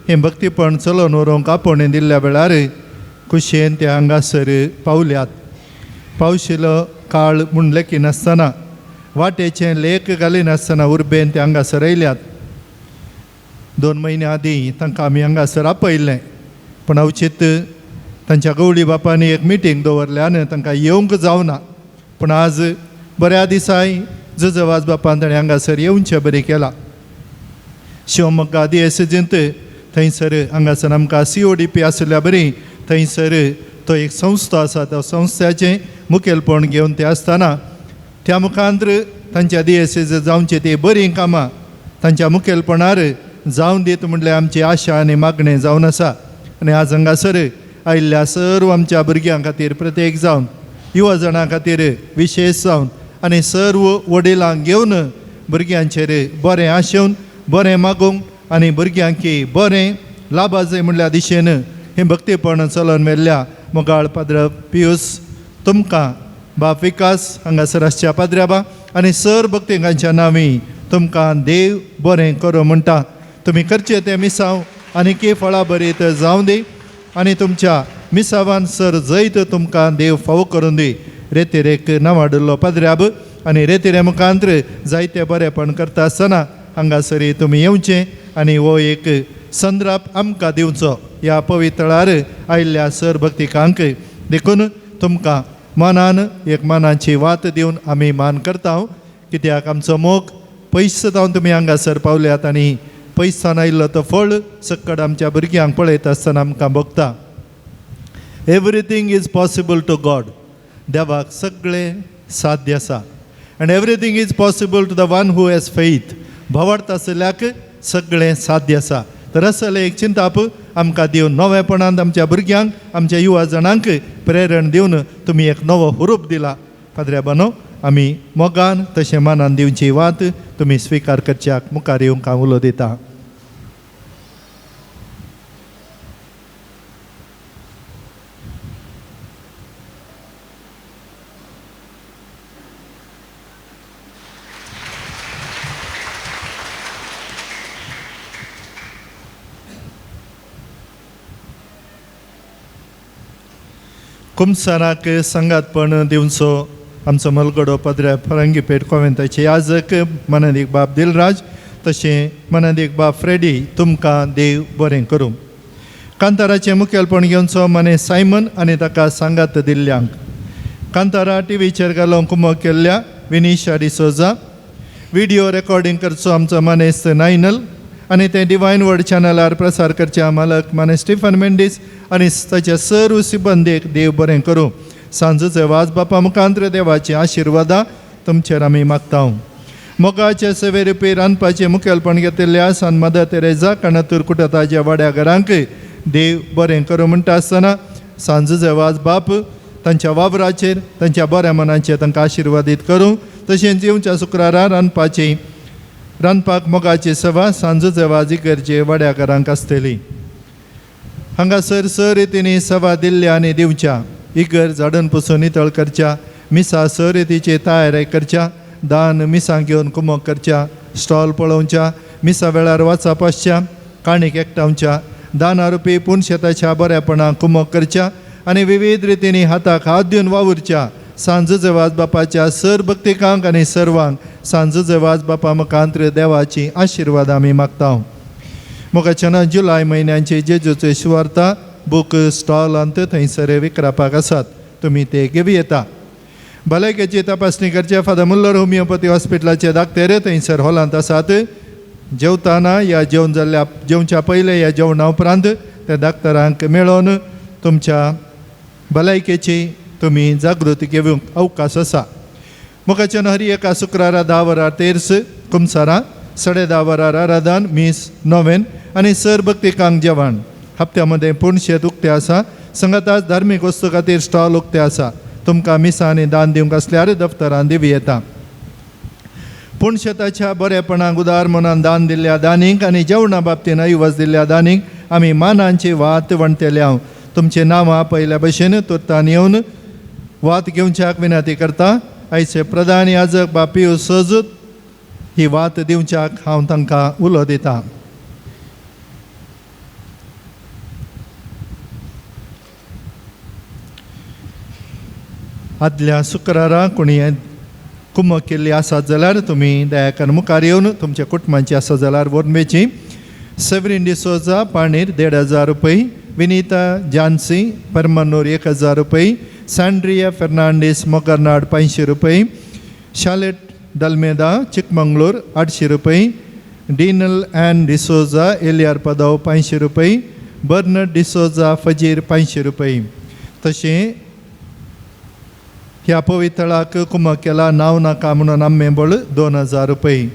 हें भक्तीपण चलोवन व्हरूंक आपोवणें दिल्ल्या वेळार खुशयेन ते हांगासर पावल्यात। पावशिलो काळ म्हूण लेखिनासतना, वाटेचें लेख घालिनासतना उर्बेन ते हांगासर आयल्यात। 2 म्हयन्या आदीं तांकां आमी हांगासर आपयल्लें, पूण अवचीत तांच्या गवळी बापांनी एक मिटींग दवरल्या आनी तांकां येवंक जावना। पूण आज बऱ्या दिसाय जुजवाज बापान ताणें हांगासर येवचें बरें केलां। शिवमोग्गा दियेसींत थंयसर हांगासर आमकां CODP आशिल्ल्या बरी थंयसर तो एक संस्था आसा, त्या संस्थेचें मुखेलपण घेवन ते आसतना त्या मुखांत तांच्या दियेसीज जावचें ती बरीं कामां तांच्या मुखेलपणार जावन दीत म्हणल्यार आमची आशा आनी मागणें जावन आसा। आनी आज हांगासर आयिल्ल्या सर्व आमच्या भुरग्यां खातीर प्रत्येक जावन युवा जाणां खातीर विशेश जावन आनी सर्व वडिलांक घेवन भुरग्यांचेर बरें आशेवन बरें मागूंक आनी भुरग्यांकी बरें लाभाचें म्हणल्या दिशेन हें भक्तीपण चलोवन व्हेल्ल्या मोगाळ पाद्र पियूस तुमकां बाप विकास हांगासर आसच्या पाद्र्याबा आनी सर भक्तिकांच्या नांवी तुमकां देव बरें करूं म्हणटा। तुमी करचें तें मिसांव आनी की फळां बरीत जावं दी आनी तुमच्या मिसावान सर जैत तुमकां देव फावो करून दी। रेतिरेक नांवाडुल्लो पाद्र्याब आनी रेतिरे मुखांत जायते बरेपण करता आसतना हांगासरी तुमी येवचें आनी हो एक संद्राप आमकां दिवचो ह्या पवित्रळार आयिल्ल्या सर भक्तिकांक। देखून तुमकां मनान एक मनाची वात दिवन आमी मान करता, कित्याक आमचो मोग पयस जावन तुमी हांगासर पावल्यात आनी पयसान आयिल्लो तो फळ सक्कड आमच्या भुरग्यांक पळयता आसतना आमकां भोगता। Everything is possible to God, देवाक सगळें साध्य आसा। And everything is possible to the one who has faith, भावार्थ आशिल्ल्याक सगळें साध्य आसा। तर असलें एक चिंताप आमकां दिवन नवेपणांत आमच्या भुरग्यांक आमच्या युवा जाणांक प्रेरण दिवन तुमी एक नवो हुरूप दिला। पाद्र्या बानो, आमी मोगान तशें मानान दिवची वात तुमी स्विकार करच्याक मुखार येवंक हांव उलो दिता। कुमसाराक सांगातपण दिवचो आमचो मलगडो पाद्रे फरंगी पेट कोवेंताचे याजक मनादीक बाब दिलराज तशें मनादीक बाब फ्रेडी तुमकां देव बरें करूं। कांताराचें मुखेलपण घेवचो मने सायमन आनी ताका सांगात दिल्ल्यांक। कांतारा टिवीचेर घालूंक कुमक केल्ल्या विनिशा डिसोजा, व्हिडियो रेकॉर्डिंग करचो आमचो मानेस्त नायनल आनी तें डिवायन वर्ड चॅनलार प्रसार करच्या मालक माने स्टिफन मेंडीस आनी ताच्या सर्व सिबंदीक देव बरें करूं। सांजचे वाज बापा मुखांत्र देवाची आशिर्वादां तुमचेर आमी मागता। मोगाचे सेवे रुपी रांदपाचें मुखेलपण घेतिल्ल्या सान मदर तेरेजा काणातूर कुटताच्या वाड्या घरांक देव बरें करूं म्हणटा आसतना सांजचे वाज बाप तांच्या वावराचेर तांच्या बऱ्या मनाचेर तांकां आशिर्वादीत करूं। तशेंच येवच्या शुक्रारा रांदपाचें रांदपाक मोगाची सभा सांजूचे वाज इगर्जे वाड्याकारांक आसतली. हांगासर स रितींनी सभा दिल्ल्या आनी दिवच्या. इगर्ज झाडून पुसून नितळ करच्या, मिसा स रितीची तयारी करच्या, दान मिसां घेवन कुमक करच्या, स्टॉल पळोवच्या, मिसा वेळार वाचप आसच्या, काणीक एकठांवच्या, दाना रुपी पुनशेताच्या बऱ्यापणाक कुमक करच्या आनी विविध रितींनी हाताक हात दिवन वावुरच्या. सांजूचे वाज बापाच्या सर भक्तिकांक आनी सर्वांक सांजूचे वाज बापा मुखांत्र देवाची आशिर्वाद आमी मागता. मोगाच्यान जुलय म्हयन्याचे जेजूचे सुवार्ता बूक स्टॉलांत थंयसर विकरापाक आसात, तुमी ते घेवं येता. भलायकेची तपासणी करचे फादर मुल्लर होमिओपॅथी हॉस्पिटलाचे दाक्तेर थंयसर हॉलांत आसात. जेवताना या जेवण जाल्ल्या जेवच्या पयलें या जेवणा उपरांत त्या डाक्टरांक मेळोवन तुमच्या भलायकेची तुमी जागृती घेवंक अवकाश आसा. मुखाच्यान हर एका शुक्रारा 10 वरां तेर्स, कुमसारां 10:30 वरां आराधन, मीस, नोवेन आनी सर भक्तिकांक जेवण. हप्त्या मदें पूण शेत उक्तें आसा. संगताच धार्मीक वस्तू खातीर स्टॉल उक्तें आसा. तुमकां मिसां आनी दान दिवंक आसल्यार दफ्तरान दिवं येता. पूण शेताच्या बरेपणाक उदार मनान दान दिल्ल्या दानीक आनी जेवणा बाबतीन ऐवज दिल्ल्या दानीक आमी मानांची वात वणटले. हांव तुमचें नांवां पयल्या भशेन तुर्तान येवन वात घेवच्याक विनंती करता. आयचे प्रधान याजक बापियो सजूत ही वात दिवच्याक हांव तांकां उलो दितां. आदल्या शुक्रारा कोणी कुमक केल्ली आसात जाल्यार तुमी दयाकर मुखार येवन तुमच्या कुटुंबाची आसा जाल्यार व्हरून. सेवरीन डिसोजा पाणीर 1500 रुपये, विनीता जानसी परमनूर 1000 रुपये, सँड्रिया फेर्नांडीस मोगरनाड 500 रुपये, शालेट दल्मेदा चिकमंगळूर 800 रुपये, डिनल एन डिसोजा एलियार पदाव 500 रुपये, बर्नड डिसोजा फजीर 500 रुपये. तशें ह्या पवितळाक कुमक केला नांव नाका म्हणून आम्मेबळ 2000 रुपये.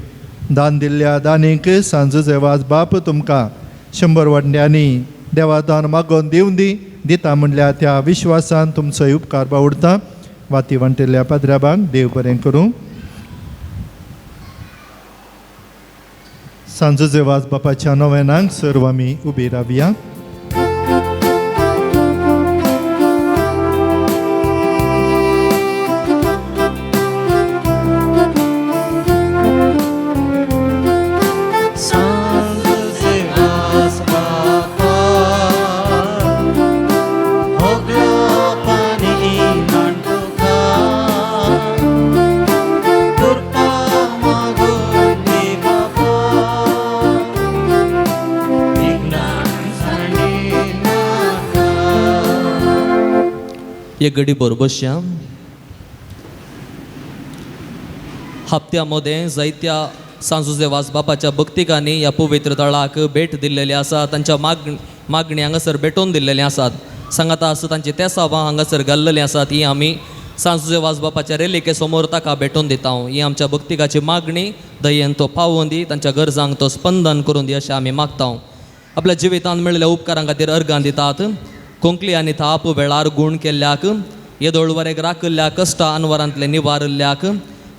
दान दिल्ल्या दानीक सांजूचे वाज बाप तुमकां 100 वांट्यांनी देवादान मागोवन दिवन दी दिता म्हणल्यार त्या विश्वासान तुमचो उपकार बावडता. वाती वांटिल्ल्या पाद्र्याबांक देव बरें करूं. सांजूचे वाज बापाच्या नोवेनांक सर्व आमी उबी रावया. एक गडी बरोबर हप्त्या मदें जायत्या सांजुजे वास बापाच्या भक्तिकांनी ह्या पवित्र तळाक भेट दिल्लेली आसा. तांच्या मागणी हांगासर भेटोवन दिल्लेली आसात. सांगाता आसा तांची तेसावां हांगासर घाल्लेलीं आसात. ही आमी सांजुजे वास बापाच्या रेलिके समोर ताका भेटोवन दिता. ही आमच्या भक्तिकाची मागणी दयेन तो पावोवन दी, तांच्या गरजांक तो स्पंदन करून दी अशें आमी मागता. आपल्या जिवितांत मेळिल्ल्या उपकारां खातीर अर्गां दितात. कोंकली आनी थाप वेळार गूण केल्ल्याक, येदोळ वरेक राखिल्ल्या कश्टा अनवरांतलें निवारिल्ल्याक,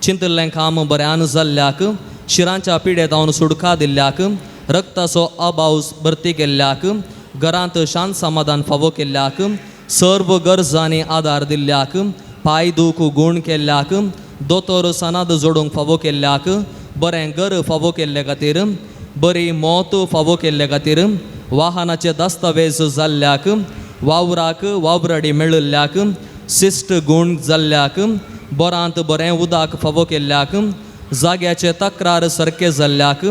चिंतिल्लें काम बऱ्यान जाल्ल्याक, शिरांच्या पिडेतावन सुडका दिल्ल्याक, रक्ताचो अभाव भरती केल्ल्याक, घरांत शांत समाधान फावो केल्ल्याक, सर्व गरजांनी आदार दिल्ल्याक, पांय दूख गूण केल्ल्याक, दोतोर सनाद जोडूंक फावो केल्ल्याक, बरें घर फावो केल्ले खातीर, बरी मौत फावो केल्ले खातीर, वाहनाचे दस्तावेज जाल्ल्याक, वावराक वावराडी मेळिल्ल्याक, शिस्ट गूण जाल्ल्याक, बोरांत बरें उदक फावो केल्ल्याक, जाग्याचे तक्रार सारके जाल्ल्याक,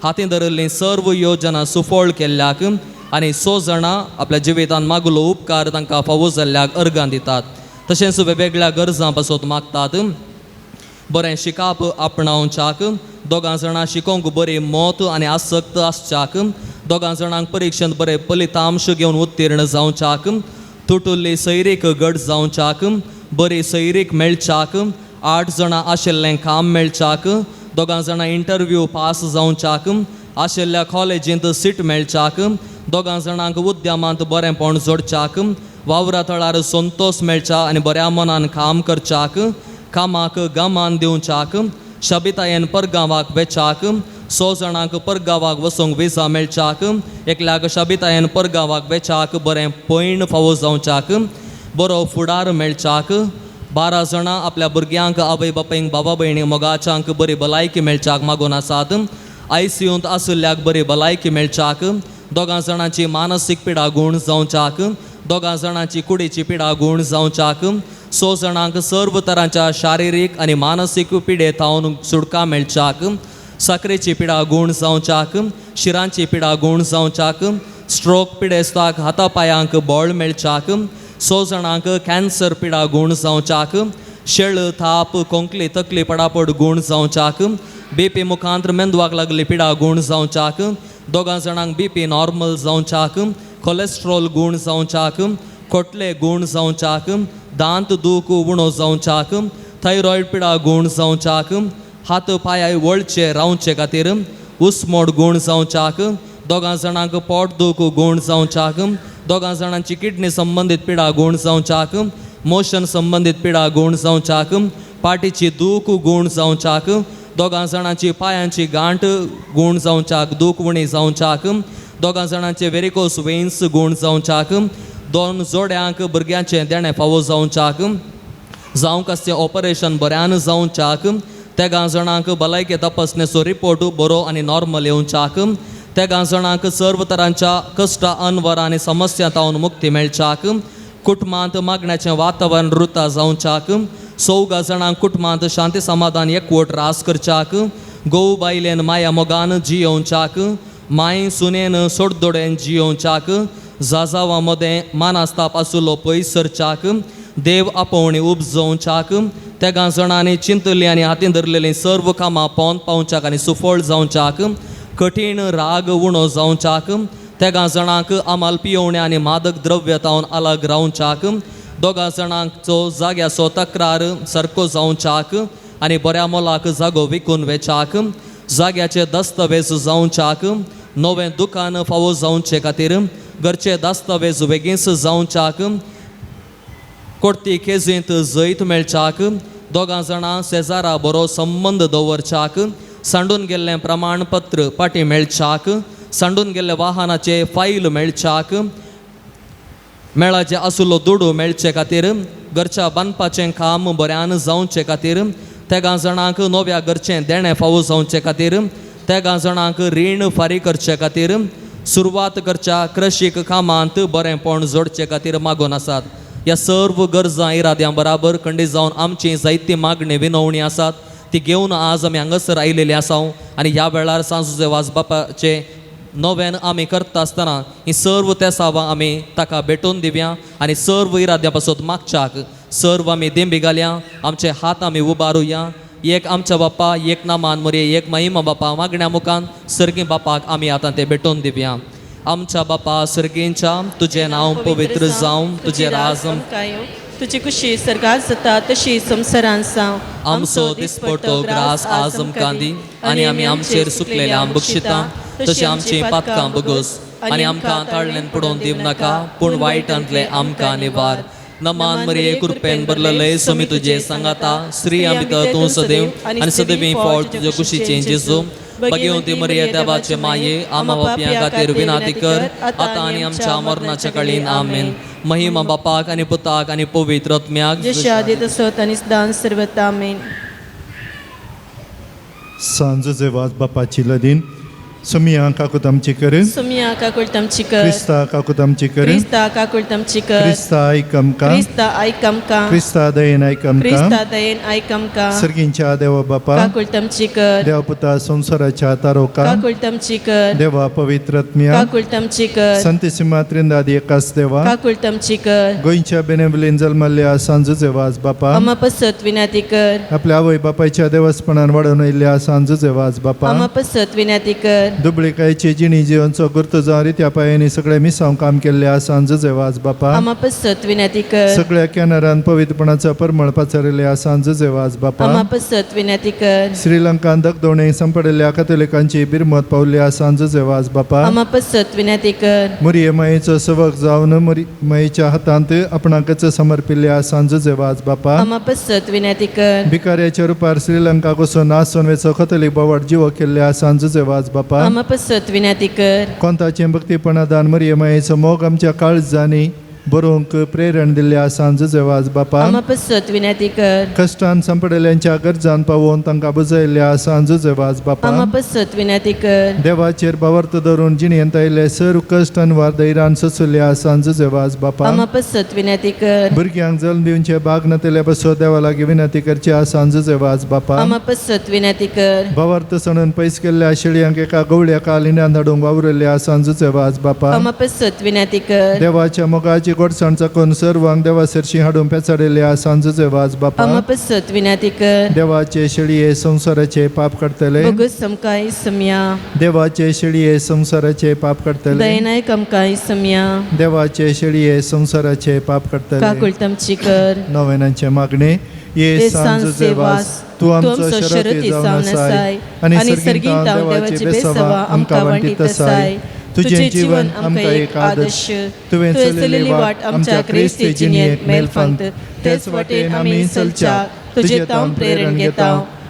हातीं धरिल्ली सर्व योजना सुफळ केल्ल्याक आनी 6 जाणां आपल्या जिवितांत मागलो उपकार तांकां फावो जाल्ल्याक अर्गां दितात. तशेंच वेगवेगळ्या गरजां पासत मागतात. बरें शिकाप आपणावच्याक, दोगां जाणां शिकोवंक बरी मत आनी आसक्त आसच्याक, दोगां जाणांक परिक्षेंत बरें फलितांश घेवन उत्तीर्ण जावच्याक, तुटुल्ली सैरीक घट जावच्याक, बरी सैरीक मेळच्याक, 8 जाणां आशिल्लें काम मेळच्याक, दोगां जाणां इंटरव्यू पास जावच्याक, आशिल्ल्या कॉलेजींत सीट मेळच्याक, दोगां जाणांक उद्यमांत बरेंपण जोडच्याक, वावरा थळार संतोश मेळच्या आनी बऱ्या मनान काम करच्याक, कामाक गमान दिवच्याक, शबितायेन परगांवाक वेच्याक, स जाणांक परगांवाक वचूंक विजा मेळच्याक, एकल्याक शाबितायेन परगांवाक वेच्याक बरें पयण फावो जावच्याक, बरो फुडार मेळच्याक, 12 जाणां आपल्या भुरग्यांक आवय बापायंक बाबा भयणी मोगाच्यांक बरी भलायकी मेळच्याक मागून आसात. आयसीयूंत आशिल्ल्याक बरी भलायकी मेळच्याक, 2 जाणांची मानसीक पिडा गूण जावच्याक, 2 जाणांची कुडीची पिडा गूण जावच्याक, 6 जाणांक सर्व तरांच्या शारिरीक आनी मानसीक पिडे थावन सुटका मेळच्याक, साकरेची पिडा गूण जावच्याक, शिरांची पिडा गूण जावच्याक, स्ट्रोक पिडेस्ताक हाता पायांक बळ मेळच्याक, 6 जाणांक कॅन्सर पिडा गूण जावच्याक, शेळ थाप खोंकली तकली पडापड गूण जावच्याक, बीपी मुखांत मेंदवाक लागली पिडा गूण जावच्याक, 2 जाणांक बीपी नॉर्मल जावच्याक, कोलेस्ट्रॉल गूण जावच्याक, खोटले गूण जावच्याक, दांत दूख उणो जावच्याक, थायरॉयड पिडा गूण जावच्याक, हात पांय वळचे रावचे खातीर उस्मोड गूण जावच्याक, 2 जाणांक पोट दूख गूण जावच्याक, 2 जाणांची किडनी संबंदीत पिडा गूण जावच्याक, मोशन संबंदीत पिडा गूण जावच्याक, पाटीची दूख गूण जावच्याक, 2 जाणांची पायांची गांठ गूण जावच्याक, दूख उणी जावच्याक, 2 जाणांचे वेरिकोस वेन्स गूण जावच्याक, 2 जोड्यांक भुरग्यांचें देणें फावो जावच्याक, जावंक आसचें ऑपरेशन बऱ्यान जावच्याक, 3 जाणांक भलायकी तपासणेचो रिपोर्ट बरो आनी नॉर्मल येवच्याक, 3 जाणांक सर्व तरांच्या कश्ट अनवर आनी समस्या तावन मुक्ती मेळच्याक, कुटुंबांत मागण्याचें वातावरण रुता जावच्याक, 4 जाणांक कुटुंबांत शांती समाधान एकवट रास करच्याक, घोव बायलेन माया मोगान जियोवच्याक, माय सुनेन सोडदोडेन जियोवच्याक, जाजावां मदें मानास्ताप आसुलो पयस सरच्याक, देव आपोवणी उपजोवच्याक, 3 जाणांनी चिंतली आनी हातीन धरलेलीं सर्व कामां पोंत पावच्याक आनी सुफळ जावच्याक, कठीण राग उणो जावच्याक, 3 जाणांक आमाल पियोवणे आनी मादक द्रव्य तावन अलग रावच्याक, 2 जाणांचो जाग्याचो तक्रार सारको जावच्याक आनी बऱ्या मोलाक जागो विकून वेच्याक, जाग्याचे दस्तावेज जावच्याक, नवें दुकान फावो जावचे खातीर घरचे दस्तावेज बेगीनच जावच्याक, कोर्ती केजींत जैत मेळच्याक, 2 जाणां शेजारा बरो संबंद दवरच्याक, सांडून गेल्लें प्रमाणपत्र पाटी मेळच्याक, सांडून गेल्ले वाहनाचे फायल मेळच्याक, मेळाचें आसुल्लो दुडू मेळचे खातीर, घरच्या बांदपाचें काम बऱ्यान जावचे खातीर, 3 जाणांक नव्या घरचें देणें फावो जावचे खातीर, 3 जाणांक रीण फारीक करचे खातीर, सुरवात करच्या कृशीक कामांत बरेंपण जोडचे खातीर मागून आसात. ह्या सर्व गरजां इराद्यां बराबर खंडीत जावन आमची जायती मागणी विनवणी आसात ती घेवन आज आमी हांगासर आयिल्ले आसा आनी ह्या वेळार सांजुजे वाज बापाचे नव्यान आमी करता आसतना ही सर्व तेसावां आमी ताका भेटोवन दिवया आनी सर्व इराद्यां पासत मागच्याक सर्व आमी देंबी घालया, आमचे हात आमी उबारुया. एक आमच्या बापा, एक नामान मोरये, एक महिमा बापा मागण्या मुखान सर्गी बापाक आमी आतां ते भेटोवन दिवया. आमच्या बापा सर्गींच्या, तुजें नांव पवित्र जावं, तुजें राज तुजी कुशी सर्गात जाता तशी संवसारांत जावं. आमचो दिसपडतो ग्रास आज आमकां दी आनी आमी आमचेर सुकलेल्या बक्षिता तशी आमची पातकां बगोस आनी आमकां ताळल्यान पडोवन दिवं नाका, पूण वायटांतले आमकां निवार. नमान मरिये, कृपेन भरलेले, स्वामी तुजे सांगाता, स्त्रियां भितर तूं सदैव आनी सदैवी फळ तुजे कुशीचें जेजू. भगवती मरिये देवाचे माये, आमा बापयां खातीर विनाती कर आतां आनी आमच्या मरणाच्या काळीन. आमेन. महिमा बापाक आनी पुताक आनी पवित्र आत्म्याक, जशें आदी तसोच आनी सदांच सर्वथा. आमेन. सांजचे वाज बापाची लदीन. सुमिया काकूत आमची कर, सुमिया काकुळट आमची कर, क्रिस्ता काकूत आमची कर, क्रिस्ता काकुळट आमची कर, क्रिस्ता आयक आमकां, क्रिस्ता आयक आमकां, क्रिस्ता दयेन आयक आमकां, क्रिस्ता दयेन आयक आमकां, सर्गींच्या देवा बापा, काकुळट आमची कर, देवा पुता संवसाराच्या तारोका, काकुळट आमची कर, देवा पवित्र आत्म्या, काकुळट आमची कर, संत त्रिंदादी एकाच देवा, काकुळट आमची कर, गोंयच्या बेनेबलीन जल्मल्ल्या सांजूचे वाज बापा, आमा पसत विनाती कर, आपल्या आवय बापायच्या देवस्पणान वाडोवन येयल्ल्या सांजूचे वाज बापा, आमा पसत विनाती कर, दुबळीकायची जिणी जिवनचो गुर्त जावन रित्या पायांनी सगळे मिसांव काम केल्ले आसा जुजेवाज बापा. आमा पसत विनंती कर. सगळ्या कॅनरान पवित्रपणाचो परमळ पाचारिल्ले आसा जुजेवाज बापा. आमा पसत विनंती कर. श्रीलंकान दगदोणे संपडिल्ल्या कथोलिकांची बिरमत पावल्ली आसा जुजेवाज बापा. आमा पसत विनंती कर. मुरये मायेचो सेवक जावन मुरी मायेच्या हातांत आपणाकच समर्पिल्ले आसा जुजेवाज बापा. आमा पसत विनंती कर. भिकाऱ्याच्या रुपार श्रीलंका वचून आसून वेचो कथोलीक बावट जिवो केल्ले आसा जुजेवाज बापा. आमा पसत विनंती कर. कोंताचें भक्तीपणादान मरिये मायेचो मोग आमच्या काळजांनी बरोवंक प्रेरण दिल्ले आसा जुजेवाज बापा. आमा पसत विनंती कर. कश्टान सांपडिल्ल्यांच्या गरजान पावोवन तांकां बुजयल्ले आसा जुजेवाज बापा. आमा पसत विनंती कर. देवाचेर भावार्थ धरून जिणेंत आयिल्ले सर्व कश्ट अनवार धैर्यान सोंशिल्ले आसा जुजेवाज बापा. आमा पसत विनंती कर. भुरग्यांक जल्म दिवचे भाग नातिल्ले बसो देवा लागीं विनंती करची आसा जुजेवाज बापा. आमा पसत विनंती कर. भावार्थ सणून पयस केल्ल्या शेळयांक एका गवळ्या कालिन्यान धाडूंक वावुरिल्ले आसा जुजेवाज बापा. आमा पसत विनंती कर. देवाच्या मोगाची गोडसाण चाकून सर्वांक देवा सरशी हाडून पेचाडिल्ले आसा जुजेवाज बापा. आमा पसत विनंती कर. देवाचे शेळये संवसाराचे पाप काडटले. बगूस आमकां इसमया. देवाचे शेळये संवसाराचे पाप काडटले. दयनायक आमकां इसमया. देवाचे शेळये संवसाराचे पाप काडटले. काकुळट आमची कर. नव्यानांचे मागणे. ये सांज सांजुजेवास तूं आमचो शरती जावन आसाय आनी सर्गींत देवाची बेसवा आमकां वांटीत आसाय. तुजें जीवन आमकां एक आदर्श. तुवें चलयल्ली वाट आमच्या क्रिस्ती जिणेंत मेलफांत तेच वाटेन आमी चलच्याक तुजे तावन प्रेरण घेता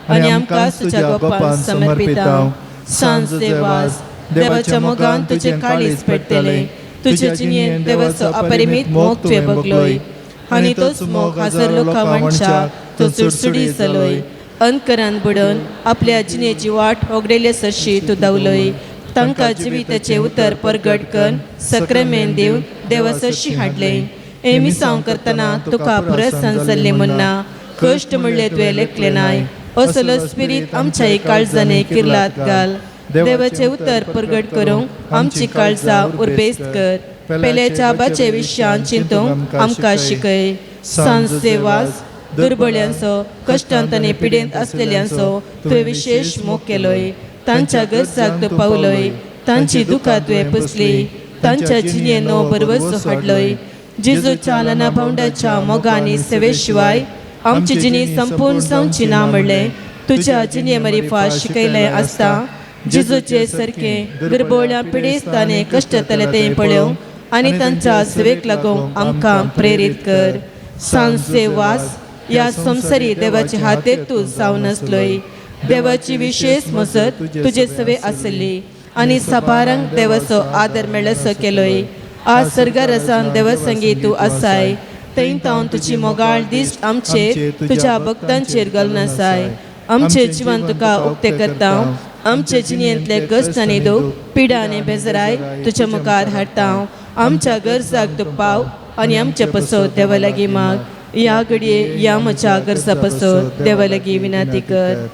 आनी आमकां तुज्या गोपान समर्पिता. सांजुजेवास देवाच्या मोगान तुजें काळीज पेटतलें. तुजे जिणेंत देवाचो अपरिमीत मोग तुवें भोगलोय आनी तोच मोग हजार लोकां वांटच्याक तूं सुडसुडी जालोय. अंतकरान बुडोवन आपल्या जिणेची वाट होगडेले सरशी तूं धांवलोय. तांकां जिविताचें उतर परगट करून सक्रेमेन दिवन देवा सरशी हाडलें. हें मिसांव करतना तुका पुरस्सान जाल्लें म्हणना कश्ट म्हणलें तुवें लेखलें नाय. असलो स्पिरीत आमच्या काळजांनी किर्लात घाल. देवाचें उतर परगट करूंक आमची काळजां उर्बेस्त कर. पेल्याच्या बाचे विशयान चिंतूंक आमकां शिकय. सांजेवास दुर्बळ्यांचो कश्टांत आनी पिडेंत आसलेल्यांचो तुवें विशेश मोग केलोय. तांच्या गरजाक तूं पावलोय. तांची दुखां तुवें पुसली. तांच्या जिणेंत नवो भरवंसो हाडलोय. जेजूच्या लना भावंडाच्या मोगानी सेवे शिवाय आमची जिणी संपूर्ण जावची ना म्हणलें तुज्या जिणे मरिफा शिकयलें आसता. जेजूचे सारकें दुर्बळ्या पिडेस्त आनी कश्टतले तें पळोवंक आनी तांच्या सेवेक लागूंक आमकां प्रेरीत कर. सांजेवास ह्या संवसारी देवाचे हातेक तूं जावन आसलोय. देवाची विशेश मजत तुजे सवे आसली आनी साबारांक देवाचो आदर मेळसो केलोय. आज सर्गार आसान देवासंगी तूं आसाय. थंय तावन तुजी मोगाळ दिश्ट आमचेर तुज्या भक्तांचेर घालून आसाय. आमचें जिवन तुका उक्तें करता. आमचे जिणेंतले कश्ट आनी दूख पिडा आनी बेजराय तुज्या मुखार हाडटा. आमच्या गरजाक तूं पाव आनी आमचे पसत देवा लागीं माग. ह्या घडये ह्या म्हज्या गरजा पसत देवा लागीं विनंती कर.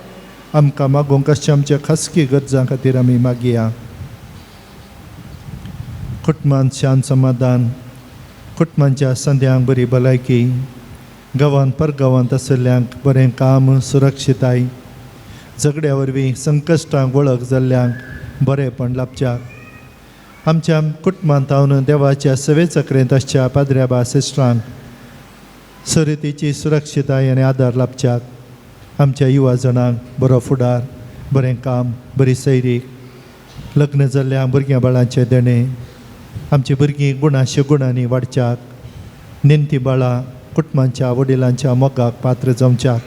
आमकां मागूंक आसच्या आमच्या खासगी गरजां खातीर आमी मागया. कुटुंबांत शांत समाधान, कुटुंबांच्या संद्यांक बरी भलायकी, गांवांत परगांवांत आशिल्ल्यांक बरें काम, सुरक्षिताय, झगड्या वरवीं संकश्टांक वळख जाल्ल्यांक बरेंपण लाभच्याक. आमच्या कुटुंबांत तावन देवाच्या सवे चक्रेंत आसच्या पाद्र्या सिस्टरांक सरितीची सुरक्षिताय आनी आदार लाभच्याक. आमच्या युवा जाणांक बरो फुडार, बरें काम, बरी सैरीक, लग्न जाल्ल्या भुरग्यां बाळांचें देणें, आमची भुरगीं गुणाशी गुणांनी वाडच्याक, नेणटी बाळां कुटुंबांच्या वडिलांच्या मोगाक पात्र जावच्याक,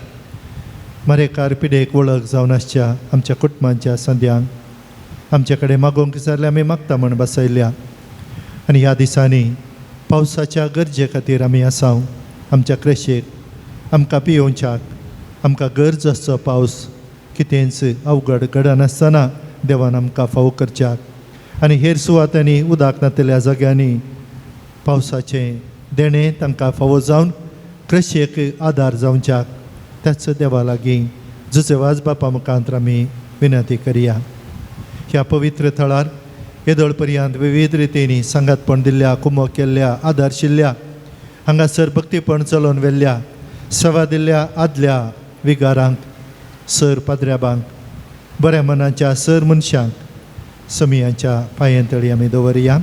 मरेकार पिडेक वळख जावन आसच्या आमच्या कुटुंबांच्या संद्यांक आमचे कडेन मागोवंक जाल्यार आमी मागता म्हण बसयल्या. आनी ह्या दिसांनी पावसाच्या गरजे खातीर आमी आसाव. आमच्या क्रेशेक आमकां पियोवच्याक आमकां गरज आसचो पावस कितेंच अवघड घडनासतना देवान आमकां फावो करच्याक आनी हेर सुवातांनी उदक नातिल्ल्या जाग्यांनी पावसाचें देणें तांकां फावो जावन कृशेक आदार जावच्याक त्याच देवा लागीं जुजेवाज बापा मुखांत आमी विनंती करया. ह्या पवित्र थळार येदोळ पर्यंत विविध रितींनी सांगातपण दिल्ल्या, कुमक केल्ल्या, आदारशिल्ल्या, हांगासर भक्तीपण चलोवन व्हेल्ल्या, सेवा दिल्ल्या आदल्या विगारांक, सर पाद्र्याबांक, बऱ्या मनाच्या सर मनशांक समियांच्या पांयांतळी आमी दवरया.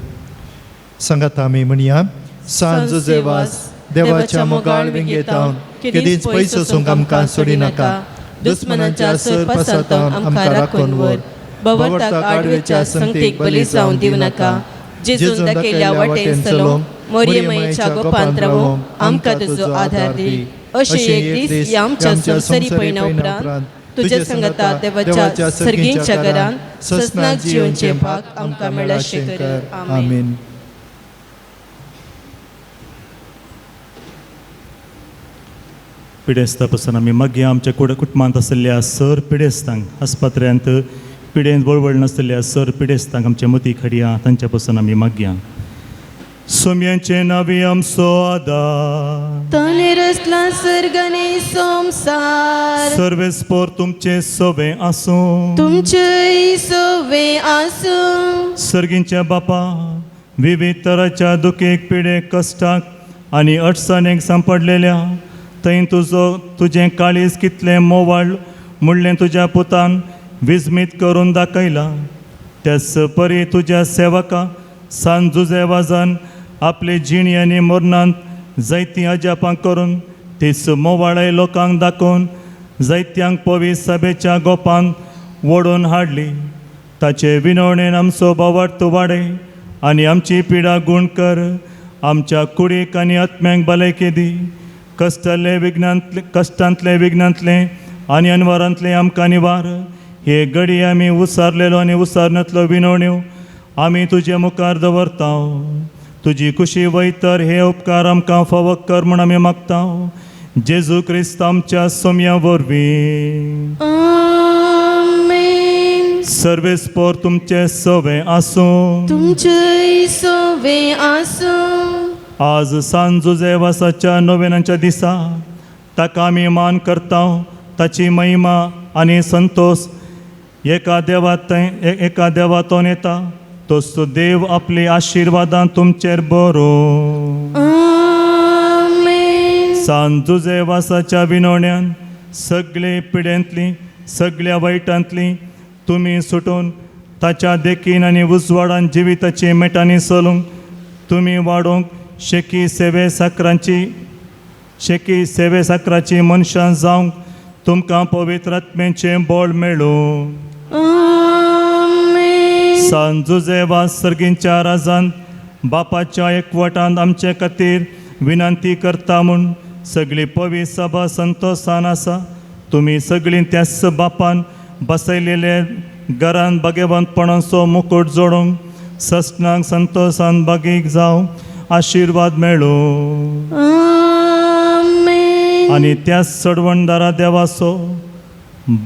सांगात आमी म्हणया, सांज जुजेवास देवाच्या मोगाळ विंगेतावन केदींच पयस वचूंक आमकां सोडिनाका. दुस्मनाच्या सरपासांतावन आमकां राखून व्हर. बवर्ताक आडवेच्या संगतीक बली जावन दिवं नाका. जेजून दाखयल्ल्या वाटेन चलोवंक मोरयेमायेच्या गोपांत रावोवंक आमकां तुजो आधार दी. अशें एक दीस ह्या आमच्या संवसारी पयणा उपरांत तुज्या संगता देवाच्या सर्गींच्या घरान ससनाक जिवनचें भाग आमकां मेळाशें कर. आमेन. पिडेस्ता पसून आमी मागीर आमच्या कुटुंबांत आशिल्ल्या सर पिडेस्तांक, आस्पत्र्यांत पिडेन वळवळ नासलेल्या सर पिडेस्तांक आमच्या मती खडया, तांच्या पसून आमी मागया. सोम्यांचे नावी आमचो आदार, ताणें रचला सर्ग आनी संवसार. सर्वेस्पोर तुमचे सोबें आसूं, तुमचेय सोबें आसूं. सर्गींच्या बापा, विविध तराच्या दुखेक, पिडेक, कश्टाक आनी अडचणेक सांपडलेल्या थंय तुजो तुजें काळीज कितलें मोवाळ म्हणलें तुज्या पुतान विस्मीत करून दाखयला. त्याच परी तुज्या सेवका सान जुजेवाजान आपले जिणी आनी मरणांत जायतीं अजापां करून तीच मोवाळाय लोकांक दाखोवन जायत्यांक पवी सभेच्या गोपान ओडून हाडली. ताचे विनवणेन आमचो भावार्थ वाडय आनी आमची पिडा गूण कर. आमच्या कुडीक आनी आत्म्यांक भलायकी दी. कश्टांतले विघ्नांतले विघ्नांतले आनी अनवरांतले आमकां निवार. हे घडी आमी उसारलेलो आनी उसारनातलो विनवण्यो आमी तुजे मुखार दवरता. तुजी कुशी वयतर हे उपकार आमकां फावो कर म्हूण आमी मागता. जेजू क्रिस्त आमच्या सोम्या वरवीं. आमेन. सर्वेस्पोर तुमचे सवे आसूं, तुमचेय सोबें आसूं. आज सान जुजेवासाच्या नोवेनाच्या दिसा ताका आमी मान करता. ताची महिमा आनी संतोश एका एका देवातोन येता. तोच देव आपली आशिर्वादान तुमचेर बरो. आमेन. सान जुजेवासाच्या विनवण्यान सगळे पिडेंतली, सगळ्या वायटांतली तुमी सुटून ताच्या देखीन आनी उजवाडान जिविताची मेटांनी चलूंक तुमी वाडोवंक शेकी सेवे साकराची मनशां जावंक तुमकां पवित्र आत्म्याचें बळ मेळूं. आमेन. सान जुजेवास सर्गींच्या राजान बापाच्या एकवटान आमचे खातीर विनंती करता म्हूण सगळी पवी सभा संतोसान आसा. तुमी सगळीं त्याच बापान बसयलेले घरान भाग्यवंतपणाचो मुकूट जोडूंक ससनाक संतोसान बागीक जावं आशिर्वाद मेळूं. आमेन. आनी त्याच चडवणदारा देवाचो,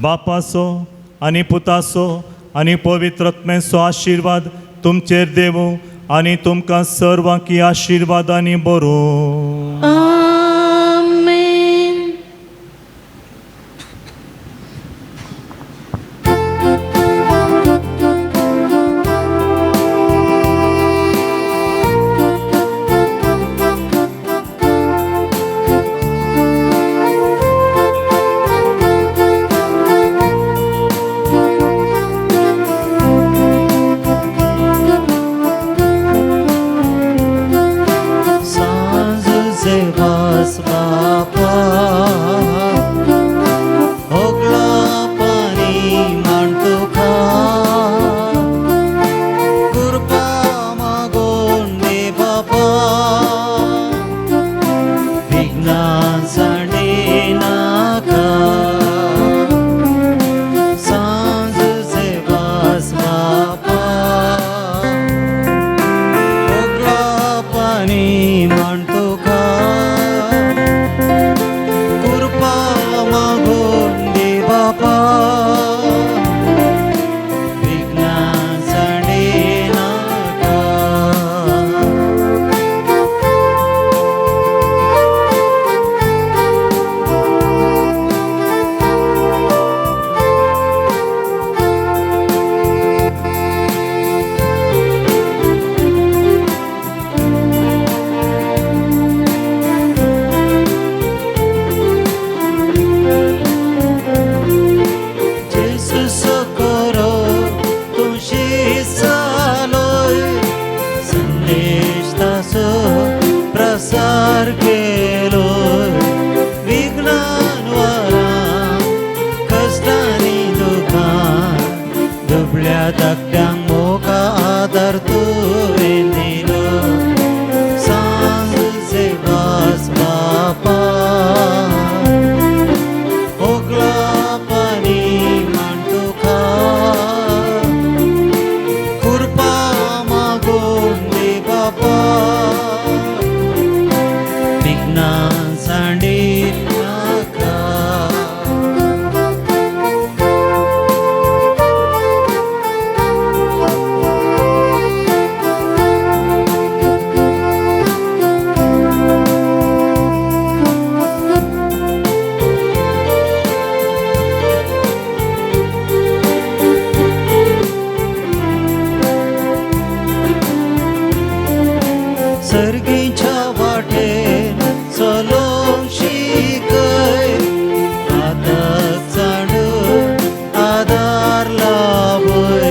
बापाचो आनी पुताचो आनी पवित्र आत्म्याचो आशिर्वाद तुमचेर देवूं आनी तुमकां सर्वांकी आशिर्वादांनी बरोवं. आमेन. सांजुजे तुवें दिलो सांजुजे वास बापा ओगला पानी मान तुका कृपा मागून दी बापा विघ्नां सांडी नाका. सर्गीच्या वाटेन चलोवंक शिकय आतां चाडून आदार लाभय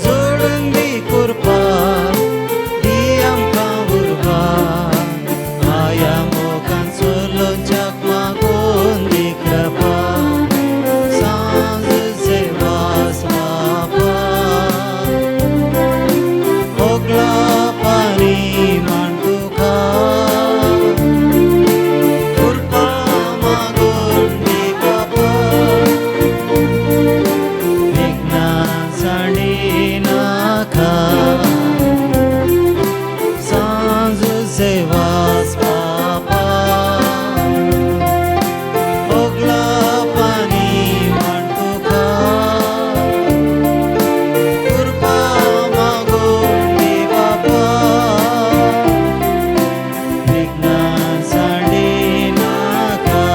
जोडून दी कृपा दी आमकां उर्बा माया मोगान चलोवच्याक मागून दी कृपा सांजुजे वास बापा ओगला पानी मान तुका कृपा मागून दी बाबा विघ्नां सांडी नाका सांजुजे वास बापा ओगला पानी मान तुका कृपा मागून दी बापा विघ्नां सांडी नाका.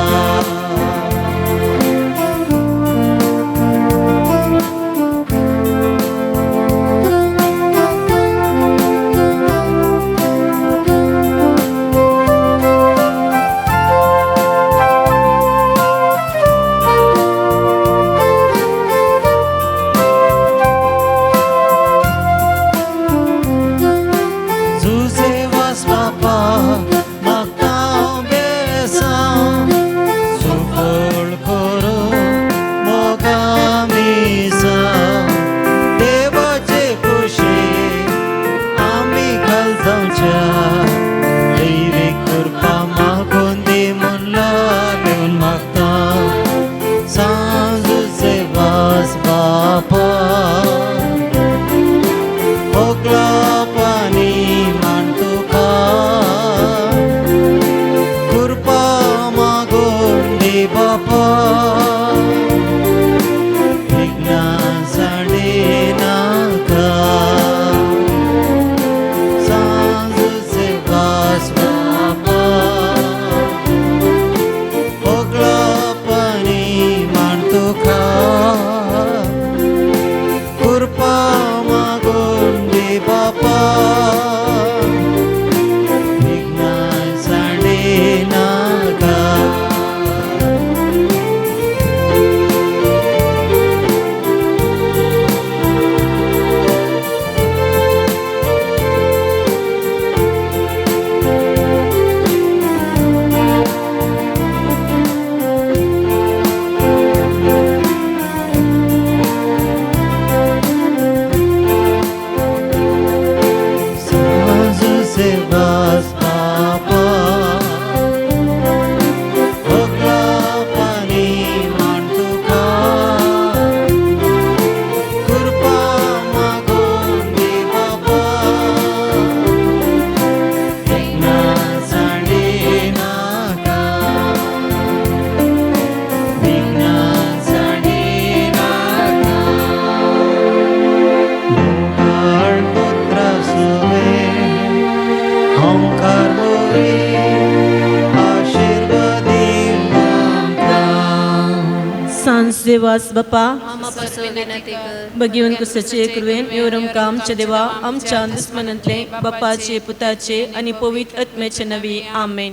जुजे वास बापा मागता हांव बेसांव सुफळ करूं मोगा मिसां देवाचे खुशी आमी घाल जावच्या दैवी कृपा मागून दी म्हूण लागून मागता सांजुजे वास बापा ओगला पानी मान तुका कृपा मागून दी बापा विघ्नां सांडी नाका सांजुजे वास बापा ओगला पानी मान तुका कृपा मागून दी बापा विघ्नां सांडी नाका. सांजुजे वास बापा ओगला पानी मान तुका कृपा मागून दी बापा विघ्नां सांडी नाका विघ्नां सांडी नाका. मोगाळ पुत्रा सुवे ओंकार मोरी आशीर्वादी आमकां. सांजुजे वास बापा आमा पासून विनंती कर. भगिवन कुसाचे कृवेन येवरम आमच्या देवा आमच्या दुस्मनांतले बापाचे पुताचे आणि पवित्र आत्म्याचे नवी. आमेन.